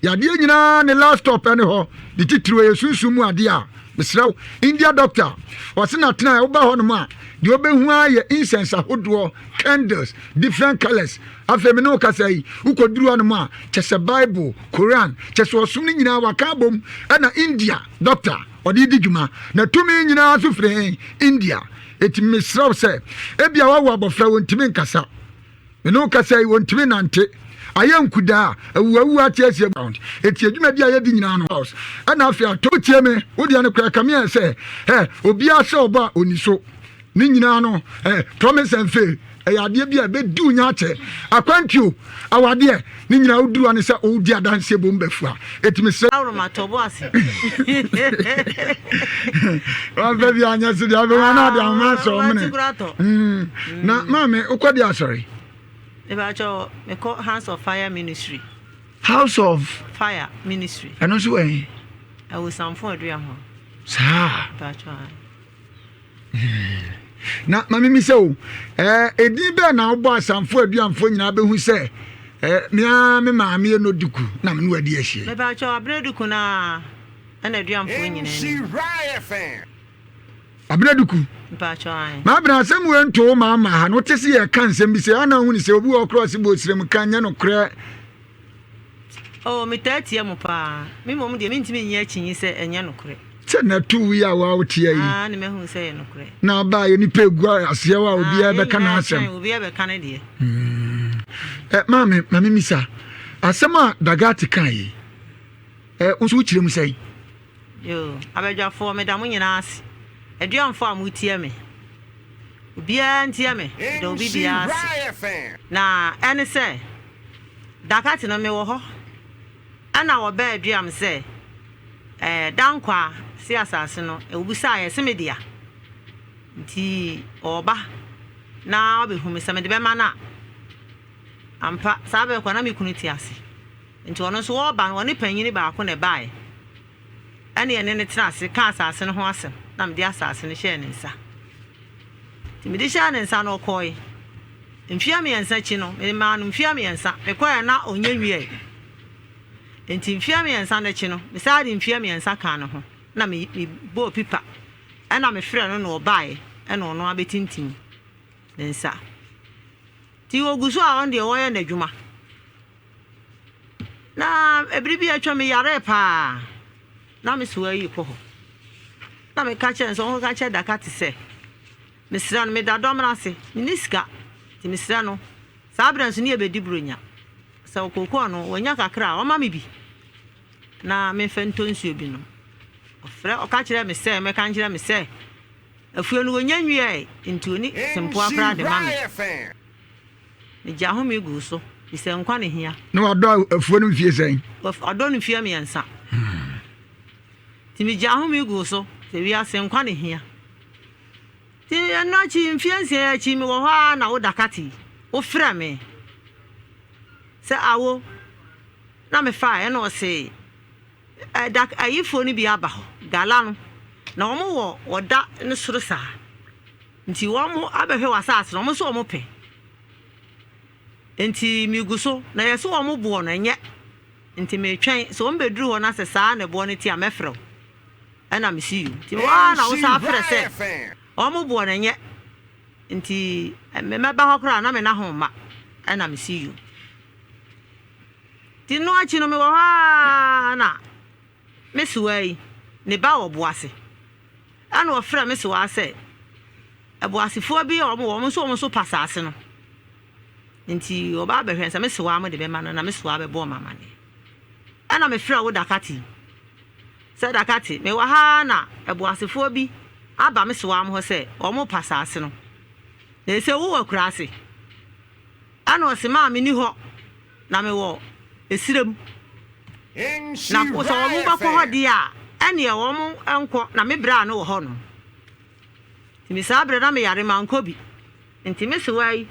Speaker 1: Yadeɛ nyinaa ne last stop ɛne hɔ. Ne titiriw ɛyɛ sunsum mu adeɛ a mesrɛ wo India doctor ɔse na tena woba hɔ nom a deɛ wobɛhu ara yɛ incense ahodoɔ candles different colors afei me ne wo kasa yi wokɔduru hɔ nom a kyɛ sɛ Bible Koran, kyɛ sɛ ɔsom no nyinaa waka abom ɛna India doctor ɔde di dwuma na tumi nyinaa nso firi he? India. Eti mesrɛ wo sɛ ebia wawo abɔfra wɔntumi nkasa, me ne wo kasa yi wɔntumi nante, ayɛ nkudaa, awuawu ate asie ground. Eti adwuma bi a yɛdi nyinaa no house ɛna afei atɔ tie me, wo deɛ no koraa ɛkame ayɛ sɛ ɛ obiara sɛ ɔbɔ a ɔni so. Ne nyinaa no, eh, promise and fail ɛyɛ adeɛ bi a ɛbɛdi wo nya akyɛ. Akwantuo, awadeɛ, ne nyinaa woduru ano sɛ wodi adanseɛ bom bɛfua. Ɛti mesrɛ.
Speaker 15: Awuroma tɔ bo ase.
Speaker 1: Wamfa bi anyɛ so deɛ abɛma na ade ahoma asɔ ɔmene. Mm. Na maame wokɔ de asɔre?
Speaker 15: Mebakyɛ mekɔ House of Fire Ministry.
Speaker 1: House of
Speaker 15: Fire Ministry.
Speaker 1: Ɛno nso wɔ he?
Speaker 15: Ɛwɔ Samfo Adua ho.
Speaker 1: Saa.
Speaker 15: Mebakyɛ.
Speaker 1: Na ma mimisa o, ɛɛ edin bɛn na wobɔ asamfo aduanfoɔ nyinaa bɛhu sɛ ɛɛ me ara me maame yɛ Nodiku na me ne wadi ahyia?
Speaker 15: Mepatwɔ Abena Duku no ara ɛna aduanfoɔ nyinaa nim.
Speaker 1: Abena Duku.
Speaker 15: Mpatwɔ ae.
Speaker 1: Maabena asɛm wei nto wo maama ha no wote se yɛka nsɛm bi sɛ ana wohu ne sɛ obi wɔ korɔ ɔse bɔ osirem ka nyɛ nokorɛ.
Speaker 15: Oh, metaa tia mo paa. Me mmom deɛ, mentumi nnye akyinnye sɛ ɛnyɛ nokorɛ.
Speaker 1: Sɛ na ɛto wo yi a wo ara woteɛ yi.
Speaker 15: Aane, mahu sɛ ɛyɛ nokorɛ.
Speaker 1: Na aba a nnipa egu aseɛ hɔ a obiara bɛka n'asɛm.
Speaker 15: Aane, obiara bɛka ne deɛ.
Speaker 1: Ɛ, maame, ma memmisa, asɛm a Dagati kae yi, ɛ, wo nso wokyerɛ mu sɛn?
Speaker 15: Yoo, abadwafoɔ, meda mo nyinaa ase. Aduanfoɔ a motie me, obiara ntie me, meda obi biara ase. Na ɛne sɛ, Dakati no mewɔ hɔ ɛna wɔbɛɛ duam sɛ ɛɛ Dankwaa se asase no wobisaa yɛ se me dea nti ɔɔba na ɔbɛhu me sɛ mede bɛma no a. Ampa saa berɛ koraa na me kunu te ase nti ɔno nso ɔɔba no ɔne panyini baako na ɛbaeɛ ɛne yɛne no tenaa ase kaa asase no ho asɛm na mede asase no hyɛɛ ne nsa. Nti mede hyɛɛ ne nsa no ɔkɔe. Mfeɛ mmiɛnsa akyi no, memaa no mfeɛ mmiɛnsa. Mekɔeɛ na ɔnyɛ nwieɛ. Nti mfeɛ mmiɛnsa no akyi no, mesan de mfeɛ mmiɛnsa kaa ne ho na mebɔɔ pipa. Ɛna mefrɛɛ no na ɔbaeɛ ɛna ɔno ara bɛtintim ne nsa. Nti ɔgu so a ɔno deɛ ɔreyɛ n'adwuma. Na bere bi a atwam meyaree paa. Na me soa yi kɔ hɔ. Na meka kyerɛ no sɛ ɔnkɔka nkyerɛ Dakate sɛ mesrɛ no meda dɔm no ase, menni sika nti mesrɛ no saa berɛ nso ne yɛbɛdi Buronya. Sɛ ɔkookoo no wanya kakra a ɔmma me bi na memfa ntɔ nsuo bi nom. Ɔfrɛ ɔka kyerɛɛ me sɛ mɛka nkyerɛ me sɛ afuo no wɔnya nwiae nti ɔni sempoa koraa de ma me. Megye ahome guu so, efisɛ nkwa na ehia.
Speaker 1: Na wadɔ afuo no mfie sɛn?
Speaker 15: Wadɔ no mfeɛ mmiɛnsa. Nti megye ahome guu so, sɛ wiase nkwa na ehia. Nti ɛno akyi, mfeɛ nsia akyi, mewɔ hɔ ara na wo Dakati yi, wofrɛ me sɛ awo, na mefaeɛ ɛna ɔse ɛda ayifoɔ no bi aba hɔ, gala no, na wɔn wɔ ɔda no soro saa. Nti wɔn abɛhwɛ w'asaase no, wɔn nso wɔn pɛ. Nti megu so, na yɛse wɔn boɔ no, ɛnyɛ. Nti metwɛn, sɛ wɔn bɛduru hɔ na sɛ saa na ɛboɔ no te a, mɛfrɛ wo. Ɛna mese you. Nti mewɔ hɔ ara na wosan frɛ sɛ wɔn boɔ no, ɛnyɛ. Nti mɛba hɔ koraa na me na ho mma. Ɛna mese you. Nti no akyi no mewɔ hɔ ara na me sewaa yi, ne ba wɔ Boase. Ɛna ɔfrɛɛ me sewaa sɛ, Ɛboasefoɔ bi a wɔn wɔ, wɔn nso wɔn nso pa asaase no. Nti ɔba abɛhwɛ sɛ me sewaa mo de bɛma no na me sewaa bɛbɔ wɔn amaneɛ. Ɛna mefrɛɛ wo Dakate sɛ, Dakate, mewɔ ha ara na ɛboasefoɔ bi aba me sewaa mo hɔ sɛ wɔn pa asaase no. Na ɛsɛ wowɔ akuraase. Ɛna ɔse maa menni hɔ. Na mewɔ esrɛ mu. Na sɛ wɔn bɛkɔ hɔ deɛ a, ɛnneɛ wɔn nkɔ, na me bra no wɔ hɔnom. Nti me saa berɛ na meyare mankɔ bi. Nti me sewaa yi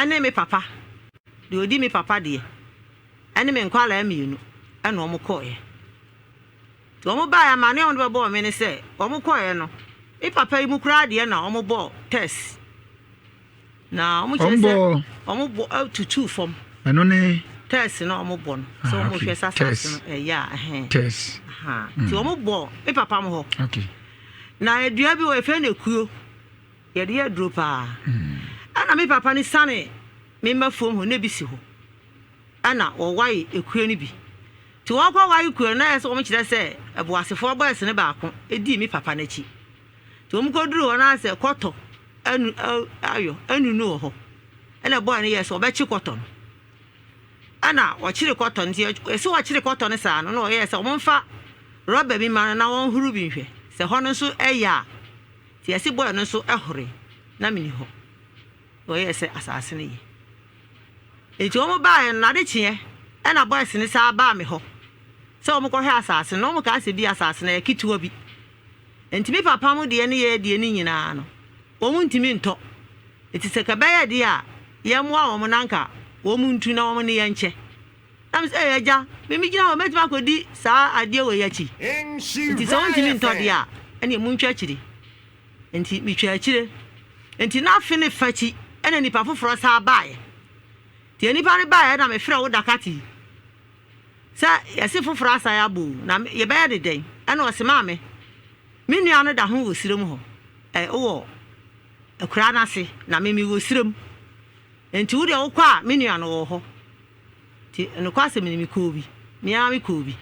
Speaker 15: ne me papa, deɛ ɔdi me papa deɛ, ne me nkwadaa mmienu na wɔn kɔeɛ. Nti wɔn baeɛ amaneɛ a wɔde bɛbɔɔ me ne sɛ wɔn kɔeɛ no me papa yi mu koraa deɛ na wɔn bɔɔ test na wɔn kyerɛ sɛ wɔn bɔ tutuu fam.
Speaker 1: Ɛno ne.
Speaker 15: Test na wɔn bɔ no sɛ wɔn hwɛ sɛ asase no ɛyɛ a ɛhɛn.
Speaker 1: Test.
Speaker 15: Nti wɔn bɔ me papa mo hɔ.
Speaker 1: Okay.
Speaker 15: Na dua bi wɔ yɛfrɛ no ekuo yɛde yɛ aduro paa. Ɛna me papa no siane me mma fuom hɔ na ebi si hɔ. Ɛna wɔwae ekuo no bi. Nti wɔkɔwae kuo no na ayɛ sɛ wɔkyerɛ sɛ Ɛboasefoɔ boys no baako dii me papa no akyi. Nti wɔkɔduruu hɔ no ayɛ sɛ kɔtɔ anu ayɔ anunu wɔ hɔ. Ɛna boy no yɛɛ sɛ ɔbɛkye kɔtɔ no. Ɛna ɔkyere kɔtɔ no nti ɛsɛ ɔkyere kɔtɔ no saa no na ɔyɛɛ sɛ wɔmfa rɔba bi ma no na wɔnhoro bi nhwɛ sɛ hɔ no nso ɛyɛ a. Nti yɛse boy no nso horoe na menni hɔ. Na ɔyɛɛ sɛ asase no ye. Enti wɔn baeɛ no, n'ade kyeeɛ, ɛna boys no san baa me hɔ sɛ wɔn kɔhwɛ asase no, na wɔn kaa sɛ bi asase no ɛyɛ ketewa bi, enti me papa mo deɛ ne yɛn deɛ no nyinaa no, wɔn ntumi ntɔ, enti sɛ kɛbɛyɛ deɛ a, yɛn mmoa wɔn na anka wɔn ntu na wɔn ne yɛn nkyɛ. Na me sɛ, ee agya, me me gyina hɔ, mɛtumi akɔdi saa adeɛ wei akyi? Enti sɛ wɔn ntumi ntɔ deɛ a, ɛneɛ montwa akyiri. Enti metwaa akyire. Enti na afe ne fa akyi ɛna nipa foforɔ san baeɛ. Nti nipa no baeɛ na mefrɛ wo Dakati yi sɛ yɛse foforɔ asan aba o, na yɛbɛyɛ ne dɛn? Ɛna ɔse maame, me nua no da ho wɔ serem hɔ, ɛ wɔ akuraa no ase, na me mewɔ serem. Enti wo deɛ wokɔ a me nua no wɔ hɔ. Nti nokwasɛm ni mekɔɔ bi, me ara mekɔɔ bi.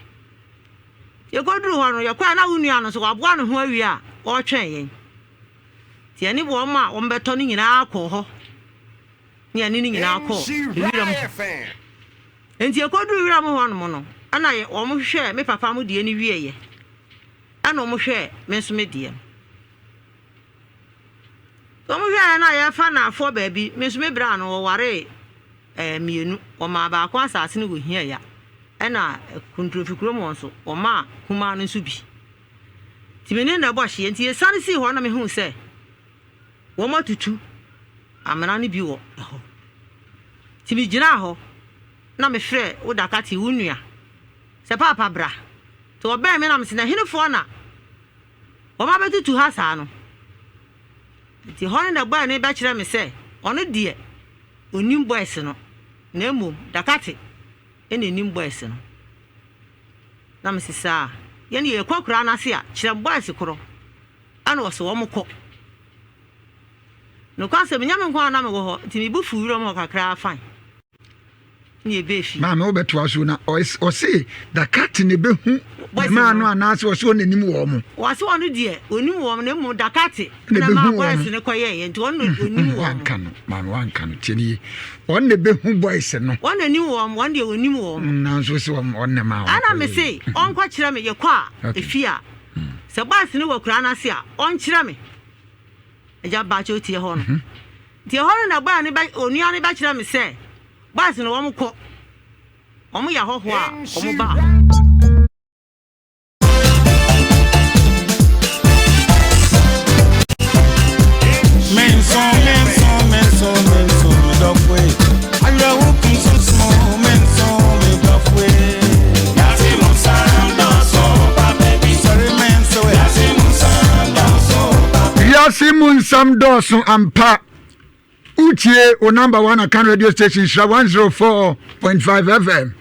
Speaker 15: Yɛkɔduruu hɔ no, yɛkɔe a na wo nua no nso waboa ne ho awie a ɔretwɛn yɛn. Nti yɛne wɔn a wɔbɛtɔ no nyinaa kɔɔ hɔ, ne yɛne no nyinaa kɔɔ wiram hɔ. Nti yɛkɔduruu wiram hɔnom no, ɛna wɔhwehwɛɛ me papa mo deɛ no wieeɛ, ɛna wɔhwɛɛ me nso me deɛ no. Wɔhwɛɛ na yɛrefa naafoɔ baabi, me nso me bra no wɔwaree eh, mmienu, wɔmaa baako asase no wɔ Hiaya, ɛna Kontrofi kurom hɔ nso wɔmaa kumaa no nso bi. Nti me ne no na ɛbɔ hyeɛ, nti yɛsiane sii hɔ na mehuu sɛ wɔatutu amena no bi wɔ hɔ. Nti megyinaa hɔ na mefrɛɛ wo Dakati, wo nua, sɛ paapa bra. Nti ɔbɛn me na mese na henefoɔ na Wɔabɛtutu ha saa no. Nti hɔ no na boy no bɛkyerɛ me sɛ ɔno deɛ ɔnnim boys no na mmom Dakate na ɛnim boys no. Na mese saa, yɛn deɛ yɛkɔ akuraa no ase a kyerɛ me boys korɔ ɛna ɔse wɔn kɔ. Nokwasɛm nyɛ me nko ara na mewɔ hɔ nti me bo fuu wuram hɔ kakraa fine.
Speaker 1: Maame wobɛtoa so na ɔse dakate na ɛbɛhu ne maa no anaasɛ ɔse ɔna nim wɔ mo.
Speaker 15: Wɔse ɔno deɛ ɔnim wɔn na mmom dakate na maa boys no kɔyɛeɛ nti ɔno na ɔnim wɔn.
Speaker 1: Wanka no maame wanka no tie ne yie ɔno na ɛbɛhu boys no.
Speaker 15: Wɔn na nim wɔn wɔn deɛ ɔnim wɔn.
Speaker 1: Nanso ɔse ɔno na maa wɔn.
Speaker 15: Ɛna me se ɔnkɔkyerɛ me yɛkɔ a efie a sɛ boys no wɔ akuraa no ase a ɔnkyerɛ me. Agya baakyɛ otie hɔ no. Nti ɛhɔ no na baa no bɛ onua no bɛkyerɛ me sɛ bus no wɔn kɔ wɔn yɛ ahɔhoɔ a wɔn ba.
Speaker 1: Wiase mu nsɛm dɔɔso ampa. Wotie wo number one Akan radio station Nhyira 104.5 FM.